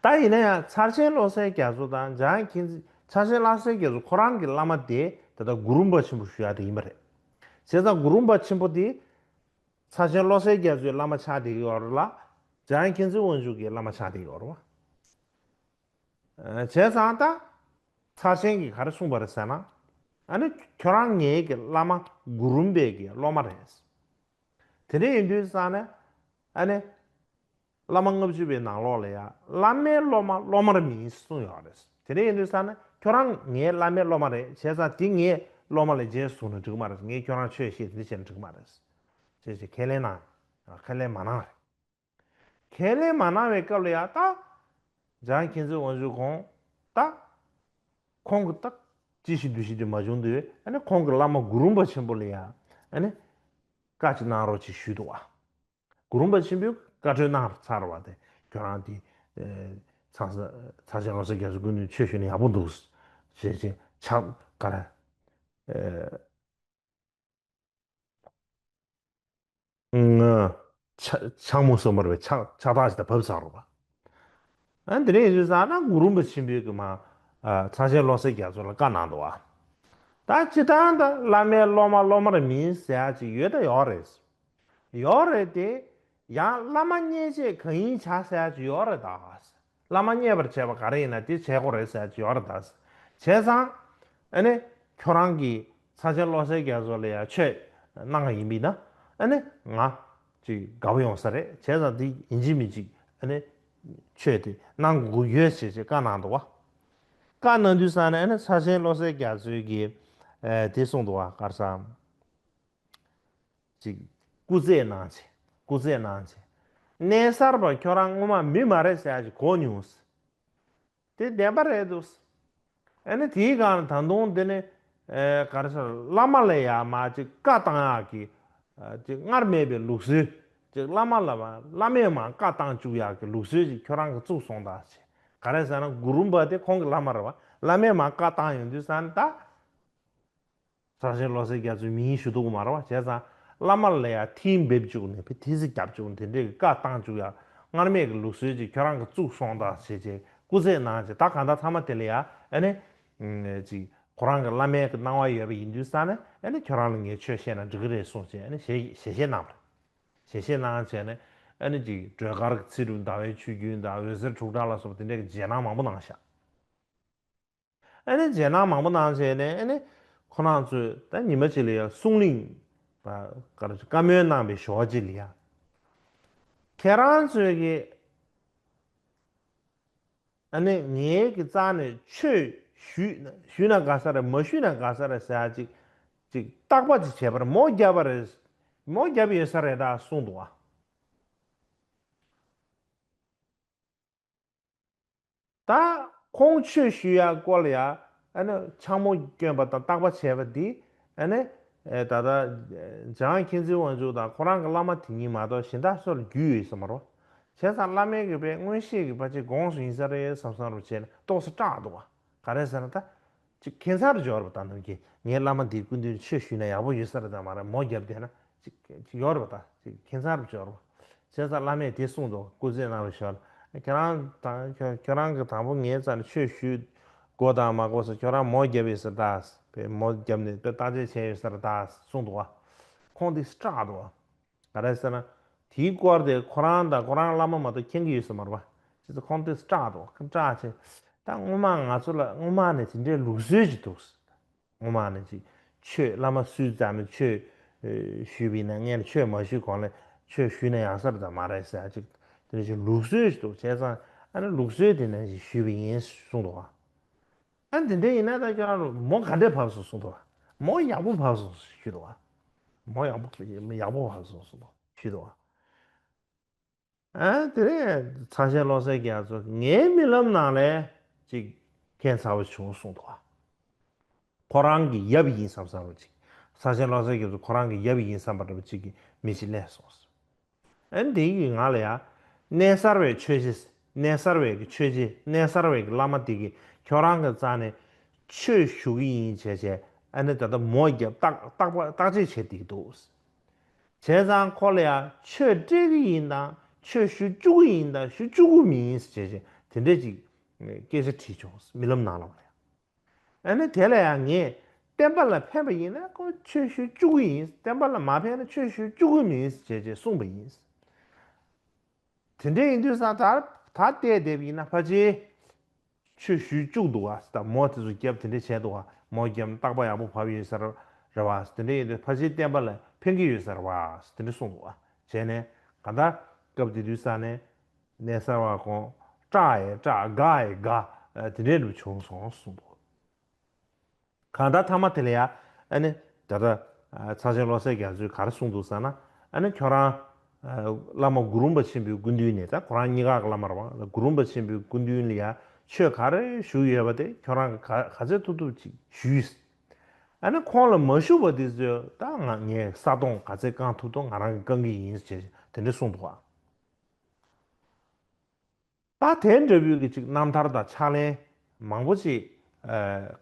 ད་ཡིན་ན་ཡང་ཚར་ཆེན་བློ་གསལ་རྒྱ་མཚོ་དང་འཇམ་དབྱངས་མཁྱེན་བརྩེ། ཚར་ཆེན་བློ་གསལ་རྒྱ་མཚོ་ཁོ་རང་གི་བླ་མ་དེ་ད་ལྟ་གུ་རུ་རིན་པོ་ཆེན་པོ་ཞུ་ཡག་དེ་ཡིན་པ་རེད། བྱས་ཙང་གུ་རུ་རིན་པོ་ཆེན་པོ་དེ་ཚར་ཆེན་བློ་གསལ་རྒྱ་མཚོའི་བླ་མ་ཆགས་བསྡད་ཀྱི་ཡོད་རེད་ལ། འཇམ་དབྱངས་མཁྱེན་བརྩེ་དབང་ཕྱུག་གི་བླ་མ་ཆགས་བསྡད་ཀྱི་ཡོད་རེད་བ། བྱས་ཙང་ད་ཚར་ཆེན་གྱིས་ག་རེ་གསུངས་པ་རེད་ཟེར་ན། ཨ་ནི་ཁྱོད་རང་ངའི་གི་བླ་མ་གུ་རུ་རིན་པོ་ཆེན་གྱི་སློབ་མ་རེད། དེ་འདྲ་ཡིན་དུས་ཙང་ནས་ཨ་ནི་བླ་མ་ལྔ་བཅུ་པའི་ནང་ལོགས་ལ་ཡང་བླ་མའི་སློབ་མ་སློབ་མར་མིན་གསུངས་ཡོད་རེད། དེ་འདྲ་ཡིན་དུས་ཙང་ནས་ཁྱོད་རང་ངའི་བླ་མའི་སློབ་མ་རེད། བྱས་ཙང་དེ་ངའི་སློབ་མ་ལ་རྗེས་བཟུང་ན་འགྲིག་གི་མ་རེད། ངས་ཁྱོད་རང་ཆོས་བཤད་དེ་འདྲ་བྱས་ན་འགྲིག་གི་མ་རེད། ཅེས་ཅེས་ཁས་ལེན་གནང་། ཁས་ལེན་མ་གནང་རེད། ཁས་ལེན་མ་གནང་བའི་སྐབས་ལ་ཡང་ད་འཇམ་དབྱངས་མཁྱེན་བརྩེ་དབང་ཕྱུག་ཁོང་ད་ཁོང་གི་ད་ཅི་ཞིག་འདུ་ཤེས་དེ་མ་བྱུང་དུས་ཨ་ནི་ཁོང་གི་བླ་མ་གུ་རུ་རིན་པོ་ཆེན་པོ་ལ་ཡང་ཨ་ནི་བཀའ་ཅིག་གནང་རོགས་ཅེས་ཞུས་འདུག་བ། གུ་རུ་རིན་པོ་ཆེན་པོས་བཀའ་འཁྲོལ་གནང་ཚར་བ་དེ་ཁྱོད་རང་དེ་ཚང་ས་ཚར་ཆེན་བློ་གསལ་རྒྱ་མཚོའི་སྐུ་མདུན་ཆོས་ཞུས་ན་ཡག་པོ་འདུག་ཅེས་ཅེས་ཕྱག་ག་རེ། ཕྱག་མོ་སོ་མར་བའི་ཕྱག་ཕྱག་རྟགས་ཤིག་ད་བབས་ཚར་རོ་བ། ཨ་འདི་ནས་ཡིན་ཙང་ན་གུ་རུ་རིན་པོ་ཆེན་པོའི་གི་མ་ཚར་ཆེན་བློ་གསལ་རྒྱ་མཚོ་ལ་བཀའ་གནང་འདུག་བ། ད་སྤྱིར་བཏང་ད་བླ་མའི་སློབ་མ་སློབ་མར་མིན་ཟེར་ཡག་ཅིག་ཡོད་ད་ཡོད་རེད། ཡོད་རེད་དེ། ཡང་བླ་མ་མཉེས་བྱེད་གང་ཡིན་བྱ་ཟེར་ཡག་ཅིག་ཡོད་རེད་ད། བླ་མ་མཉེས་པར་བྱེད་པ་ག་རེ་ཡིན་ན་དེ་བྱེད་དགོས་རེད་ཟེར་ཡག་ཅིག་ཡོད་རེད་ད། བྱས་ཙང་། ཨ་ནི། ཁྱོད་རང་གིས་ཚར་ཆེན་བློ་གསལ་རྒྱ་མཚོ་ལ་ཡང་ཆོས་གནང་བ་ཡིན་པས་ན། ཨ་ནི་ང་ཅིག་དགའ་པོ་ཡོང་ས་རེད། བྱས་ཙང་དེ་ཡིན་གཅིག་མིན་གཅིག་ཨ་ནི་ཆོས་དེ་གནང་དགོས་ཀྱི་ཡོད་ཅེས་ཅེས་བཀའ་གནང་འདུག་བ། བཀའ་གནང་དུས་ཙང་ནས་ཨ་ནི་ཚར་ཆེན་བློ་གསལ་རྒྱ་མཚོའི་གི་ཨ་དེ་གསུངས་འདུག་བ། ག་རེ་ཟེར། ཅིག་སྐུ་རྩེད་གནང་བྱས། སྐུ་རྩེད་གནང་བྱས། གནས་གསར་པ་ཁྱོད་རང་སྔོན་མ་མི་མ་རེད་ཟེར་ཡག་ཅིག་གོ་མྱོང་། དེ་བདེན་པ་རེད་འདུག། ཨ་ནི་དེའི་སྒང་ལ་ད་དུང་དེ་ནི་ཨེ་ག་རེ་ཟེར། བླ་མ་ལ་ཡང་མ་ཅིག་བཀའ་བཏང་ཡག་གི་ཨ་ཅིག་སྔར་མེད་པའི་ལུགས་སྲོལ། ཅིག་བླ་མ་ལ་མ་བླ་མས་མ་བཀའ་བཏང་བཅུག་ཡག་གི་ལུགས་སྲོལ་ཅིག་ཁྱོད་རང་གིས་བཙུགས་སོང་ད་ཟེར། ག་རེ་ཟེར་ན་གུ་རུ་རིན་པོ་ཆེ་དེ་ཁོང་གི་བླ་མ་རེད་བ། བླ་མས་མ་བཀའ་བཏང་ཡོང་དུས་ཙང་ནི་ད། ཚར་ཆེན་བློ་གསལ་རྒྱ་མཚོའི་མིང་ཞུ་ཐུབ་ཀྱི་མ་རེད་བ། བྱས་ཙང་བླ་མ་ལ་ཡང་ཐིམ་འབེབས་བཅུག་ནས་ཕི་ཐི་སི་རྒྱབ་བཅུག་ནས་དེ་འདྲས་ཀྱི་བཀའ་བཏང་བཅུག་ཡག་སྔར་མེད་ཀྱི་ལུགས་སྲོལ་ཅིག་ཁྱོད་རང་གིས་བཙུགས་སོང་ད་ཟེར་བྱས་སྐུ་རྩེད་གནང་བྱས། ད་གང་ལྟར་ཚང་མ་དེ་ལ་ཡང་ཨ་ནི་ཅིག་ཁོ་རང་གི་བླ་མའི་གི་གནང་བ་ཡོད་པ་ཡིན་དུས་ཙང་ནས་ཨ་ནི་ཁྱོད་རང་ལ་ངས་ཆོས་བཤད་ན་འགྲིག་གི་རེད་གསུངས་བྱས་ཨ་ནི་ཞལ་ཞལ་བཞེས་གནང་བ་རེད། ཞལ་བཞེས་གནང་བྱས་ནས་ཨ་ནི་ཅིག་སྒྲོལ་དཀར་གྱི་ཚེ་རིང་ཟླ་བའི་ཆུ་རྒྱུན་དང་འོད་ཟེར་དྲུག་སྒྲ་ལ་སོགས་པ་དེ་འདྲས་ཀྱི་རྗེས་གནང་མང་པོ་གནང་ཤག། ཨ་ནི་རྗེས་གནང་མང་པོ་གནང་བྱས་ནས་ཨ་ནི་ཁོ་རང་ཚོས་ད་ཉི་མ་གཅིག་ལ་ཡང་གསུང་གླེང་། ད་ག་རེ་བཀའ་མོལ་གནང་བའི་ཞོར་གཅིག་ལ་ཡང་། ཁྱེད་རང་ཚོས་ཀྱི་ཨ་ནི་ངའི་གི་རྩ་ནས་ཆོས་ཞུས་ཞུས་ན་དགའ་ས་རེད། མ་ཞུས་ན་དགའ་ས་རེད་ཟེར་ཡག་ཅིག་ཅིག་བརྟག་པ་ཅིག་བྱས་པར་མོ་བརྒྱབ་པ་རེད། མོ་བརྒྱབ་ཡོད་ས་རེད་ད་གསུངས་འདུག་བ། ད་ཁོང་ཆོས་ཞུ་ཡག་སྐོར་ལ་ཡ་ཨ་ནི་འཕྱ་སྨོད་སྐྱོན་པ་དང་བརྟག་པ་བྱས་པ་འདི་ཨ་ནི་ཨེ་ད་ལྟ་འཇམ་དབྱངས་མཁྱེན་བརྩེ་དབང་ཕྱུག་དང་ཁོ་རང་གི་བླ་མ་དེ་གཉིས་མ་གཏོགས་གཞན་དག་སུ་ལ་རྒྱུས་ཡོད་ས་མ་རེད། བྱས་ཙང་བླ་མའི་གི་པའི་མངོན་ཤེས་ཀྱི་ཕར་ཕྱིན་དགོངས་སུ་ཡིན་ས་རེད་བསམ་བསམ་རུ་བྱས་ནས་ཏོག་ཙམ་སྐྲག་འདུག་བ། ག་རེ་ཟེར་ན་ད། ཅིག་ཁྱད་མཚར་འབྱོར་བ་དང་ནམ་རྒྱུན་ངའི་བླ་མ་འདིའི་སྐུ་མདུན་ཆོས་ཞུས་ན་ཡག་པོ་ཡོད་ས་རེད་དམ་མ་རེད་མོ་བརྒྱབ་བསྡད་ན་ཅིག་ཅིག་ཡོད་རེད་པ། ད་ཅིག་ཁྱད་མཚར་འབྱོར་བ། བྱས་ཙང་བླ་མས་དེ་གསུངས་འདུག་སྐུ་རྩེད་གནང་བའི་ཞོར་ལ། ཁྱེད་རང་དང་ཁྱོད་ཁྱོད་རང་གིས་དང་པོ་ངའི་རྩ་ནས་ཆོས་ཞུས་དགོས་དང་མ་དགོས་ཟེར་ཁྱོད་རང་མོ་བརྒྱབ་ཡོད་ས་ད། པའི་མོ་བརྒྱབ་ནས་དཔེ་བརྟག་དཔྱད་བྱས་ཡོད་ས་རེད་ད་གསུངས་འདུག་བ། ཁོང་འདི་སྐྲག་འདུག་བ། ག་རེ་ཟེར་ན། དེའི་སྐོར་དེ་ཁོ་རང་དང་ཁོ་རང་བླ་མ་མ་གཏོགས་མཁྱེན་གྱི་ཡོད་ས་མ་རེད་པ། བྱས་ཙང་ཁོང་དེ་སྐྲག་འདུག་སྐྲག་བྱས། ད་སྔོན་མ་ང་ཚོ་ལ་སྔོན་མ་ནས་དེ་འདྲའི་ལུགས་སྲོལ་ཅིག་འདུག་སྔོན་མ་ནས་ཅིག་ཆོས་བླ་མ་སུས་ཙམ་ནས་ཆོས་ཨེ་ཞུས་པ་ཡིན་ན་སྔོན་ལ་ཆོས་མ་ཞུས་གོང་ལ་ཆོས་ཞུས་ན་ཡག་ས་རེད་དམ་མ་རེད་ཟེར་ཡག་ཅིག་དེ་འདྲ་ཅིག་ལུགས་སྲོལ་ཅིག་འདུག་བྱས་ཙང་ཨ་ནི་ལུགས་སྲོལ་དེ་ནང་བཞིན་ཞུས་པ་ཡིན་གསུངས་འདུག་བ། ཨ་འདི་འདྲ་ཡིན་ན་ད་ཁྱོད་རང་ལ་མོ་ག་འདྲས་བབས་སོང་གསུངས་འདུག་བ། མོ་ཡག་པོ་བབས་སོང་ཞུས་འདུག་བ། མོ་ཡག་པོ་ཡག་པོ་བབས་སོང་གསུངས་འདུག་ཞུས་འདུག་བ། ཨ་དེ་ནས་ཚངས་ཆེན་བློ་གསལ་རྒྱ་མཚོ་ངའི་རྨི་ལམ་ནང་ལས་ཅིག་ཁྱད་མཚར་བ་བྱུང་གསུངས་འདུག་ག་ཁོ་རང་གི་ཡབ་ཡིན་བསམ་བསམ་རོ་ཅིག་ཚངས་ཆེན་བློ་གསལ་རྒྱ་མཚོ་ཁོ་རང་གི་ཡབ་ཡིན་བསམ་པ་འདྲ་བ་ཅིག་གི་མི་ཅིག་སླེབས་སོང་། ཨ་ནི་དེ་གི་ངང་ལ་ཡ། གནས་གསར་བའི་ཆོས་རྗེ། གནས་གསར་བའི་གི་ཆོས་རྗེ། གནས་གསར་བའི་གི་བླ་མ་དེ་གིས་ཁྱོད་རང་གི་རྩ་ནས་ཆོས་ཞུ་གི་ཡིན་བྱས་བྱས། ཨ་ནི་ད་ལྟ་མོ་རྒྱབ་བརྟག་བརྟག་པ་བརྟག་དཔྱད་བྱེད་བསྡད་ཀྱི་འདུག་བྱས་ཙང་ཁོ་ལ་ཡ་ཆོས་སྤྲད་ཀྱི་ཡིན་དང་ཆོས་ཞུ་བཅུག་གི་ཡིན་དང་ཞུ་བཅུག་གི་མིན་བྱས་བྱས་དེ་འདྲས་ཅིག་སྐད་ཆ་དྲིས་བྱུང་རྨི་ལམ་ནང་ལ་ཡ། ཨ་ནི་དེ་ལ་ཡང་ངས་བསྟན་པ་ལ་ཕན་པ་ཡིན་ན་ཁོ་ཆོས་ཞུ་བཅུག་གི་ཡིན། བསྟན་པ་ལ་མ་ཕན་ན་ཆོས་ཞུ་བཅུག་གི་མིན་ཞེས་བྱས་གསུངས་པ་ཡིན། དེ་འདྲ་ཡིན་དུས་ཙང་ད་ད་བལྟས་བསྡད་པ་ཡིན་ན་ཕལ་ཆེར་ཆོས་ཞུ་བཅུག་འདུག་བ། ད་མོ་དེ་ཚོ་རྒྱབ་དེ་འདྲ་བྱས་འདུག་བ། མོ་རྒྱབ་རྟག་པ་ཡག་པོ་བབས་ཡོད་ས་རེད་བ། དེ་འདྲ་ཡིན་དུས་ཕལ་ཆེར་བསྟན་པ་ལ་ཕན་གྱི་ཡོད་ས་རེད་བ། དེ་འདྲ་གསུངས་འདུག་བ། བྱས་ནས་གང་ལྟར་སྐབས་དེ་དུས་ཙང་ནས། གནས་གསར་བ་ཁོང་སྐྲག་ཡས་སྐྲག་དགའ་ཡས་དགའ། ཨ་དེ་འདྲའི་རུ་བྱུང་སོང་གསུངས་འདུག་གང་ལྟར་མཐའ་མ་དེ་ལ་ཡ་ཨ་ནི་ད་ལྟ་ཚངས་ཆེན་བློ་གསལ་རྒྱ་མཚོས་ག་རེ་གསུངས་འདུག་ཟེར་ན། ཨ་ནི་ཁྱོད་རང་བླ་མ་གུ་རུ་རིན་པོ་ཆེན་པོའི་སྐུ་མདུན་ནས། ད་ཁོ་རང་གཉིས་ཀ་གི་བླ་མ་རེད་བ། གུ་རུ་རིན་པོ་ཆེན་པོའི་སྐུ་མདུན་ལ་ཡ་ཆོས་ག་རེ་ཞུ་ཡོད་པ་དེ་ཁྱོད་རང་གི་ག་ག་ཚོད་ཐུབ་ཐུབ་ཅིག་ཞུས། ཨ་ནི་ཁོང་ལ་མ་ཞུ་བ་དེ་ཚོས་ད་ང་ངས་ས་དོང་ག་ཚོད་བཀང་ཐུབ་ཐུབ་ང་རང་གིས་བཀང་གི་ཡིན་ཞེས་དེ་འདྲ་གསུངས་འདུག་བ། ད་དེ་འདྲ་བོའི་གི་ཅིག་རྣམ་ཐར་དང་ཕྱག་ལེན་མང་པོ་ཅིག་ཨ་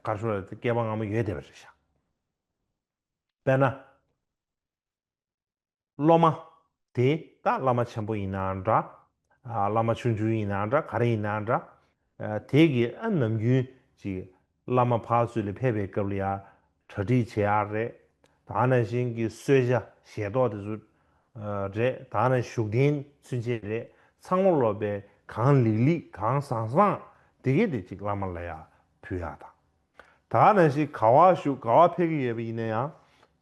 ག་རེ་ཞུ་དགོས་རེད། སྐལ་པ་སྔ་མོ་ཡོད་བསྡད་པ་རེད་ཤག་དཔེར་ན། སློབ་མ་དེ་ད་བླ་མ་ཆེན་པོ་ཡིན་ནའང་འདྲ། ཨ་བླ་མ་ཆུང་ཆུང་ཡིན་ནའང་འདྲ། ག་རེ་ཡིན་ནའང་འདྲ། ཨ་དེ་གི་ཨ་ནམ་རྒྱུན་ཅིག་བླ་མ་ཕར་ཚུར་ལ་ཕེབས་པའི་སྐབས་ལ་ཡ་གྲ་སྒྲིག་བྱེད་ཡག་རེད། ད་ནང་བཞིན་གྱི་གསོལ་ཇ་ཞལ་ཏོག་དེ་ཚོ་རེད། ད་ནང་བཞུགས་གདན་ཚུན་ཆད་རེད། ཚང་མ་ལོ་པའི་གང་ལེགས་ལེགས་གང་བཟང་བཟང་དེ་གས་དེ་ཅིག་བླ་མ་ལ་ཡ་ཕུལ་ཡག་དང་། ད་ནང་བཞིན་ག་བ་བཞུགས་ག་བ་ཕེབས་ཀྱི་ཡོད་པ་ཡིན་ན་ཡང་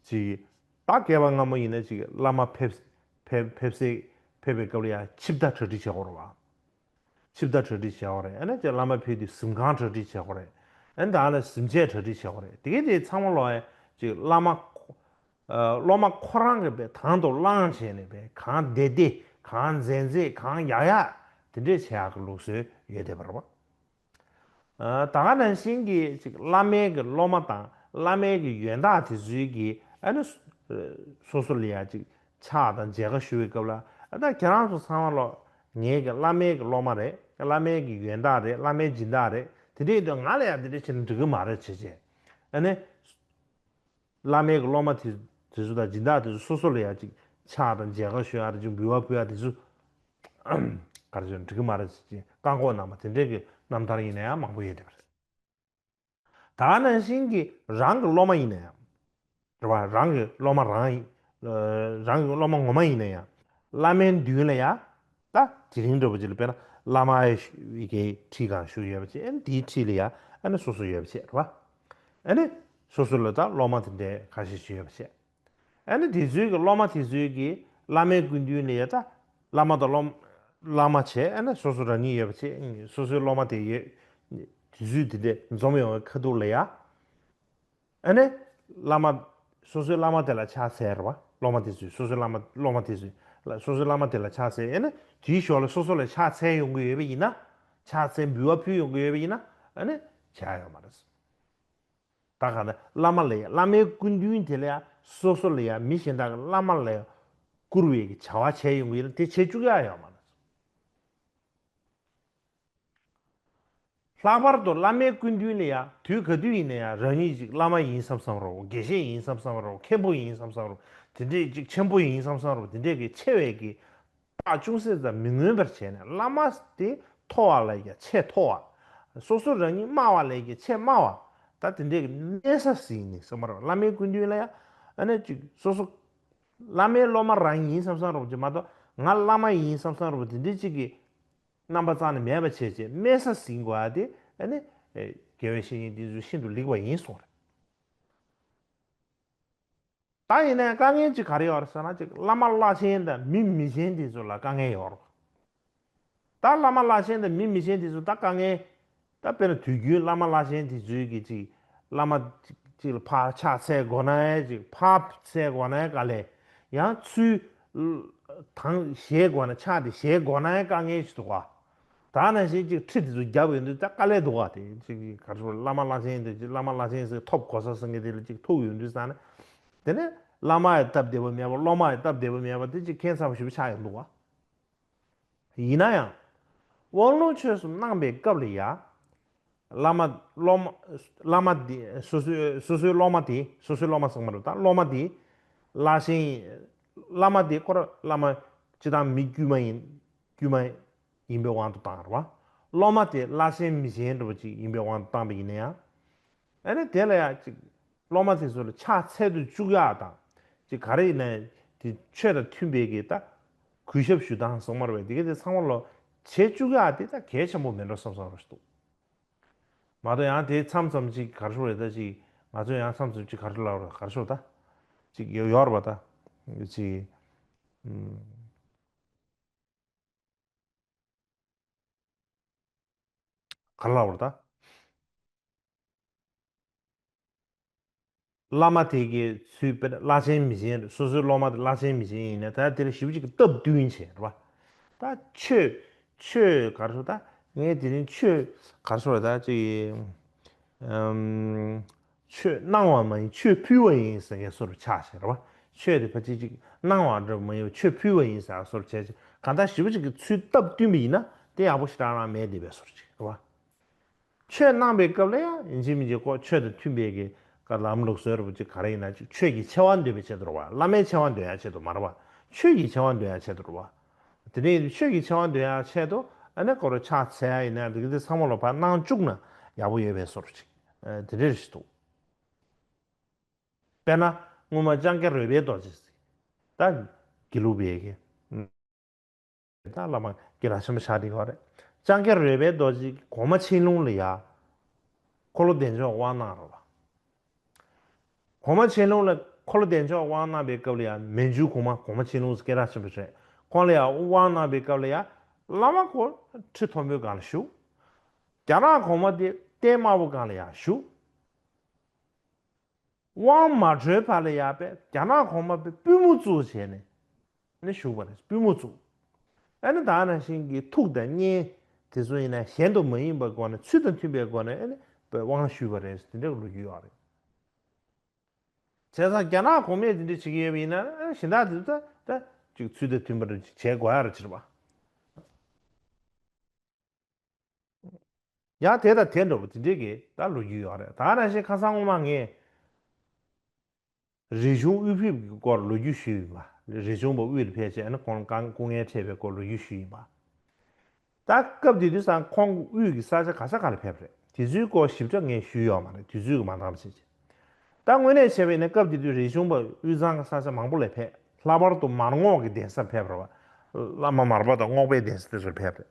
ཅིག་ད་སྐལ་པ་སྔ་མོ་ཡིན་ན་ཅིག་བླ་མ་ཕེབས་ཕེབས་ཕེབས་སའི་ཕེབས་པའི་སྐབས་ལ་ཡ་ཆིབས་རྟ་གྲ་སྒྲིག་བྱེད་དགོས་རེད་བ། ཆིབས་རྟ་གྲ་སྒྲིག་བྱེད་དགོས་རེད། ཨ་ནི་ཅིག་བླ་མ་ཕེབས་དུས་གཟིམ་ཁང་གྲ་སྒྲིག་བྱེད་དགོས་རེད། ཨ་ནི་ད་ནི་གཟིམ་ཆས་གྲ་སྒྲིག་བྱེད་དགོས་རེད། དེ་གས་དེ་ཚང་མ་ལོ་ཡ་ཅིག་བླ་མ་ཁོ་ཨ་སློབ་མ་ཁོ་རང་གིས་པའི་དང་དུ་བླངས་བྱས་ནས་པའི་གང་བདེ་བདེ་གང་མཛེས་མཛེས་གང་ཡག་ཡག་དེ་འདྲས་བྱེད་ཡག་གི་ལུགས་སྲོལ་ཡོད་བསྡད་པ་རེད་བ། ཨ་ད་ག་ནང་བཞིན་གྱི་ཅིག་བླ་མའི་གི་སློབ་མ་དང་བླ་མའི་གི་ཡོན་བདག་དེ་ཚོའི་གི་ཨ་ནི་སོ་སོ་ལ་ཡ་ཅིག་ཕྱག་དང་མཇལ་ཁ་ཞུ་བའི་སྐབས་ལ། ཨ་ད་ཁྱེད་རང་ཚོ་ཚང་མ་ལོ་ངའི་གི་བླ་མའི་གི་སློབ་མ་རེད། བླ་མའི་གི་ཡོན་བདག་རེད། བླ་མའི་སྦྱིན་བདག་རེད། དེ་འདྲ་ཡིན་དུས་ང་ལ་ཡ་དེ་འདྲ་བྱས་ན་འགྲིག་གི་མ་རེད་བྱས་བྱས། ཨ་ནི། བླ་མའི་གི་སློབ་མ་དེ་དེ་ཚོ་དང་སྦྱིན་བདག་དེ་ཚོ་སོ་སོ་ལ་ཡ་ཅིག་ཕྱག་དང་མཇལ་ཁ་ཞུ་ཡག་རེད། ཅིག་འབུལ་བ་ཕུལ་ཡག་དེ་ཚོ་ག་རེ་ཟེར་འགྲིག་གི་མ་རེད་ཅེས་བཀག་འགོག་གནང་བ་དེ་འདྲའི་གི་རྣམ་ཐར་ཡིན་ན་ཡང་མང་པོ་ཡོད་བསྡད་པ་རེད། ད་ག་ནང་བཞིན་གྱི་རང་གི་སློབ་མ་ཡིན་ན་ཡང་རེད་བ། རང་གི་སློབ་མ་རང་ཡིན། རང་གི་སློབ་མ་ངོ་མ་ཡིན་ན་ཡང་བླ་མའི་མདུན་ལ་ཡ། ད་དེ་རིང་འདྲ་པོ་ཅིག་ལ་དཔེར་ན་བླ་མ་ཡི་གེ་ཁྲི་གང་བཞུགས་ཡོད་པ་ཅིག་ཨ་ནི་དེའི་ཁྲི་ལ་ཡ་ཨ་ནི་སོ་སོ་ཡོད་པ་ཅིག་རེད་བ། ཨ་ནི་སོ་སོ་ལ་ད་སློབ་མ་དེ་འདྲའི་ཁ་ཤས་ཤིག་ཡོད་པ་ཅིག་ཨ་ནི་དེ་ཚོའི་གི་སློབ་མ་དེ་ཚོའི་གི་བླ་མའི་སྐུ་མདུན་ལ་ཡ་ད་བླ་མ་དང་སློབ་བླ་མ་བྱས། ཨ་ནི་སོ་སོ་རང་ཉིད་ཡོད་པ་ཅིག་སོ་སོའི་སློབ་མ་དེ་ཡོད། དེ་ཚོའི་དེ་འདྲའི་འཛོམས་ཡོང་བའི་ཁ་ཐུག་ལ་ཡ། ཨ་ནི། བླ་མ། སོ་སོའི་བླ་མ་དེ་ལ་ཕྱག་འཚལ་རེད་བ། སློབ་མ་དེ་ཚོས་སོ་སོའི་བླ་མ་སློབ་མ་དེ་ཚོས། སོ་སོའི་བླ་མ་དེ་ལ་ཕྱག་འཚལ། ཨ་ནི། དེའི་ཞོར་ལ་སོ་སོ་ལ་ཕྱག་འཚལ་ཡོང་གི་ཡོད་པ་ཡིན་ན། ཕྱག་འཚལ་འབུལ་བ་ཕུལ་ཡོང་གི་ཡོད་པ་ཡིན་ན། ཨ་ནི། བྱ་ཡ་ཡོད་མ་རེད། ད་ག་ནས་བླ་མ་ལ་ཡ་བླ་མའི་སྐུ་མདུན་དེ་ལ་ཡ་སོ་སོ་ལ་ཡ་མི་གཞན་དག་གི་བླ་མ་ལ་ཡ་བཀུར་བའི་གི་བྱ་བ་བྱས་ཡོང་གི་ཡིན་ན་དེ་བྱེད་བཅུག་ཡ་ཡོད་མ་རེད། ལྷག་པར་དུ་བླ་མའི་སྐུ་མདུན་ལ་ཡ་དུས་ག་དུས་ཡིན་ན་ཡང་རང་ཉིད་ཅིག་བླ་མ་ཡིན་བསམ་བསམ་རོགས། དགེ་བཤེས་ཡིན་བསམ་བསམ་རོགས། མཁན་པོ་ཡིན་བསམ་བསམ་རོགས། དེ་འདྲས་ཅིག་ཆེན་པོ་ཡིན་བསམ་བསམ་རོགས། དེ་འདྲས་ཀྱི་ཆེ་བའི་གི་རྟགས་ཅུང་ཟད་ཙམ་མི་མངོན་པར་བྱས་ནས་བླ་མ་དེ་མཐོ་བ་ལ་ཡ་ཆེས་མཐོ་བ། སོ་སོ་རང་ཉིད་དམའ་བ་ལ་ཡ་ཆེས་དམའ་བ། ད་དེ་འདྲས་ཀྱི་གནས་ས་ཟིན་ནས་བསམ་པ་རོགས། བླ་མའི་སྐུ་མདུན་ལ་ཡ་ཨ་ནི་ཅིག་སོ་སོ་བླ་མའི་སློབ་མ་རང་ཡིན་བསམ་བསམ་རོགས་ཅིག་མ་གཏོགས་ང་བླ་མ་ཡིན་བསམ་བསམ་རོགས་དེ་འདྲས་ཅིག་གི་རྣམ་པ་རྩ་ནས་མེད་པ་བྱས་བྱས་དམན་ས་ཟིན་དགོས་ཡ་དེ་ཨ་ནི། དགེ་བའི་བཤེས་གཉེན་འདི་ཚོས་ཤིན་ཏུ་ལེགས་པ་ཡིན་གསུངས་རེད། ད་ཡིན་ན་ཡང་དཀའ་ངལ་ཅིག་ག་རེ་ཡོད་རེད་ཟེར་ན་ཅིག་བླ་མ་བླ་ཆེན་དང་མི་མི་ཆེན་འདི་ཚོ་ལ་དཀའ་ངལ་ཡོད་རེད། ད་བླ་མ་བླ་ཆེན་དང་མི་མི་ཆེན་འདི་ཚོ་ད་དཀའ་ངལ། ད་དཔེར་ན་དུས་རྒྱུན་བླ་མ་བླ་ཆེན་འདི་ཚོའི་གི་ཅིག་བླ་མ་ཅིག་ལ་ཕར་ཕྱག་འཚལ་དགོས་ན་ཡང་ཅིག་ཕར་འཚལ་དགོས་ན་ཡང་དཀའ་ལས། ཡང་ཚུར་ དང་ཞལ་དགོས་ན་ཕྱག་དེ་ཞལ་དགོས་ན་ཡང་དཀའ་ངལ་ཞིག་འདུག་ག། ད་ནང་བཞིན་ཅིག་ཁྲི་དེ་ཚོ་རྒྱབ་ཡོང་དུས་ད་དཀའ་ལས་འདུག་ག། དེ་ཅིག་ག་རེ་ཟེར། བླ་མ་བླ་ཆེན་དེ་ཅིག་བླ་མ་བླ་ཆེན་ཟེར་ཐོབ་གོ་ས་ཟེར་མཁན་དེ་ལ་ཅིག་ཐུག་ཡོང་དུས་ཙང་ནས། དེ་ནས་བླ་མ་ཡི་སྟབས་བདེ་པོ་མེད་པ། སློབ་མ་ཡི་སྟབས་བདེ་པོ་མེད་པ། དེ་ཅིག་ཁྱད་མཚར་པོ་ཞེ་པོ་ཆགས་ཡོང་འདུག་ག། ཡིན་ན་ཡང་། དབང་ལུང་ཆོས་གསུམ་གནང་པའི་སྐབས་ལ་ཡ། བླ་མ་སློབ་མ་བླ་མ་དེ་སོ་སོའི་སོ་སོའི་སློབ་མ་དེ། སོ་སོའི་སློབ་མ་ཚང་མ་རེད། ད་སློབ་མ་དེ་བླ་ཆེན། བླ་མ་དེ་ཁོ་རང་བླ་མ་སྤྱིར་བཏང་མི་དཀྱུས་མ་ཡིན། དཀྱུས་མ་ཡིན་པའི་དབང་དུ་བཏང་རེད་བ། སློབ་མ་དེ་བླ་ཆེན་མི་ཆེན་འདྲ་པོ་ཅིག་ཡིན་པའི་དབང་དུ་བཏང་པ་ཡིན་ན་ཡང་། ཨ་ནི་དེ་ལ་ཡ་ཅིག་སློབ་མ་དེ་ཚོ་ལ་ཕྱག་འཚལ་དུ་བཅུག་ཡག་དང་། ཅིག་ག་རེ་ཡིན་ན་དེ་ཆོས་དང་མཐུན་པའི་གི་ད་གུས་ཞབས་ཞུ་སྟངས་སོགས་མ་རེད་པས། དེ་ག་དེ་ཚང་མ་ལོ་བྱེད་བཅུག་ཡག་དེ་ད་གལ་ཆེན་པོ་མིན་འགྲོ་བསམ་བསམ་རེད་འདུག། མ་གཏོགས་ཡང་དེ་མཚམས་མཚམས་ཅིག་ག་རེ་ཞུ་རེད། ད་ཅིག་ང་ཚོ་ཡང་མཚམས་མཚམས་ཅིག་ག་རེ་ལབ་རེད། ག་རེ་ཞུ་ད། ཅིག་ཡོ་ཡོད་རེད་པ་ད། ཅིག་ཨུམ། ག་རེ་ལབ་རེད་ད། བླ་མ་དེ་གའི་ཚུལ་དཔེར་ན་བླ་ཆེན་མི་ཆེན་རེད། སོ་སོའི་སློབ་མ་དེ་བླ་ཆེན་མི་ཆེན་ཡིན་ན་ད་དེ་ལ་ཞེ་པོ་ཅིག་གི་སྟབས་བསྟུན་བྱས་རེད་པ། ད་ཆོས་ཆོས་ག་རེ་ཟེར། ད་ངས་དེ་རིང་ཆོས་ག་རེ་ཟེར། ད་ཅིག་ཨམ། ཆོས་གནང་བ་མ་ཡིན་ཆོས་ཕུལ་བ་ཡིན་ཟེར་མཁན་བཟོ་འདྲ་ཆགས་བྱས་རེད་པ། ཆོས་དེ་ཕལ་ཆེར་ཅིག་གནང་བ་འདྲ་མ་ཡིན་པ་ཆོས་ཕུལ་བ་ཡིན་ཟེར་བཟོ་འདྲ་བྱས་བྱས། གང་ལྟར་ཞེ་པོ་ཅིག་གི་ཚུལ་སྟབས་བསྟུན་པ་ཡིན་ན་དེ་ཡག་པོ་ཞེ་དྲག་རང་མེད་བསྡད་པའི་བཟོ་འདྲ་ཅིག་རེད་པ། ཆོས་གནང་པའི་སྐབས་ལ་ཡང་ཡིན་གཅིག་མིན་གཅིག་ཁོ་ཆོས་དང་མཐུན་པའི་གི་ལམ་ལུགས་སྲོལ་རེད་པ། ཅིག་ག་རེ་ཡིན་ན་ཅིག་ཆོས་ཀྱི་ཆེ་བ་འདོན་པའི་ཆེད་དུ་རེད་པ། བླ་མའི་ཆེ་བ་འདོན་ཡ་ཆེད་དུ་མ་རེད་པ། ཆོས་ཀྱི་ཆེ་བ་འདོན་ཡ་ཆེད་དུ་རེད་པ། དེ་ནས་ཆོས་ཀྱི་ཆེ་བ་འདོན་ཡ་ཆེད་དུ་ཨ་ནི་ཁོ་རང་ཕྱག་འཚལ་ཡ་ཡིན་ན་འདི་གི་དེ་ཚང་མ་ལོ་ཕར་གནང་བཅུག་ན་ཡག་པོ་ཡོད་པའི་བཟོ་འདྲ་ཅིག་དེ་འདྲ་ཞིག་འདུག། དཔེར་ན་སྔོན་མ་ལྕང་སྐྱ་རོལ་པའི་རྡོ་རྗེ་ཟེར། ད་དགེ་ལུགས་པའི་གི། ད་བླ་མ་སྐད་གྲགས་ཆེན་པོ་ཆགས་བསྡད་ཡོད་རེད། ལྕང་སྐྱ་རོལ་པའི་རྡོ་རྗེ་གོང་མ་ཆེན་ལུང་ལ་ཡ། འཁོར་ལོ་བདེ་མཆོག་དབང་གནང་རེད་པ། གོང་མ་ཆེན་ལུང་ལ་འཁོར་ལོ་བདེ་མཆོག་དབང་གནང་པའི་སྐབས་ལ་ཡ་མན་ཇུ་གོང་མ་གོང་མ་ཆེན་ལུང་ཟེར་སྐད་གྲགས་ཆེན་པོ་རེད། ཁོང་ལ་ཡ་དབང་གནང་པའི་སྐབས་ལ་ཡ། བླ་མ་ཁོ་ཁྲི་མཐོན་པོའི་སྒང་ལ་བཞུགས། རྒྱ་ནག་གོང་མ་དེ་སྟན་དམར་པོ་སྒང་ལ་ཡ་བཞུགས། དབང་མ་གྲོལ་བར་ལ་ཡ་པས་རྒྱ་ནག་གོང་མ་པས་པུས་མོ་བཙུགས་བྱས་ནས་ནི་བཞུགས་པ་རེད། པུས་མོ་བཙུགས། ཨ་ནི་ད་ནང་བཞིན་གྱི་ཐུགས་དང་སྙན་དེ་ཚོ་ཡིན་ན་གཞན་དུ་མ་ཡིན་པའི་སྒོ་ནས་ཚུལ་དང་མཐུན་པའི་སྒོ་ནས་ཨ་ནི་དབང་ཞུས་པ་རེད། དེ་འདྲའི་ལོ་རྒྱུས་ཡོད་རེད། བྱས་ཙང་རྒྱ་ནག་གོང་མས་དེ་འདྲ་བྱེད་ཀྱི་ཡོད་པ་ཡིན་ན་ཨ་ནི་གཞན་དག་དེ་ཚོ་ད་ད་ཅིག་ཚུལ་དང་མཐུན་པར་བྱེད་དགོས་ཡ་རེད་ཟེར་བ། ཡང་དེ་དང་དེ་འདྲ་པོ་དེ་འདྲའི་གི་ད་ལོ་རྒྱུས་ཡོད་རེད། ད་ནང་བཞིན་ཁ་སང་སྔོན་མ་ངས་རིག་གཞུང་དབུ་ཕེབས་ཀྱི་སྐོར་ལོ་རྒྱུས་ཞུས་ཡིན་པ། རིག་གཞུང་པ་དབུས་ལ་ཕེབས་བྱས་ཨ་ནི་ཁོང་གང་སྐུ་ངལ་འཕྲད་པའི་སྐོར་ལོ་རྒྱུས་ཞུས་ཡིན་པ། ད་སྐབས་དེ་དུས་སང་ཁོང་དབུས་ཀྱི་ས་ཆ་ག་ས་ག་ལ་ཕེབས་རེད། དེ་ཚོའི་སྐོར་ཞིབ་ཕྲ་ངས་ཞུས་ཡོད་མ་རེད། དུས་ཚོད་ཀྱིས་མ་འདང་བ་བྱས་བྱས། ད་དངོས་གནས་བྱས་པ་ཡིན་ན་སྐབས་དེ་དུས་རིག་གཞུང་པ་དབུས་གཙང་གི་ས་ཆ་མང་པོ་ལ་ཕེབས། ལྷག་པར་དུ་མར་རྔོག་གི་གདན་སར་ཕེབས་རེད་བ། བླ་མ་མར་པ་དང་རྔོག་པའི་གདན་ས་དེ་ཚོར་ཕེབས་རེད།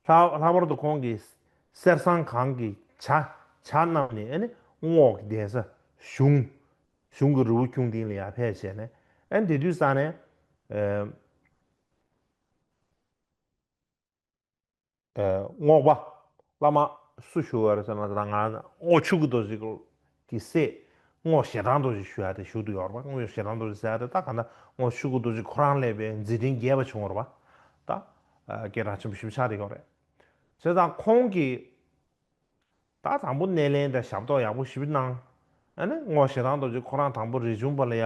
ལྷག་ལྷག་པར་དུ་ཁོང་གིས་གསེར་ཟངས་གང་གི་ཇ་ཇ་བསྣམས་ནས་ཨ་ནི་རྔོག་གི་གདན་ས་གཞུང་གཞུང་གི་རི་བོ་ཁྱུང་ལྡིང་ལ་ཡར་ཕེབས་བྱས་ནས་ཨ་ནི་དེ་དུས་ས་ནས་ཨ་ཨ་རྔོག་པ་བླ་མ་སུ་བཞུགས་ཡོད་རེད་ཟེར་ན། ད་ང་རྔོག་ཆོས་སྐུ་རྡོ་རྗེ་གི་སྲས་རྔོག་ཞེ་སྡང་རྡོ་རྗེ་ཞུ་ཡ་དེ་བཞུགས་བསྡད་ཡོད་རེད་པ། རྔོག་ཞེ་སྡང་རྡོ་རྗེ་ཟེར་ཡ་དེ་ད་ག་ན་རྔོག་ཆོས་སྐུ་རྡོ་རྗེ་ཁོ་རང་ལས་པའི་མཛད་འཕྲིན་རྒྱས་པ་བྱུང་བ་རེད་པ། ད་སྐད་གྲགས་ཆེན་པོ་ཞེ་པོ་ཆགས་བསྡད་ཡོད་རེད། བྱས་ཙང་ཁོང་གིས་ད་དང་པོ་སྣེ་ལེན་དང་ཞབས་ཏོག་ཡག་པོ་ཞེ་པོ་གནང་། ཨ་ནི་རྔོག་ཞེ་སྡང་རྡོ་རྗེ་ཁོ་རང་དང་པོ་རིག་གཞུང་པ་ལ་ཡ་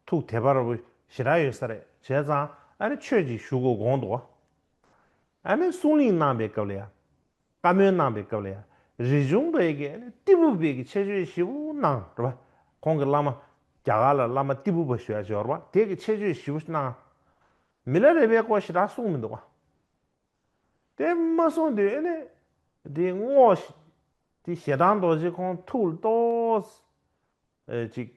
ཐུགས་དད་པ་ར་བོ་ཞེ་དྲག་ཡོད་ས་རེད། བྱས་ཙང་ཨ་ནི་ཆོས་ཅིག་ཞུ་དགོས་དགོངས་འདུག། ཨ་ནི་གསུང་གླེང་གནང་པའི་སྐབས་ལ་ཡ། བཀའ་མོལ་གནང་པའི་སྐབས་ལ་ཡ། རིག་གཞུང་པའི་གི་ཨ་ནི་ཏི་ཕུ་པའི་གི་ཆེད་བརྗོད་ཞེ་པོ་གནང་རེད་པ། ཁོང་གི་བླ་མ་རྒྱ་གར་ལ་བླ་མ་ཏི་ཕུ་པ་ཞུ་ཡ་ཅིག་ཡོད་རེད་པ། དེ་གི་ཆེད་བརྗོད་ཞེ་པོ་གནང་། མི་ལ་རས་པའི་སྐོར་ཞེ་དྲག་གསུངས་མི་འདུག་པ། དེ་མ་གསུངས་དུས་ཨ་ནི་དེ་རྔོག་ཞེ་དེ་ཞེ་སྡང་རྡོ་རྗེ་ཁོང་ཐུགས་ལ་ཏོག་ཙམ་ཨེ་ཅིག་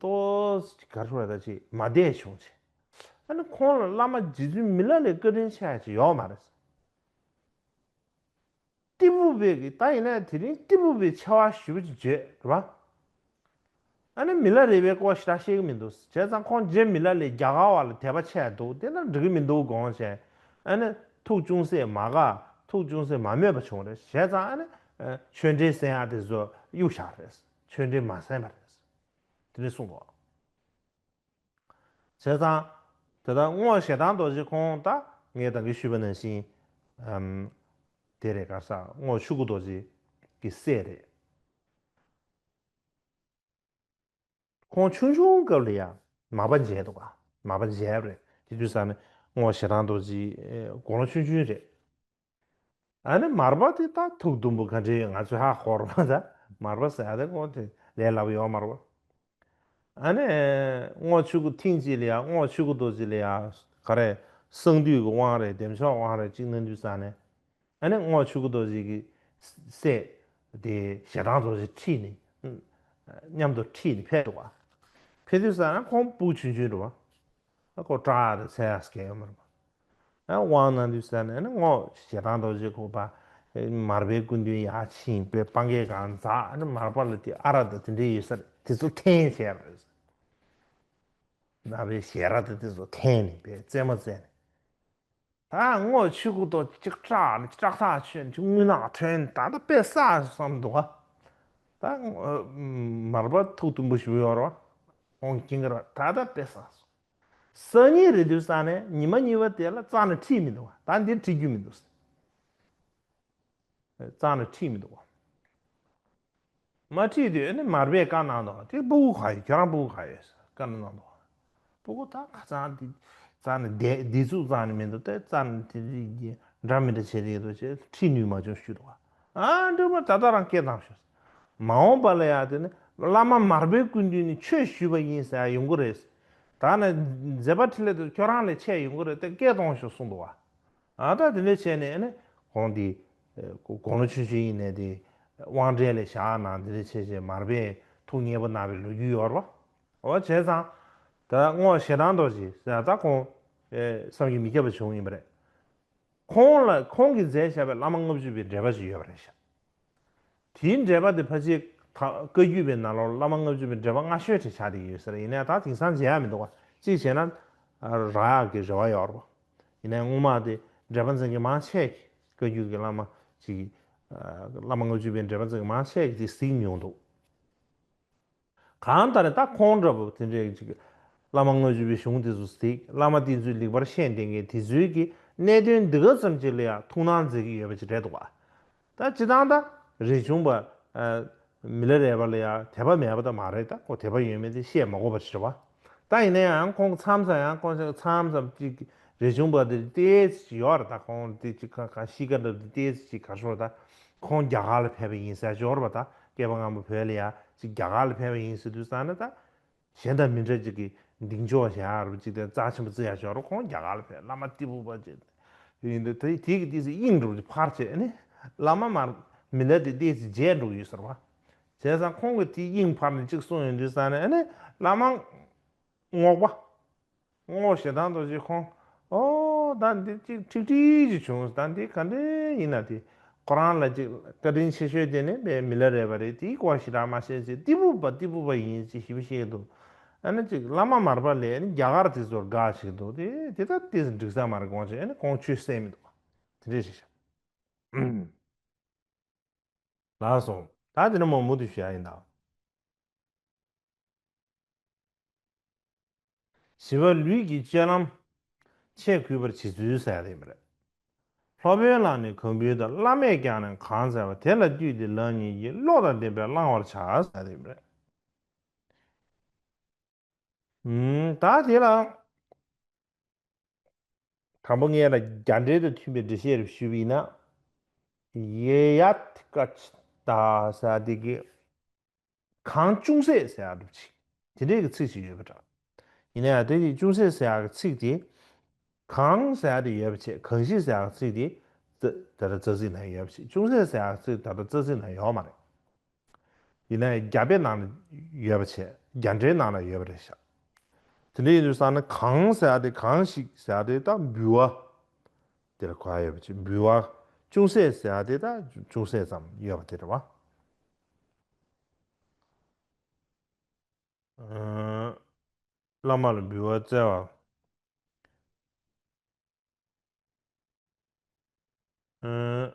ཏོག་ཙམ་ག་རེ་ཞུ་དགོས་རེད། ད་ཅིག་མ་བདེ་བྱུང་བྱས། ཨ་ནི་ཁོང་ལ་བླ་མ་རྗེ་བཙུན་མི་ལ་ལས་བཀའ་དྲིན་ཆེ་ཡ་ཅིག་ཡོད་མ་རེད། ཏི་ཕུ་པའི་གི་ད་ཡིན་ན་དེ་རིང་ཏི་ཕུ་པའི་ཆེ་བ་ཞེ་པོ་ཅིག་བརྗོད་རེད་པ། ཨ་ནི་མི་ལ་རས་པའི་སྐོར་ཞེ་དྲག་ཤེས་ཀྱི་མི་འདུག། བྱས་ཙང་ཁོང་རྗེ་མི་ལ་ལས་རྒྱ་གར་བ་ལ་དད་པ་ཆེ་ཡ་འདུག། དེ་ན་འགྲིག་གི་མི་འདུག་དགོངས་བྱས། ཨ་ནི་ཐུགས་ཅུང་ཟད་མ་དགའ། ཐུགས་ཅུང་ཟད་མ་མོས་པ་བྱུང་རེད། བྱས་ཙང་ཨ་ནི་ཆོས་འབྲེལ་གསན་ཡ་དེ་ཚོ་གཡུག་བཞག་རེད། ཆོས་འབྲེལ་མ་གསན་པ་རེད། དེ་འདྲ་གསུངས་འདུག། བྱས་ཙང་ ད་ལྟ་རྔོག་ཞེ་སྡང་རྡོ་རྗེ་ཁོང་ད་ངས་ད་གིན་ཞུས་པ་ནང་བཞིན་ཨམ། དེ་རེད། ག་ས་རྔོག་ཆོས་སྐུ་རྡོ་རྗེ་གི་སྲས་རེད། ཁོང་ཆུང་ཆུང་སྐབས་ལ་ཡང་མར་པ་མཇལ་འདུག་ག་མར་པ་མཇལ་རེད། དེ་དུས་ས་ནས་རྔོག་ཞེ་སྡང་རྡོ་རྗེ་དགུང་ལོ་ཆུང་ཆུང་རེད། ཨ་ནི་མར་པ་དེ་ད་ཐུགས་དུམ་བུ་ག་འདྲ་ཡོད་ང་ཚོས་ཧ་གོ་ར་མ་ད། མར་པ་ཟེར་ཡ་དེ་ཁོང་དེ་ལས་སླ་པོ་ཡོད་མ་རེད་པ། ཨ་ནི་རྔོག་ཆོས་སྐུ་ཐེངས་གཅིག་ལ་ཡང་རྔོག་ཆོས་སྐུ་རྡོ་རྗེ་ལ་ཡང་ག་རེ་གསང་འདུས་ཀྱི་དབང་རེད། བདེ་མཆོག་དབང་རེད་ཅིག་གནང་དུས་ས་ནས། ཨ་ནི་རྔོག་ཆོས་སྐུ་རྡོ་རྗེ་གི་སྲས་དེ་ཞེ་སྡང་རྡོ་རྗེ་ཁྲིད་ནས་མཉམ་དུ་ཁྲིད་ནས་ཕེབས་འདུག་ག་ཕེབས་དུས་ས་ན་ཁོང་སྤུ་གུ་ཆུང་ཆུང་རེད་པ། ཨ་ཁོ་སྐྲ་དང་ཚེ་ཡག་སྐྱེ་ཡོད་མ་རེད་པ། ཨ་དབང་གནང་དུས་ས་ནས་ཨ་ནི་རྔོག་ཞེ་སྡང་རྡོ་རྗེ་ཁོ་པ་མར་པའི་སྐུ་མདུན་ཡར་ཕྱིན་པའི་སྤང་གའི་སྒང་འཛེགས། ཨ་ནི་མར་པ་ལ་དེ་ཨ་རག་དང་དེ་འདྲ་ཡོད་ས་རེད། དེ་ཚོ་འཐེན་བྱས་པ་རེད། མར་པའི་ཞལ་རས་དང་དེ་ཚོ་འཐེན་ནས་པའི་རྩེད་མོ་རྩེ་ནས། ད་རྔོག་ཆོས་སྐུ་རྡོ་རྗེ་ཅིག་སྐྲག་ནས་སྐྲག་ཐག་ཆོད་ནས་ཅིག་རྔུལ་ནག་ཁྲོན། ད་ད་དཔེ་བསགས་བསམ་འདུག་ག་ད་མར་པ་ཐུགས་དུམ་བུ་ཞུ་ཡོད་རེད་པ། ཁོང་ཀིང་ཀི་ར་ད་ད་དཔེ་བསགས་སོང་། སང་ཉིན་རེད་དུས་ས་ནས་ཉི་མ་གཉིས་པ་དེ་ལ་རྩ་ནས་ཁྲིད་མི་འདུག་ག་ད་འདིར་ཁྲིད་རྒྱུ་མི་འདུག་རྩ་ནས་ཁྲིད་མི་འདུག་ག་མ་ཁྲིད་དུས་ཨ་ནི་མར་པས་བཀའ་གནང་འདུག་ག་དེ་སྤུ་གུ་ག་ཡོད། ཁྱོད་རང་སྤུ་གུ་ག་ཡོད་ཟེར་བཀའ་གནང་འདུག་ག་སྤུ་གུ་ད་ཁ་སང་འདི་རྩ་ནས་བསྡད་འདི་ཚུགས་རྩ་ནས་མི་འདུག་དེ་རྩ་ནས་དེ་འདྲ་མི་འདྲ་བྱེད་ཀྱི་འདུག་ཅེས་ཁྲིད་ནུས་མ་བྱུང་ཞུས་འདུག་ག་ཨ་འགྲིག་པ། ད་ལྟ་རང་སྐད་བཏང་ཤོག་མ་འོངས་པ་ལ་ཡང་དེ་ནི་བླ་མ་མར་པའི་སྐུ་མདུན་ནས་ཆོས་ཞུས་པ་ཡིན་ཟེར་ཡ་ཡོང་གི་རེད། ད་ནི་མཛད་པ་འཕྲིན་ལས་དེ་ཁྱོད་རང་ལས་ཆེ་ཡོང་གི་རེད། དེ་སྐད་གཏོང་ཤོག་གསུངས་འདུག་ག་ཨ་ད་དེ་འདྲ་བྱས་ནས་ཨ་ནི་ཁོང་དེ་དགུང་ལོ་ཆུང་ཆུང་ཡིན་ནའི་དེ་དབང་གྲལ་ལ་བཞག་གནང་། དེ་འདྲ་བྱས་བྱས་མར་པས་ཐུགས་མཉེས་པོ་གནང་བའི་ལོ་རྒྱུས་ཡོད་རེད་པ། འོ་བྱས་ཙང་ད་རྔོག་ཞེ་སྡང་རྡོ་རྗེ་ཟེར་ད་ཁོང་བསམ་གྱིས་མི་ཁྱབ་པ་བྱུང་ཡིན་པ་རེད། ཁོང་ལ་ཁོང་གིས་མཛད་བཞག་པའི་བླ་མ་ལྔ་བཅུ་པའི་འགྲེལ་པ་ཞིག་ཡོད་པ་རེད་ཤག་དེའི་འགྲེལ་པ་དེ་ཕལ་ཆེར་ད་བཀའ་བརྒྱུད་པའི་ནང་ལོགས་བླ་མ་ལྔ་བཅུ་པའི་འགྲེལ་པ་སྔ་ཤོས་དེ་ཆགས་བསྡད་ཀྱི་ཡོད་ས་རེད། ཡིན་ནའི་ད་དེང་སང་མཇལ་ཡ་མི་འདུག་ག་གཅིག་བྱས་ན་རག་ཡག་གི་རེ་བ་ཡོད་རེད་པ། ཡིན་ནའི་སྔོན་མ་དེ་འགྲེལ་པ་མཛད་མཁན་མང་ཆེ་གིས་བཀའ་བརྒྱུད་ཀྱི་བླ་མ་ཅིག་བླ་མ་ལྔ་བཅུ་པའི་འགྲེལ་པ་མཛད་མཁན་མང་ཆེ་གིས་དེ་གཟིགས་མྱོང་འདུག་གང་ལྟར་ད་ཁོང་འདྲ་པོ་དེ་འདྲའི་ཅིག་བླ་མ་ལྔ་བཅུ་པའི་གཞུང་དེ་ཚོ་གཟིགས། བླ་མ་དེ་ཚོའི་ལེགས་པར་ཤེས་ལྡན་མཁན་དེ་ཚོའི་གི་གནད་དོན་འདི་ག་ཙམ་ཅིག་ལ་ཡང་ཐུགས་སྣང་མཛད་ཀྱི་ཡོད་པ་ཅིག་རེད་འདུག་ག་ད་སྤྱིར་བཏང་ད་རས་ཆུང་པ་མི་ལ་རས་པ་ལ་ཡང་དད་པ་མེད་པ་ད་མ་རེད། ད་ཁོ་དད་པ་ཡོད་མེད་དེ་བཤད་མ་དགོས་པ་ཅིག་རེད་པ། ད་ཡིན་ན་ཡང་ཁོང་མཚམས་མཚམས་ཡང་ཁོང་མཚམས་མཚམས་ཅིག་རས་ཆུང་པ་དེ་ཏོག་ཙམ་ཅིག་ཡོད་རེད། ད་ཁོང་དེ་ཅིག་ག་ག་གཤིས་ཀ་འདྲ་པོ་དེ་ཏོག་ཙམ་ཅིག་ག་རེ་ཟེར། ད་ཁོང་རྒྱ་གར་ལ་ཕེབས་པ་ཡིན་ཟེར་ཅིག་ཡོད་རེད་པ། ད་སྐྱེས་པ་སྔ་མོ་བོད་ལ་ཡ་ཅིག་རྒྱ་གར་ལ་ཕེབས་པ་ཡིན་ཟེར་དུས་ཙང་ན་ད་གཞན་དང་མི་འདྲ་ཅིག་གི་གདེང་འཇོག་བྱེད་ཡག་རེད་པ། ཅིག་དེ་རྩ་ཆེན་པོ་བརྩི་ཡག་ཅིག་ཡོད་རེད། ཁོང་རྒྱ་གར་ལ་ཕེབས། བླ་མ་ཏི་ཕུ་པ་ཅིག་ཡིན་དུས་དེ་དེ་གི་ཏོག་ཙམ་དབྱིངས་འདྲ་པོ་ཅིག་འཕར་བྱས་ནས་བླ་མ་མར་མི་ལ་དེ་ཏོག་ཙམ་མཇལ་འགྲོ་གི་ཡོད་ཟེར་བ། བྱས་ཙང་ཁོང་གི་དེ་དབྱིངས་འཕར་ནས་ཅིག་གསུངས་ཡོང་དུས་ཙང་ནས་ཨ་ནི་བླ་མ་རྔོག་པ། རྔོག་ཞེ་སྡང་རྡོ་རྗེ་ཁོང་། ཨོ་ད་འདི་ཅིག་ཁྲིག་ཁྲིག་ཅིག་བྱུང་། ད་འདི་ག་འདྲ་ཡིན་ན། དེ་ཁོ་རང་ལ་ཅིག་བཀའ་དྲིན་ཆེ་ཤོས་དེ་ནི་པའི་མི་ལ་རས་པ་རེད། དེའི་སྐོར་ཞེ་དྲག་མ་བཤད་ཅིག་ཏི་ཕུ་པ་ཏི་ཕུ་པ་ཡིན་ཅིག་ཞིབ་བཤད་འདུག་ཨ་ནི་ཅིག་བླ་མ་མར་པ་ལས་ནི་རྒྱ་གར་དེ་ཚོར་དགའ་ཞིག་འདུག་དེ་དེ་ད་ཏི་ཕུ་འགྲིག་ས་མ་རེད། དགོངས་བྱས་ཨ་ནི་ཁོང་ཆོས་གསན་མི་འདུག་དེ་འདྲ་ཞིག་བྱས། ལགས་སོ། ད་དེ་ནས་མོ་མུ་མཐུད་ཞུ་ཡ་ཡིན་ད། ཞི་བ་ལུས་ཀྱི་སྤྱོད་ལམ་ཆས་གུས་པར་བྱེད་ཚུལ་ཟེར་ཡ་དེ་ཡིན་པ་རེད། སློབ་དཔོན་ལ་ནི་གང་འབུལ་དང་། བླ་མས་ཀྱང་ནི་གང་སྩལ་བ། དེ་ལ་བཏུད་དེ་ལག་གཉིས་ཀྱིས། བློ་དང་ལྡན་པས་བླང་བར་བྱ་ཟེར་ཡ་དེ་ཡིན་པ་རེད། ཨུམ། ད་དེ་ལ་དང་པོ་ངས་ལ་རྒྱ་འགྲེལ་དང་མཐུན་པའི་འགྲེལ་བཤད་རེ་ཞུས་པ་ཡིན་ན། ཡེ་ཡ་ཐི་ཀ་ཆི་ཏ་ཟེར་དེ་གི་གང་ཅུང་ཟད་ཟེར་ཡ་འདྲ་ཅིག་དེ་འདྲའི་གི་ཚིག་ཅིག་ཡོད་པ་འདྲ། ཡིན་ན་ཡང་དེ་གི་ཅུང་ཟད་ཟེར་ཡ་གི་ཚིག་དེ། གང་ཟེར་ཡ་དེ་ཡོད་པ་བྱས། གང་ཞིག་ཟེར་ཡ་གི་ཚིག་དེ་ད་ལྟ་རྩ་ཚིག་ནང་ཡོད་པ་བྱས། ཅུང་ཟད་ཟེར་ཡ་གི་ཚིག་ད་ལྟ་རྩ་ཚིག་ནང་ཡོད་མ་རེད། ཡིན་ན་ཡང་རྒྱ་དཔེ་ནང་ལ་ཡོད་པ་བྱས། རྒྱ་འགྲེལ་ནང་ལ་ཡོད་པ་རེད་ཤག་དེ་འདྲ་ཡིན་དུས་ཙང་ན་གང་ཟེར་ཡ་དེ་གང་ཞིག་ཟེར་ཡ་དེ་ད་འབུལ་བ་དེ་ལ་གོ་ཡ་ཡོད་པ་བྱས། འབུལ་བ། ཅུང་ཟད་ཟེར་ཡ་དེ་ད་ཅུང་ཟད་ཙམ་ཡོད་པ་དེ་རེད་བ། ཨ། བླ་མ་ལ་འབུལ་བ་སྩལ་བ། ཨ།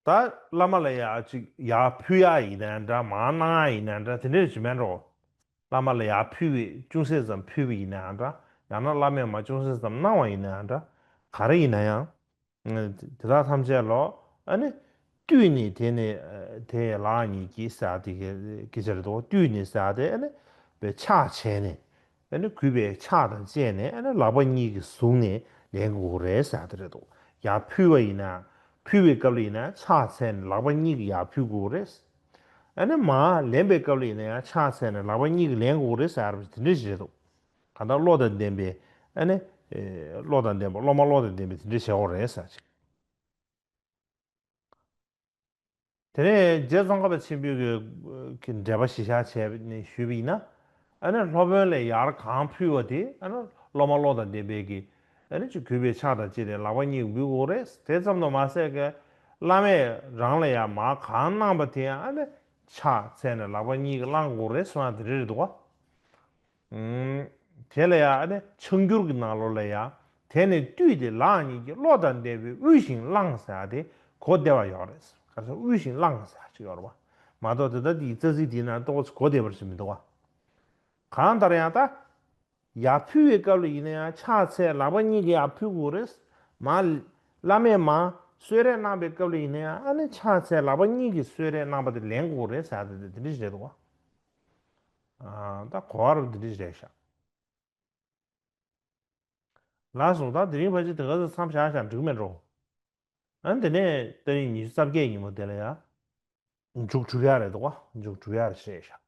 ད་བླ་མ་ལ་ཡ་ཅིག་ཡར་ཕུལ་ཡ་ཡིན་ན་འདྲ། མར་གནང་ཡ་ཡིན་ན་འདྲ། དེ་འདྲ་ཞིག་མེད་འགྲོ། བླ་མ་ལ་ཡར་ཕུལ་བའི་ཅུང་ཟད་ཙམ་ཕུལ་བ་ཡིན་ནའང་འདྲ། ཡང་ན་བླ་མས་མར་ཅུང་ཟད་ཙམ་གནང་བ་ཡིན་ནའང་འདྲ། ག་རེ་ཡིན་ན་ཡང་། དེ་དག་ཐམས་ཅད་ལ་ཨ་ནི་བཏུད་ནས་དེ་ནས་དེ་ལག་གཉིས་ཀྱིས་ཟེར་དེ་གི་སྐད་ཆ་རེད་དོ། བཏུད་ནས་ཟེར་དེ་ཨ་ནི་བའི་ཕྱག་བྱས་ནས། ཨ་ནི་གུས་པའི་ཕྱག་དང་བཅས་ནས་ཨ་ནི་ལག་པ་གཉིས་ཀྱིས་བཟུང་ནས་ལེན་དགོས་རེད་ཟེར་དེ་རེད་དོ། ཡར་ཕུལ་བ་ཡིན་ན། ཕུལ་བའི་སྐབས་ལ་ཡིན་ན་ཕྱག་འཚལ་ནས་ལག་པ་གཉིས་ཀྱིས་ཡར་ཕུལ་དགོས་རེད། ཨ་ནི་མར་ལེན་པའི་སྐབས་ལ་ཡིན་ན་ཡང་ཕྱག་འཚལ་ནས་ལག་པ་གཉིས་ཀྱིས་ལེན་དགོས་རེད་ཟེར་བ་དེ་འདྲ་ཞིག་རེད་འདུག་གང་ལྟར་བློ་དང་ལྡན་པའི་ཨ་ནི། ཨེ། བློ་དང་ལྡན་པ་སློབ་མ་བློ་དང་ལྡན་པས་དེ་འདྲ་བྱེད་དགོས་རེད་ཟེར་ཅིག་དེ་ནས་རྗེ་ཙོང་ཁ་པ་ཆེན་པོའི་གི་གི་འགྲེལ་པ་གཞི་བཞག་བྱས་ནས་ཞུས་པ་ཡིན་ན། ཨ་ནི་སློབ་དཔོན་ལ་ཡར་གང་ཕུལ་བ་དེ་ཨ་ནི་སློབ་མ་བློ་དང་ལྡན་པས་ཀྱི་ཨ་ནི་ཅིག་གུས་པའི་ཕྱག་དང་བཅས་ཏེ་ལག་པ་གཉིས་འབུལ་དགོས་རེད། དེ་ཙམ་དུ་མ་ཟད་ཀྱི་བླ་མས་རང་ལ་ཡང་མར་གང་གནང་པ་དེ་ཡང་ཨ་ནི་ཕྱག་འཚལ་ནས་ལག་པ་གཉིས་ཀྱིས་བླང་དགོས་རེད་གསུངས་ཡ་དེ་རེད་འདུག་ག་དེ་ལ་ཡང་ཨ་ནི་ཕྱག་འགྱུར་གྱི་ནང་ལོགས་ལ་ཡང་དེ་ནས་བཏུད་དེ་ལག་གཉིས་ཀྱིས་བློ་དང་ལྡན་པས་དབུལ་ཞིང་བླངས་ཟེར་ཡ་དེ་གོ་བདེ་བ་ཡོད་རེད། ག་ཚོད་དབུལ་ཞིང་བླངས་ཟེར་ཡ་ཅིག་ཡོད་རེད་བ། མ་གཏོགས་དེ་ལྟ་དེའི་རྩ་ཚིག་དེའི་ནང་ཏོག་ཙམ་གོ་བདེ་བར་ཞིག་མི་འདུག་བ། གང་ལྟར་ཡང་ད། ཡར་ཕུལ་བའི་སྐབས་ལ་ཡིན་ན་ཡང་ཕྱག་འཚལ་ལག་པ་གཉིས་ཀྱིས་ཡར་ཕུལ་དགོས་རེད། མ། བླ་མས་མར་གསོལ་རས་གནང་པའི་སྐབས་ལ་ཡིན་ན་ཡང་ཨ་ནི་ཕྱག་འཚལ་ལག་པ་གཉིས་ཀྱིས་གསོལ་རས་གནང་པ་དེ་ལེན་དགོས་རེད་ཟེར་ཡ་དེ་དེ་འདྲ་ཞིག་རེད་འདུག་བ། ཨ། ད་གོ་བ་རུ་འདི་འདྲ་རེད་ཤག་ལགས་སོ། ད་དེ་རིང་ཕལ་ཆེར་དེ་ག་ཚོད་མཚམས་བཞག་བཞག་འགྲིག་མེད་འགྲོ། ཨ་ནི་དེ་ནས་ཏ་རིག་ཉི་ཤུ་རྩ་བརྒྱད་ཉིན་མོ་དེ་ལ་ཡ། མཇུག་གྲུབ་ཡ་རེད་འདུག་བ། མཇུག་གྲུབ་ཡ་རེད་ཤག